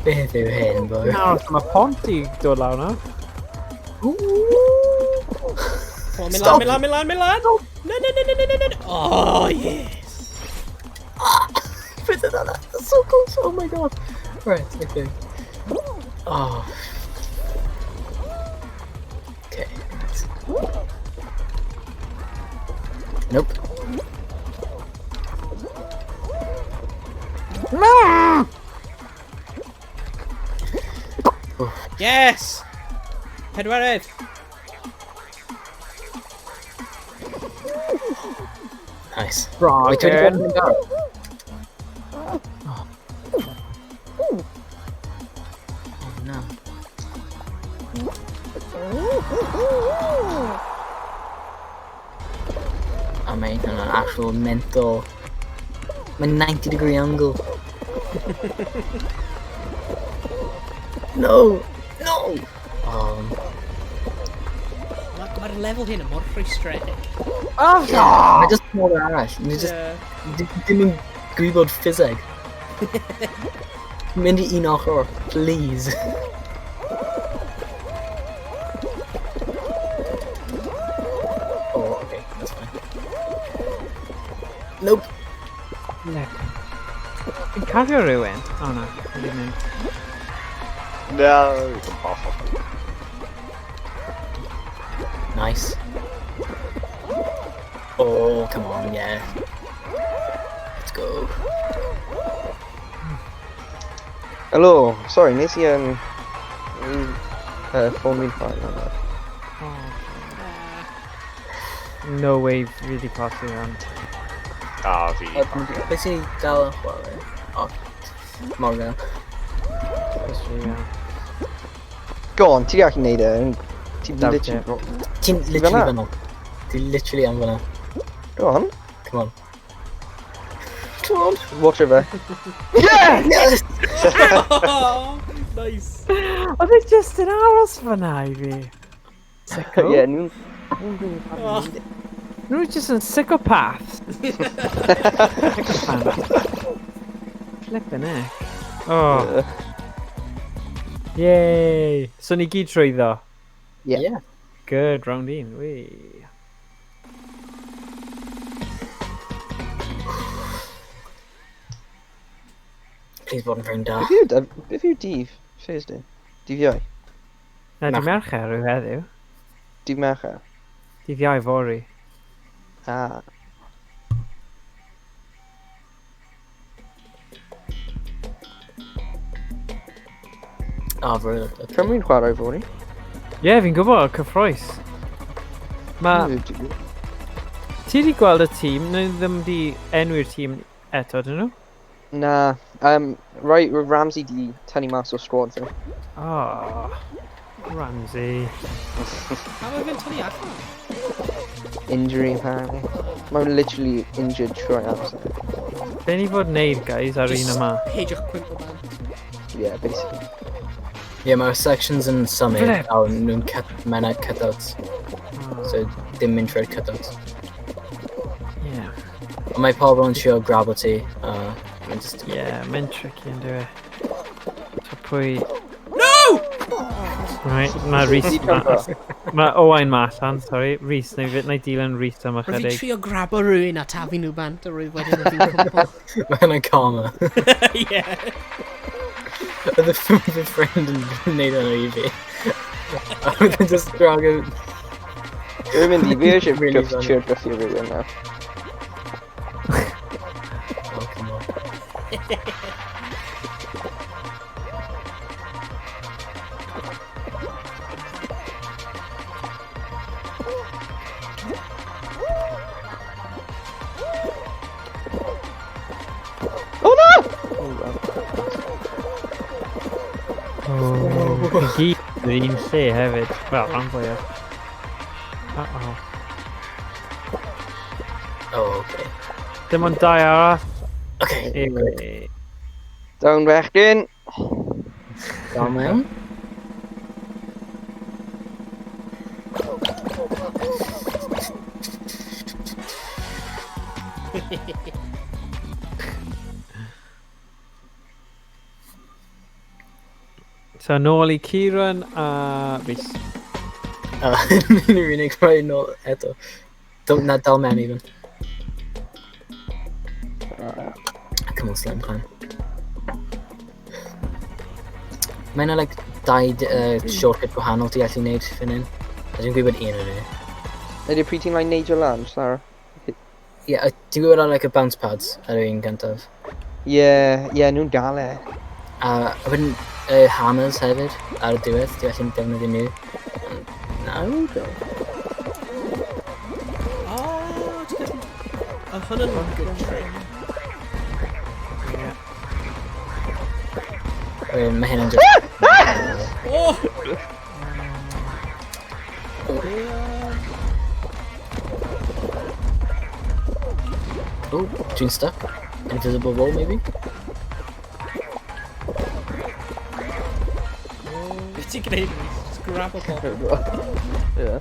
Beth yw hyn, boi? Nawr, mae pont i dod lawr nawr. Come on, mynd lan, mynd lan, mynd lan, mynd lan! No, no, no, no, no, no, no! Oh, yes! Beth yw hwnna? That's so close, oh my god. Right, okay. Oh. Okay, right. Nope. No! Yes! Pedwerydd! Nice. Wait, dwi wedi bod yn barod? Oh no. A mae hwnna'n actual mental. Mae'n 90-degree angle. No! No! Mae'r lefel hyn yn mor rhwystredig. Oh, yeah. Mae just mor arall. Mae just ddim yn gwybod ffiseg. Mynd i un ochr, please. Oh, okay, that's fine. Nope. Flip. Fi'n cario rhywun? O na, fi ddim mynd. No, impossible. Nice. Oh, come on, yeah. Let's go. Hello, sorry, nes i, ffôn fi'n ffael yna. Oh. No way fi wedi colli hwn. A fi. Beth sy'n dal yn chwarae? O, Morgan. Just fi, ie. Go on, ti'n gallu neud e. Ti'n Doubt literally... Ti'n literally Fan'na? fan'na. Ti'n literally am fan'na. Go on. Come on. Come on. Watch it fe. Yeah! Yes! Oh, nice. Oedd e just yn aros fyna i fi. Sicko. Yeah, nhw'n... Oh. Nhw just yn psychopaths. Sycophant. Flippin' heck. Oh. Yay. So ni gyd trwyddo. Yeah. Yeah. Good, round un. Wee. Please bod yn ffrind da. Beth yw, beth yw dydd? Thursday? Dydd Iau? Na, Na. di Mercher yw heddiw. Dydd Mercher? Dydd Iau fory. Ah. Oh, really? Okay. Cymru'n chwarae fory. Ie, yeah, fi'n gwybod, cyffroes. Ma, ti di gweld y tîm, neu ddim di enwi'r tîm eto, dyn nhw? Na. Right, Ramsey di tynnu mas o'r squad fe. Oh, Ramsey. Pam mae fe'n tynnu allan? Injury, apparently. Mae'n literally injured trwy amser. Be ni fod wneud, guys, ar un yma? Peidiwch cwympo man. Yeah, basically. Yeah, mae'r sections yn symud, Flip. a nhw'n cut, mae yna cutouts. So, dim mynd trwy'r cutouts. Yeah, Ond mae pobl yn trio grabo ti, a mae'n just... yeah, mae'n tricky yn dwi. So pwy... No! Right, mae Rhys... Di cwympo. Mae Owain ma allan, sorry. Rhys, neu fi- neu dilyn Rhys am Rwy'n ychydig. trio grabo rhywun a tafu nhw bant a rwy'n wedyn yn fi'n cwympo. Mae hynna'n karma. Yeah. Oedd y fy ffrind yn gwneud hynna i fi. A oedd yn just drago... Dwi'n mynd i, fi eisiau Really funny. trio gyffio rhywun nawr. Oh, come on. Oh no! Oh, well. Oh, i gyd yn un lle hefyd. Wel, rhan fwyaf. Uh-oh. Oh, okay. Dim ond dau arall. Okay. Anyway. Down bechgyn. Dal mewn. So, nôl i Kieran a Rhys. Ni'n yr unig rhai nôl eto. Don't, na, dal mewn even. Come on, Slim Clan. Mae yna, like, dau shortcut gwahanol ti gallu neud fan hyn. A dwi'n gwybod un o'n nhw. Ydy pryd ti'n like neidio lan, Sarah? Ie, yeah, ti'n gwybod ar, like, y bounce pads ar yr un gyntaf. Yeah, yeah, nhw'n gael e. A wedyn hammers hefyd ar y diwedd, ti'n gallu defnyddio nhw. Ond Na. Okay. Oh, ti'n gallu... Oedd hwnna'n good trick. Yeah. Wedyn mae hyn yn just... Oh! Oh, dwi'n stuck. Invisible wall, maybe? Beth ti'n gwneud, Rhys? Just grab a bobl. Yeah.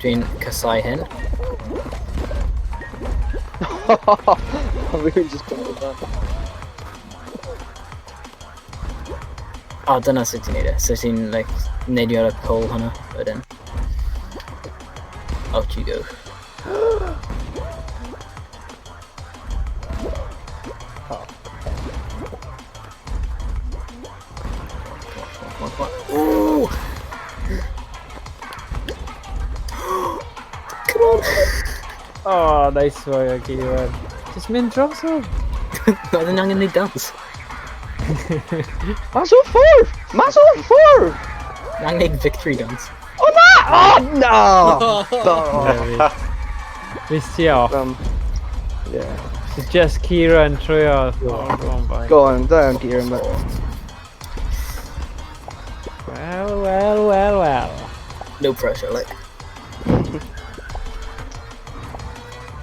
Dwi'n casau hyn. Rhywun just cymryd fan. O, dyna sut ti'n neud e. So ti'n, like, neidio ar y pole hwnna, wedyn. Out you go. Come on, come on. Ooh! Come on! Oh, nice one, Kieran. Just mynd drosodd. Oedd yn angen neud dance. Mas o'r ffordd! Mas o'r ffordd! Angen neud victory dance. O na! Oh no! Oh. Fys ti off. Yeah. So just Kieran trwyodd. Oh, go on, boy. Go on, da iawn Kieran, but... Well, well, well, well. No pressure, like.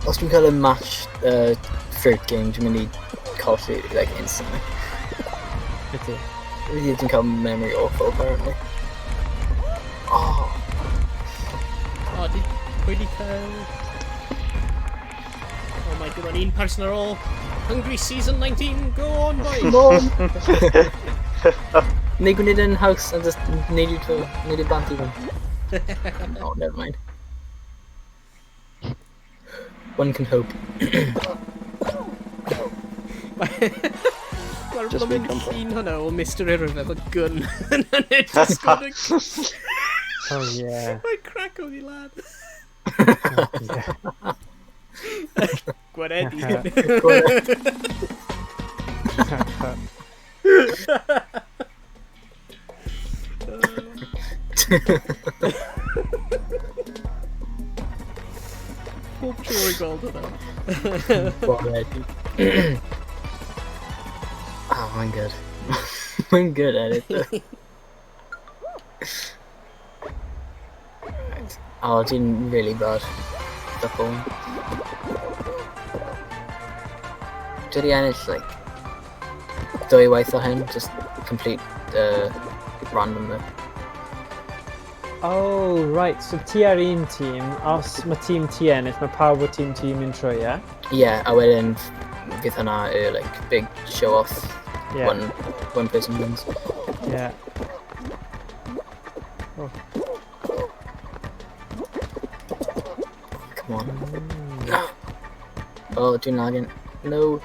Os dwi'n cael y match third game, dwi'n mynd i colli, like, instantly. Ydy. Dwi'n cael memory awful, apparently. Oh! Oh, di... Pwy di cael... Oh my god, un person ar ôl. Hungry Season 19, go on, boys! Come on! Neu gwneud yn haws a just neud i to, neud i bant i fan. Oh, never mind. One can hope. Mae'r Just blomyn make up. llun hwnna o Mr Irwin efo gun. And it just got a... Oh, yeah. Mae'n crack o di lad. Gwaredu. Pob tro i gweld hwnna. Gwaredu. Oh, mae'n good. Mae'n good at it, though. Right. Oh, dwi'n really bad. The phone. Dwi wedi ennill, like, dwy waith o hyn, just complete randomly. Oh, right. So ti ar un tîm, os mae tîm ti ennill, mae pawb o tîm ti mynd trwy, ie? Yeah, a wedyn fydd hwnna y, like, big show-off Yeah. one person wins. Yeah. Oh. Come on. Oh, dwi'n lagging. No.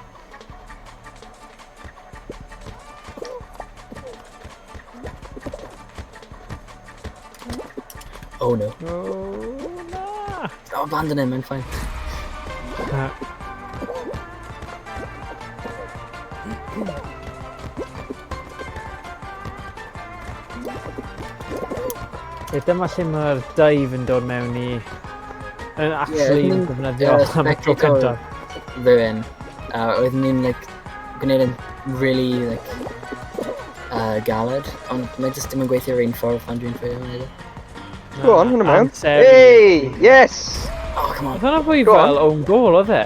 Oh no. Oh, na! Oh, abandon him, I'm fine. Ie, dyma lle mae'r dive yn dod mewn i... Yn actually yeah, defnyddio am y tro cyntaf. Rhywun. Oedden ni'n, like, gwneud yn really, like, galed, ond mae jyst ddim yn gweithio'r un ffordd pan dwi'n ffeio wneud e. Go on, hwnna mewn. Amser. Hey! Yes! Oh, come on. Oedd hwnna fwy Go on. fel own goal, oedd e?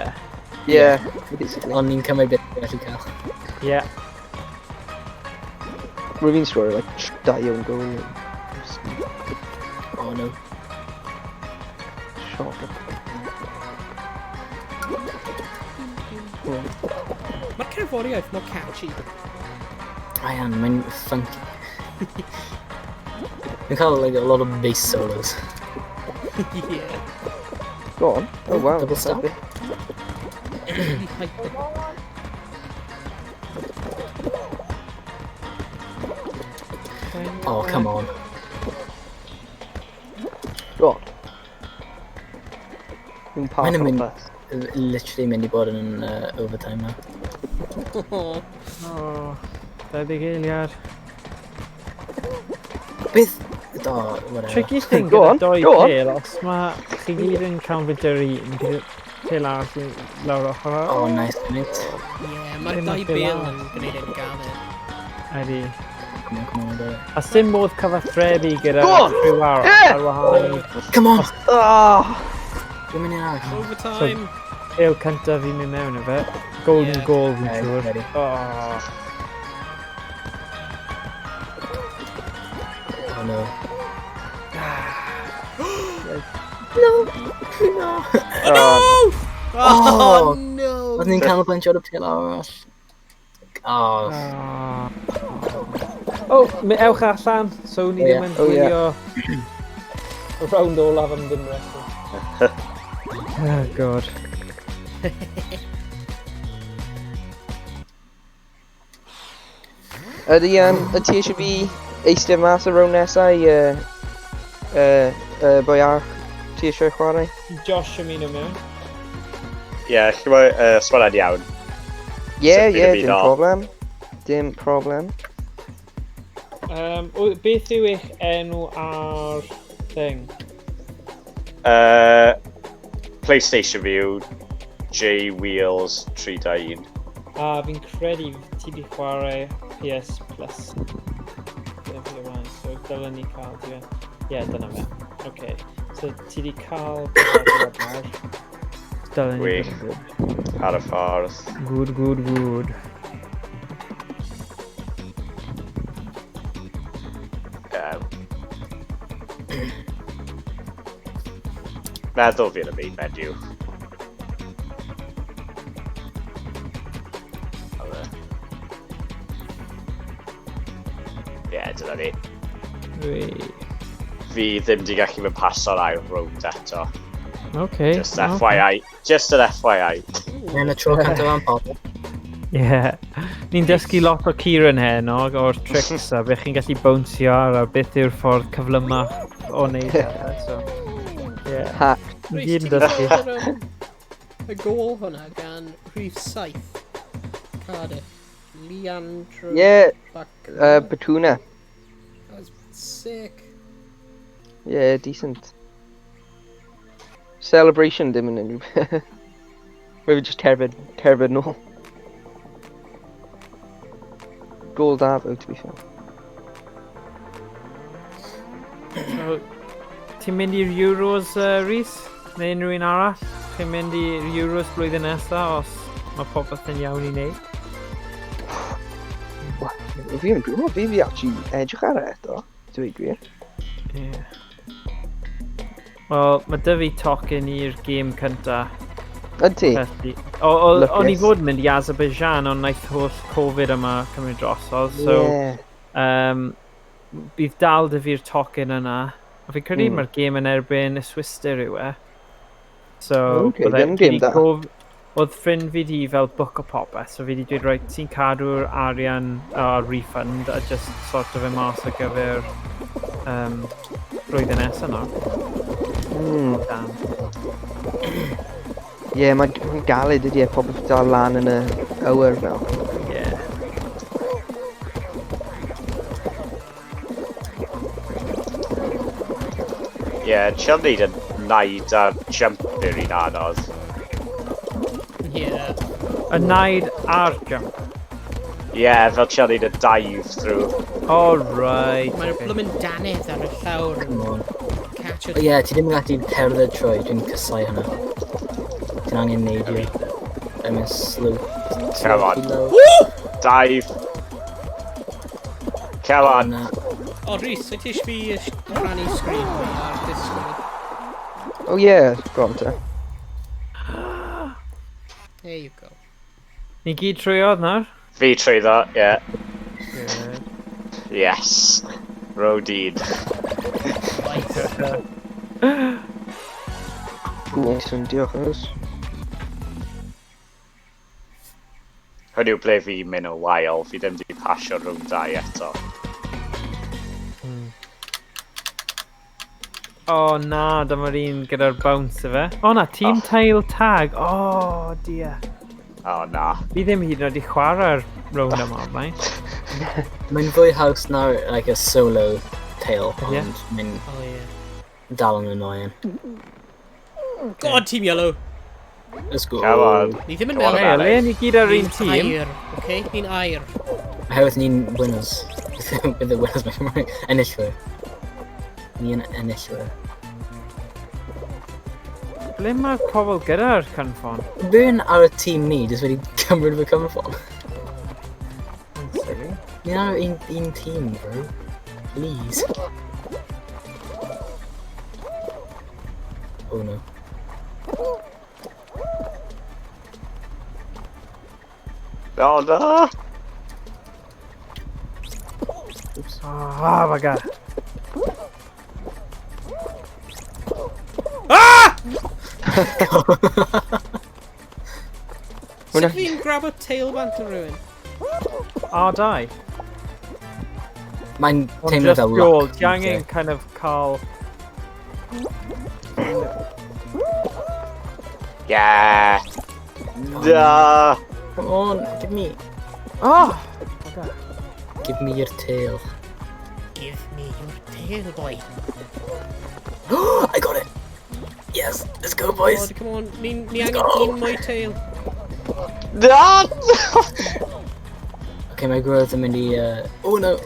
Yeah, basically. Ond ni'n cymryd beth dwi'n gallu cael. Ie. Rwy'n fi'n sgorio, like, dau own goal. Oh no. Shock. Mae'r cerddoriaeth mor catchy. I am, mae'n funky. Dwi'n cael, like, a lot of bass solos. Yeah. Go on. Oh wow. Double stop. Really hype it. Oh, come on. Go on. Dwi'n park Mae'n on mynd- bus. Literally mynd i bod yn overtime now. Oh. Oh, 20 eiliad. Beth? Oh, whatever. Tricky thing Go gyda on, doi go on. pêl, os mae chi gyd yn canfod yr un, gyda pêl arall i lawr ochr arall. Oh, nice, mate. Yeah, mae'r Ddim dau yn bêl arall. yn gwneud e'n galed. Ydy. Come on, come on, I got it. A sim modd cyfathrebu gyda Go on! rhyw arall Yeah! ar wahân i Come on! Oh! Dwi'n mynd i'n arall. Overtime! pêl cyntaf i mynd mewn o fe. Golden Yeah. goal fi'n Okay, siŵr. ready. Oh. Oh no. No! No! Oh, Oh, Oh. no! Oedden ni'n canolbwyntio ar y pêl arall. Oh, Ah. Oh, mi ewch allan, so ni Oh, ddim yeah. yn Oh, yeah. gwylio y round olaf am ddim reswm. Oh, God. Ydy, ydy ti eisiau fi eistedd mas y row nesau i boi arall ti eisiau chwarae? Josh ymuno mewn. Ie, yeah, chi mo, sgwara'n iawn. Ie, ie, dim problem. Dim problem. Beth yw eich enw ar thing? PlayStation fi yw J Wheels 321. A fi'n credu ti di chwarae PS Plus. So dylen ni cael ti fe. Ie, dyna fe. OK. So ti di cael... Dylen ni Wych. Ar y ffordd. Good, good, good. Meddwl fi yn y main menu. Ie, dyna ni. Fi ddim di gallu mynd paso'r ail rownd eto. Okay. Just FYI. Just an FYI. Mae'n y tro cyntaf am pobl. Ie. Ni'n dysgu lot o Kieran heno o'r tricks a beth chi'n gallu bownsio ar a beth yw'r ffordd cyflymach o wneud e. So, yeah. Ha. Ni gyd yn dysgu. Y gôl hwnna gan rhif 7. Cardiff. Leandro. Yeah. Batuna. That was sick. Yeah, decent. Celebration dim yn unrhyw. Maybe just cerdded nôl. Gôl da though, to be fair. So, ti'n mynd i'r Euros, Rhys? Neu unrhyw un arall? Ti'n mynd i'r Euros blwyddyn nesaf os mae popeth yn iawn i wneud? Fi yn gwybod, fi actually edrych ar e eto, dweud gwir. Yeah. Wel, mae dy fi tocyn i'r gêm cynta. Ydy? O'n i fod yn mynd i Azerbaijan, ond naeth holl Covid yma cymryd drosodd, so bydd dal dy fi'r tocyn yna. A fi'n credu mae'r gêm yn erbyn y Swister yw e. So, okay, ddim gêm da. Oedd ffrind fi di fel book o popeth, so fi di dweud, right, ti'n cadw'r arian a refund a just sort of e mas ar gyfer blwyddyn nesaf nawr. Ie, mae'n galed ydi e, popeth dal lan yn y awyr fel. Ie. Ie, ti'n neud y naid a jump i'r un anodd. Ie. Y naid a'r jump? Ie, fel ti'n neud y dive through. Oh, right. Mae'r blwmyn dannedd ar y llawr yn catch it. Ie, ti ddim yn gallu cerdded trwy, dwi'n casau hwnna. Ti'n angen neidio. I'm in slow. Come on. Dive. Come on. O, Rhys, wyt ti eisiau fi rhannu sgrin fi ar Discord? Oh yeah, go on te. There you go. Ni gyd trwyodd nawr? Fi trwyddo, ie. Yes. Roaded. Cool, awesome, diolch oes. Hwn yw ble fi'n mynd o wael, fi ddim wedi pasio rhwng 2 eto. O na, dyma'r un gyda'r bounce efe. O na, Team Tail Tag. O, dear. O na. Fi ddim hyd yn oed i chwarae'r rownd yma o'r blaen. Mae'n fwy haws na'r like, a solo tail, ond mae'n dal yn annoying. God, Team Yellow! Let's go. Come on. Ni ddim yn Come on, meddwl. Le, ni gyd ar un tîm. Ni'n air, okay? Ni'n air. Oherwydd ni'n winners. Bydd y winners mae'n Cymraeg. Enillwyr. Ni'n enillwyr. Ble mae'r pobl gyda'r cynffon? Rhywun ar y tîm ni jyst wedi cymryd fy cynffon. Ni'n ar un tîm, bro. Please. Oh no. Oh no! Oops. Ah, my God. Ah! Sut fi'n grab o tail bant o rhywun? R2. Mae'n teimlo fel luck. Ti angen kind of cael... Yeah! Na! Come on, give me... Oh! Give me your tail. Give me your tail, boy. I got it! Yes, let's go, boys! Come on, come on. Ni, ni angen un mwy tail. Na! Okay, mae growth yn mynd i... Oh no!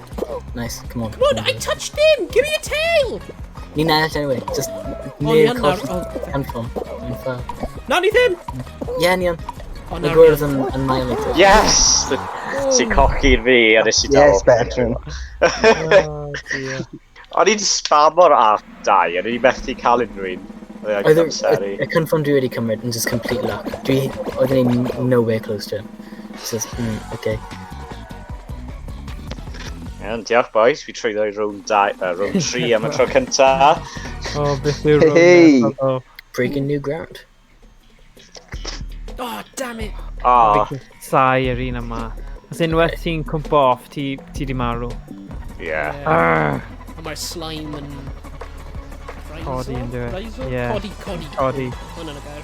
Nice, come on. Come on, I touched him! Give me a tail! Ni'n ennill anyway, just... Oh, ni yn nawr. Confirm. Mae'n ffael. Na, ni ddim! Yeah, ni yn. Mae gwyrdd yn annihilated. Yes! Ti'n cochi'r fi a nes i dal. Yes, Bertrand. Oh, dear. O'n i'n spamo'r R2, a o'n i'n methu cael unrhyw un. Oedd y confirm dwi wedi cymryd yn just complete luck. Dwi, oeddwn i'n nowhere close to him. So, okay. Iawn, diolch boys, fi trwyddo i round 3 am y tro cynta. Oh, beth yw'r round Hey! Breaking new ground. Oh, damn it! Oh. Sai yr un yma. Os unwaith ti'n cwmpo off, ti di marw. Yeah. A mae'r slime yn... Codi yn dweud. Yeah. Codi, codi. Codi. Hwna'n y gair.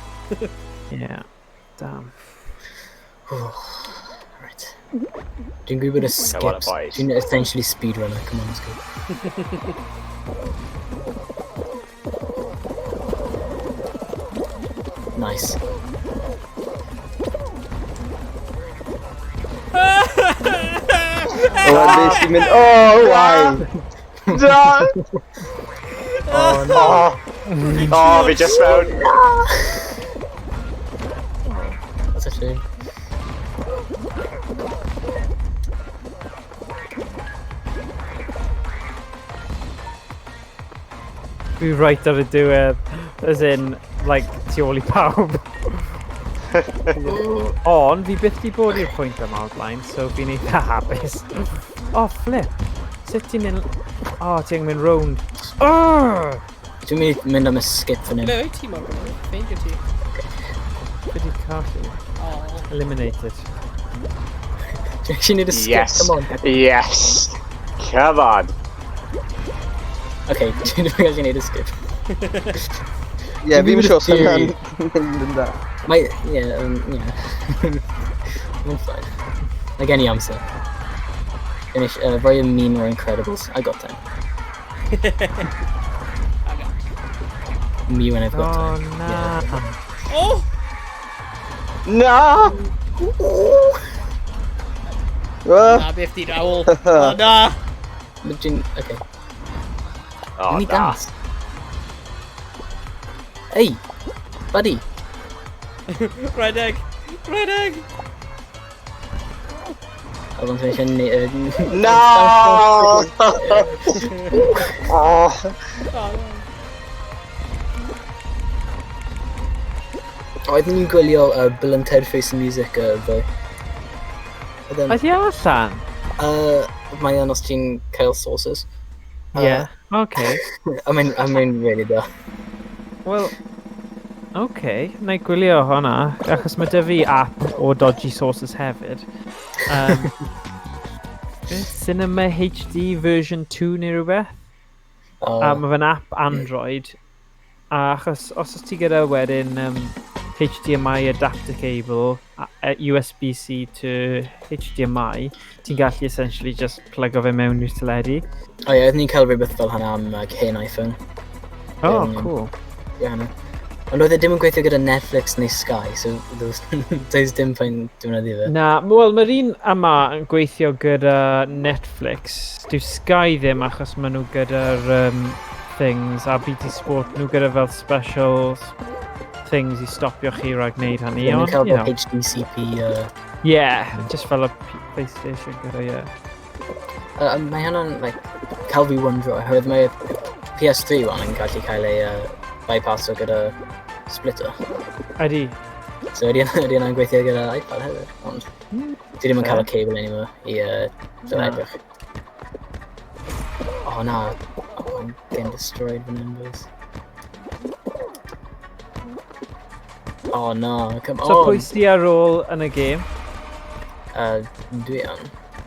Yeah. Damn. Right. Dwi'n gwybod y skips. Dwi'n essentially speedrunner. Come on, let's go. Nice. Oh, beth sy'n mynd... Oh, why? Na! Oh, no. Oh, fi just mewn. That's a shame. Dwi right ar y diwedd, as in, like, tu ôl i pawb. Ond, fi byth di bod i'r pwynt yma o'r blaen, so fi'n eitha hapus. Oh, flip! Sut ti'n mynd... Oh, ti'n mynd round. Oh! Dwi'n mynd mynd am y skip fan hyn. Le wyt ti, Morgan? Ffeindio ti. Fi di colli. Oh. Eliminated. Dwi'n actually need a skip, yes. Come on. Yes! Come on! Okay, dwi'n actually need a skip. Yeah, fi'n siŵr sy'n mynd yn dda. Mae, yeah, yeah. Mae'n fine. Like any amser. Finish, rhoi y mean or Incredibles. I got time. I got. Me when I've got oh, time. Na. Yeah. Oh! Na! Na, beth di rawl. Oh, na! Okay. Oh, Let me dance. Hey! Buddy! Red egg! Red egg! Oedd o'n eisiau neud... No! Oh. Oeddwn ni'n gwylio Bill and Ted Face the Music ddoe. Ydy o allan? Mae o'n os ti'n cael sources. Yeah, okay. I mean, really da. Well, okay, na i gwylio hwnna, achos mae dy fi app o dodgy sources hefyd. Cinema HD version 2 neu rhywbeth. A mae fe'n app Android. A achos os oes ti gyda wedyn HDMI adapter cable, USB-C to HDMI, ti'n gallu essentially just plugo fe mewn i'r teledu. O ie, oeddwn ni'n cael rhywbeth fel hynna am hen iPhone. Oh, cool. Yeah, no. Ond oedd e ddim yn gweithio gyda Netflix neu Sky, so does dim pwynt defnyddio fe. Na, wel, mae'r un yma yn gweithio gyda Netflix. Dyw Sky ddim achos maen nhw gyda'r things, a BT Sport nhw gyda fel special things i stopio chi rhag wneud hynny. Ie, nhw'n cael fel HDCP... Yeah, just fel y PlayStation gyda, yeah. Mae hynna'n, like, cael fi wondro, oherwydd mae PS3 wan yn gallu cael ei bypasso gyda splitter. Ydy. So ydy yna'n gweithio gyda iPad hefyd, ond dwi ddim yn cael y cable anymore i edrych. Oh na, oh, I'm getting destroyed fan hyn, boys. Oh no, come on! So pwy sy ar ôl yn y gêm? Dwi yn.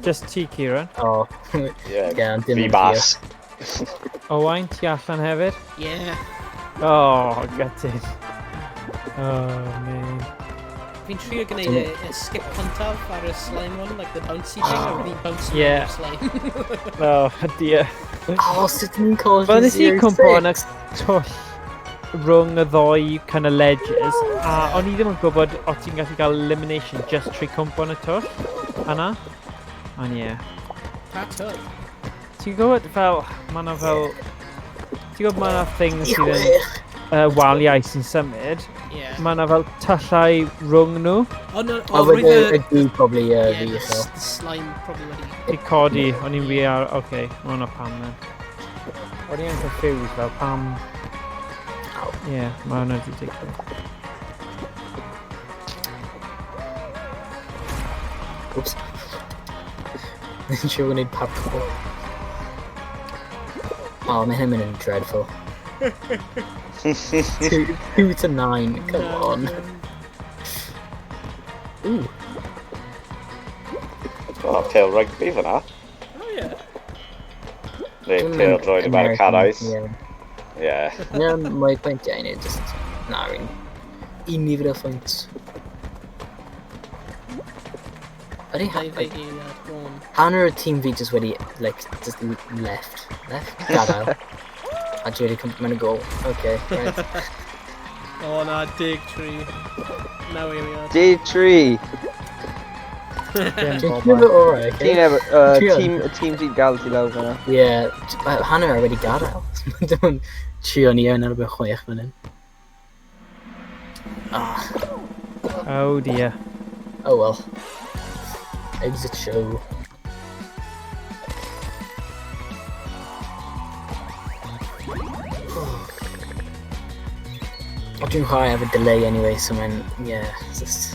Just ti, Kieran? Oh. Yeah, Yeah, ond dim fi yn mas. Owain, ti allan hefyd? Yeah. Oh, gutted. Oh, man. Fi'n trio gwneud y skip cyntaf ar y slime one, like the bouncy thing, a fi'n bounce Yeah. o'r slime. Oh, dear. Oh, sut ni'n cael Fel nes i cwmpo yn y twll rhwng y ddoi kind of ledges, a o'n i ddim yn gwybod o ti'n gallu cael elimination just trwy cwmpo yn y twll yna. Ond ie. Yeah. Pa twll? Ti'n gwybod fel, mae yna fel... Ti'n gwybod mae yna things sydd yn waliau sy'n symud. Yeah. Mae yna fel tyllau rhwng nhw Oh no, O, oh, roedd roedd y... y goo probably Yeah, fi the uchel. slime probably wedi... i codi. O'n i'n wir ar... Oce, okay, mae hwnna pam then. O'n i'n confused fel pam... Ie, yeah, mae hwnna wedi digwydd. Oops. Ni'n siŵr gwneud parkour. Oh, mae hyn yn mynd yn dreadful. 2 to 9, come on. Ooh, Oh, pêl rugby fyna. Oh yeah. Neu Dwi'm yn pêl droed American, Americanaidd. Yeah. Yeah. Yeah, mae pwyntiau i neud, just... Na, fi'n... Un nifer o pwynt. Ydy, Dau like, ddeg eiliad, go on. hanner y tîm fi just wedi, like, just left. Left? Gadael. A dwi wedi cymryd mewn y gol. Okay, right. O na, 13. Naw eiliad. 13. Dim Dwi'n bobl. cymryd orau, okay? Tîm efo, Trio. tîm, tîm sy'n gael ti lawr fyna. Yeah, hanner ar wedi gadael. Dim ond trio ni yn erbyn 6 fan hyn. Ah, Oh dear. oh well. Exit show. O, dwi'n chwarae efo delay anyway, so mae'n, yeah, it's just...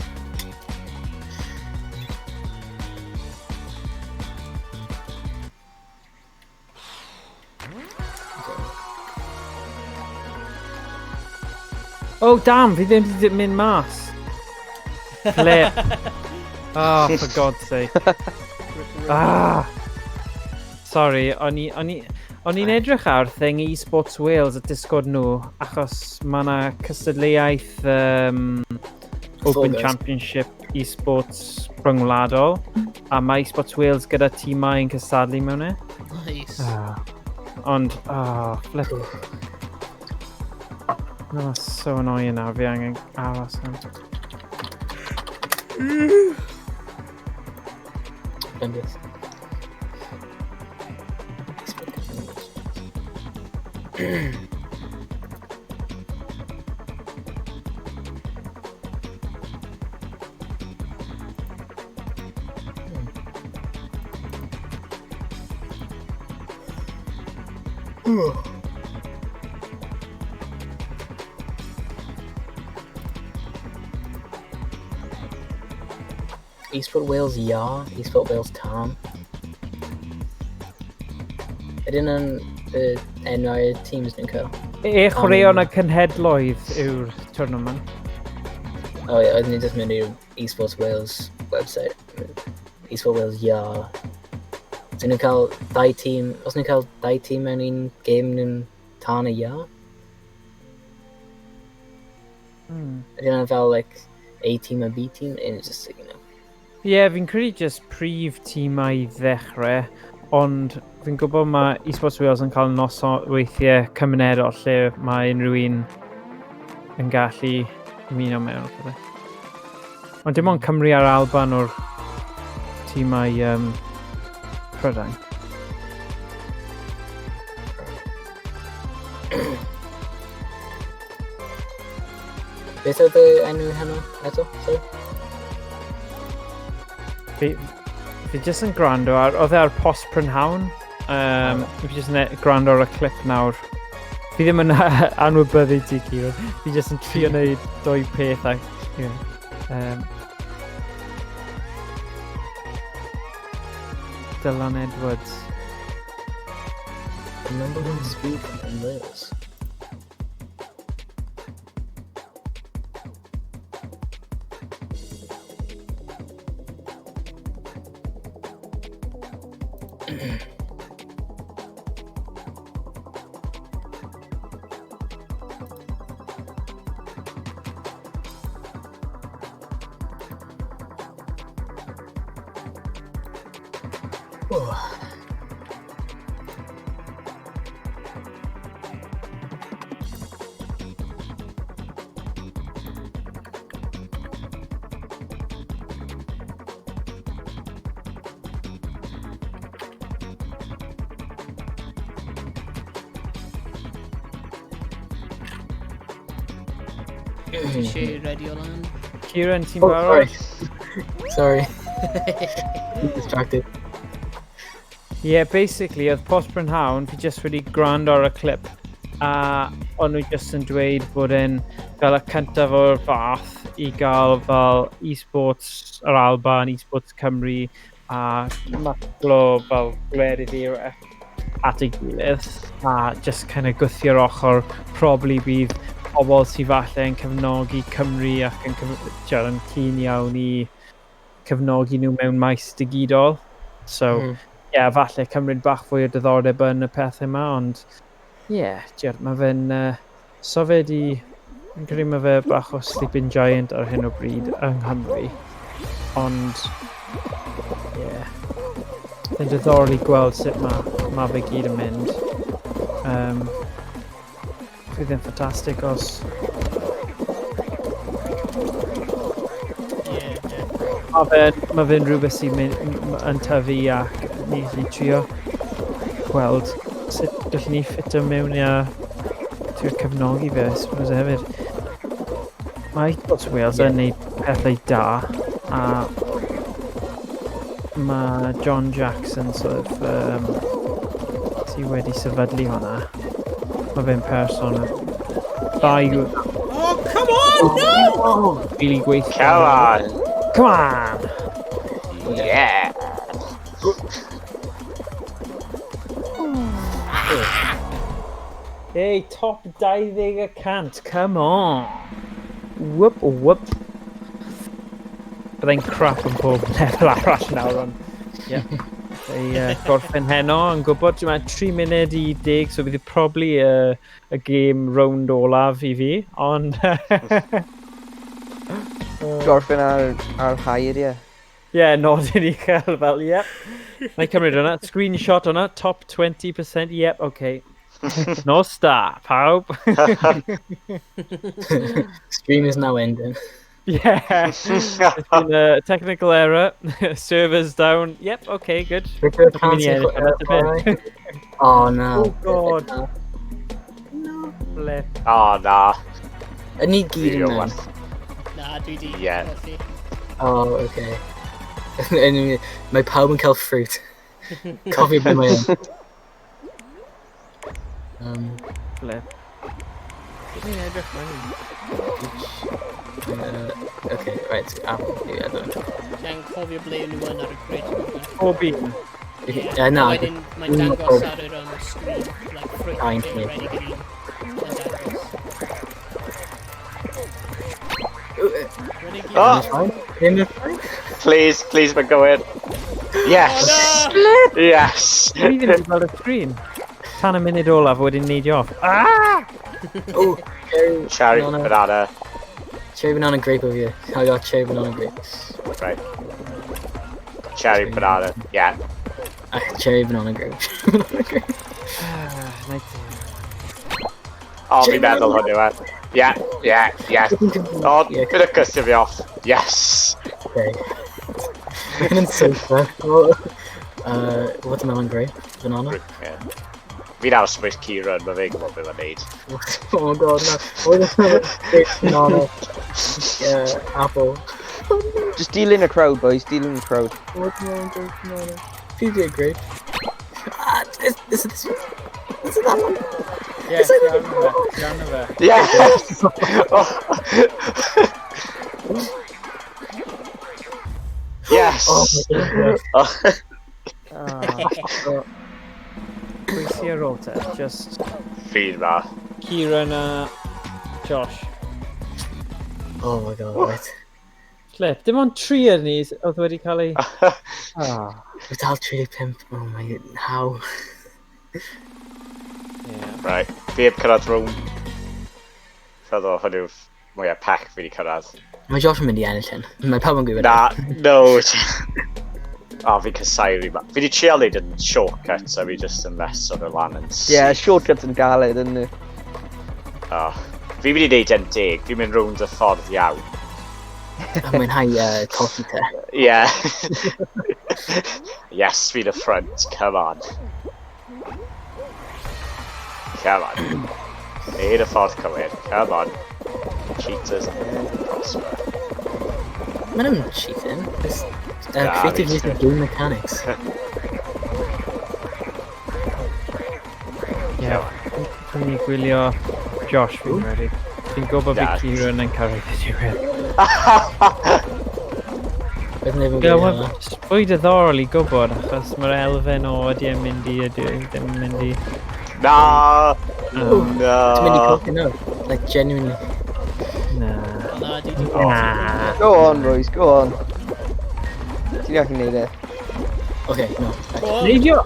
Oh, damn, fi ddim wedi mynd mas. Flip. Oh, for God's sake. Ah. Sorry, o'n i'n edrych ar thing eSports Wales a Discord nhw, achos mae yna cystadleuaeth Open Guys. Championship eSports rhyngwladol, a mae eSports Wales gyda tîmau yn cystadlu mewn e. Nice. Ah. Ond, ah, flip. No, that's so annoying nawr, fi angen aros nawr. Bendith. Esport Wales Ya, Esport Wales Tam. Ydyn nhw'n enwau teams nhw'n cael? E chwaraeon y cenhedloedd yw'r tournament. Oh ie, oeddwn i just mynd i'r Esports Wales website. Esport Wales Ya. So nhw'n cael dau tîm, os nhw'n cael dau tîm mewn un game nhw'n tan y Ya? Ydyn nhw'n fel, like, A team a B team, and it's just, like. Ie, yeah, fi'n credu just prif tîmau i ddechrau, ond fi'n gwybod mae eSports Wales yn cael noson weithiau cymunedol lle mae unrhyw un yn gallu ymuno mewn. o pethau. Ond dim ond Cymru a'r Alban o'r tîmau Prydain. Beth oedd y enw heno eto? Sorry? Fi jyst yn gwrando ar... Oedd e ar Post Prynhawn. Fi jyst yn gwrando ar y clip nawr. Fi ddim yn anwybyddu ti, Kieran. Fi jyst yn trio wneud doi peth ac... Yeah. Dylan Edwards. The number one speed in Wales. Oh. Ti eisiau ready o lan? Kieran, ti'n Oh, barod? sorry. Sorry. Distracted. Yeah, basically, oedd Post Prynhawn, fi just wedi gwrando ar y clip, a o'n nhw just yn dweud bod e'n fel y cyntaf o'r fath i gael fel e-sports yr Alban, e-sports Cymru, a maclo fel gwledydd eraill at ei gilydd, a just kind of gwthio'r ochr, probably bydd pobl sydd falle yn cefnogi Cymru ac yn, tiod, yn keen iawn i cefnogi nhw mewn maes digidol. So, yeah, falle cymryd bach fwy o diddordeb yn y pethau yma, ond yeah, tiod, mae fe'n... so fe di... Fi'n credu mae fe bach o sleeping giant ar hyn o bryd yng Nghymru. Ond, yeah. Fe'n diddorol i gweld sut mae fe gyd yn mynd. Fydd e'n ffantastig os... Mae fe'n rhywbeth sy'n yn tyfu ac ni gallu trio gweld sut gallwn ni ffitio mewn i a trio cefnogi fe, I suppose, hefyd. Mae Esports Wales yn neud pethau da, a mae John Jackson sort of, sydd wedi sefydlu hwnna. Mae fe'n person dda i Oh, come on, no! Really gweithio. Come on! Come on! Yeah! Hey, top 20%, come on! Whoop, whoop. Byddai'n crap yn pob lefel arall nawr, ond... Yeah. Ei gorffen heno, yn gwybod, dwi'n meddwl 3 munud i 10, so bydd probably y game round olaf i fi, ond... Gorffen ar high, ie. Ie, nodyn uchel fel, yep. Na i cymryd hwnna, screenshot hwnna, top 20%, yep, okay. Nos da, pawb. Stream is now ending. Yeah, it's been a technical error. Servers down. Yep, okay, good. Victor, Dwi'n mynd i can't edit hwnna, see ta beth. Oh no. Oh god. No. Flip. Oh na. I need gyd yn Real mewn. Na, dwi di. Yeah. colli. Oh, okay. Anyway, mae pawb yn cael fruit. Cofio be mae yn. Flip. Dwi'n edrych mewn. Okay, right, apple. Yeah, I don't know. Dwi'n cofio ble nhw yn ar y grid. Pob un. Yeah. Na. Wedyn mae'n dangos ar yr screen, like fruit Kind green, me. ready green. Mae'n dangos. Ready green. Oh! Ddim yn fine. Please, please, mae'n gywir. Yes! Oh, no! Yes! Dwi ddim yn gweld y screen. Tan y munud olaf wedyn neidio off. Ah! Oh, cherry, Cherry banana. banana. Cherry banana grape over here. I got cherry banana grape. Right. Cherry banana. Yeah. Cherry banana grape. Banana grape. Nice. Oh, fi'n meddwl hwn yw e. Yeah, yeah, yeah. Oh, Yeah. bit of custio fi off. Yes! Okay. Mae'n so stressful. Watermelon grape. Banana. Yeah. Fi'n aros bwys Kieran, mae fe'n gwybod beth mae'n neud. Oh my god, no. Watermelon grape, banana. Apple. Just deal in a crowd, boys. Deal in the crowd. Watermelon grape, banana. PJ grape. Ah, this is this is that one. Yes, iawn fe. Iawn fe. Yes! Oh. Yes! Oh my goodness. Oh. Ah. Pwy sy ar ôl te? Just Fi'n ma. Kieran a Josh. Oh my god, right. Flip, dim ond tri ar ni oedd wedi cael ei... Ah. We're dal 35. Oh my god, how? Yeah. Right, fi heb cyrraedd rhwng. Feddwl hwn yw'r mwyaf pell fi wedi cyrraedd. Mae Josh yn mynd i ennill hyn. Mae pawb yn gwybod. Na, no. O, fi'n casau rhi. Fi wedi trial neud yn shortcut, a fi just yn mess o'r lan yn Ie, yeah, shortcuts yn galed, yn nhw. Oh. Fi wedi neud e'n deg, fi'n mynd rownd y ffordd iawn. A mwynhau colli te. Yeah. Yes, fi'n y front, come on. Come on. Neud y ffordd cywir, come on. Cheaters prosper. Mae nhw'n cheating. It's Na, creative fi use of game mechanics. Ie. Dwi'n i gwylio Josh fi'n credu. Fi'n gwybod Na. bydd Kieran yn cyrraedd y diwedd. Bydd neb yn Ie, gwylio mae'n hwnna. fwy diddorol i gwybod, achos mae'r elfen o ydy e'n mynd i, ydy e ddim yn mynd i. Na! Oh, Na! Dwi'n mynd i colli nawr. Like, genuinely. Na. O na, di di. Na. Go on, boys, go on. Ti'n gallu neud e. Okay, no. Go on. Neidio!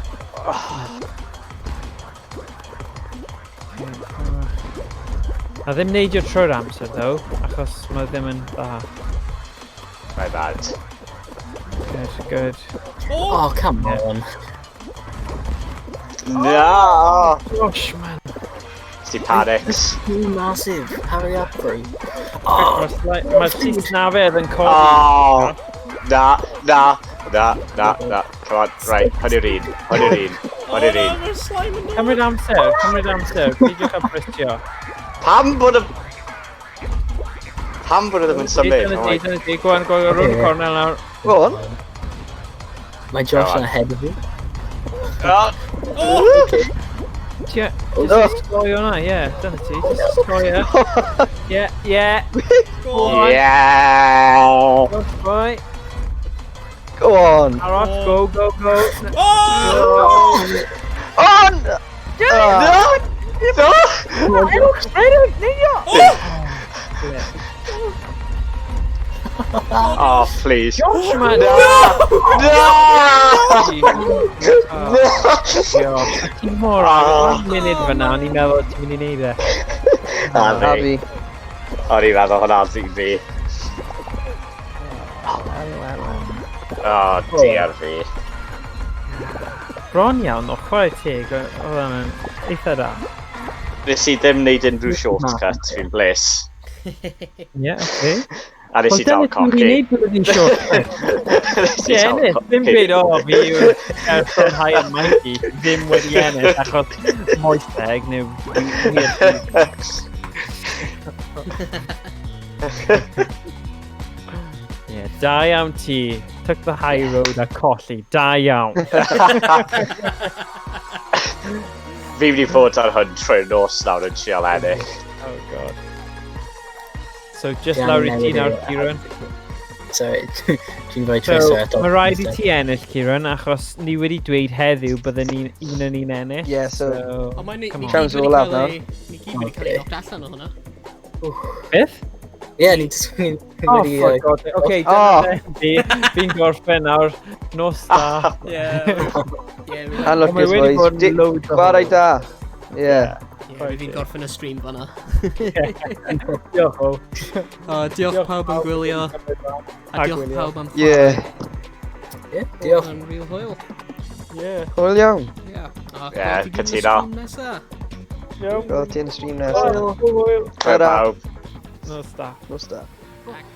A ddim neidio trwy'r amser, though, achos mae ddim yn dda. My bad. Good, good. Oh! Oh, come on. Na! Gosh, man. Ti panics. Too massive. Hurry up, bro. Oh, Mae'r snafedd yn codi. Oh! Na, na, na, na, na. Come on, right, hwn yw'r un, hwn yw'r un, hwn yw'r O na, un. mae'r slime yn dod. Cymryd amser, cymryd amser. Peidiwch â brysio. Pam bod e ddim yn symud? Dyna Oh my ti, dyna ti. Go on, go on, rownd y cornel nawr. Go on. Mae Josh Go on. yn ahead of you. God. Oh! Ti, just destroy hwnna, ie. Dyna ti, just destroy e. Ie, ie. Go on. Yeah! Good boy. Go on. Aros, go, go, go. Oh! On! No! No! Oh, please. Josh, man. No! No! Ti'n mor agos, un munud fyna, o'n i'n meddwl ti'n mynd i neud e. Na Na fi. fi. O'n i'n meddwl hwnna'n ddi fi. Oh, dear fi. Bron iawn, o chwarae teg, oedd hwnna'n eitha da. Nes i ddim wneud unrhyw shortcut, fi'n bles. Ie, oce. A nes i dal Wel, dyna ti'n coci. gwneud bod ydi'n shortcut. Nes i Ie, dal ennill. Ddim coci. dweud, o, fi yw'r person high and mighty, ddim wedi ennill achos moeseg neu weird. Ie, da iawn ti. Took the high road a colli. Da iawn. Fi wedi bod ar hwn trwy'r nos nawr yn trial ennill. Oh, God. So, just Ie, lawr i ti newid nawr, e. Kieran. Sorry, dwi'n rhoi So, triceratops. mae rhaid i ti ennill, Kieran, achos ni wedi dweud heddiw bydden ni'n un yn un ennill. Yeah, so... Ond mae ni come ni on. Siawns gyd wedi olaf cael nawr. ei... Ni gyd wedi cael ei knocked allan o hwnna. Beth? Ie, ni jyst ni Oh, wedi... for God. Okay, Oh. dyna fe. Fi'n gorffen nawr. Nos da. Ie. Ie, Anlwcus, Mae wedi boys. bod yn loads o Chwarae hwyl. da. Yeah. Ie, fi'n gorffen y stream fanna. Diolch o. O, diolch pawb am gwylio. A A diolch gwylio. pawb am chwarae. Yeah. Ie, diolch. Yn real hwyl. Yeah. Hwyl iawn. Ie. A Ie, gweld ti gyd yn y cytuno. stream nesa. Iawn. Gweld ti yn y stream nesaf. Hwyl. Hwyl Ta-ra. pawb. Nos da. Nos da. Ac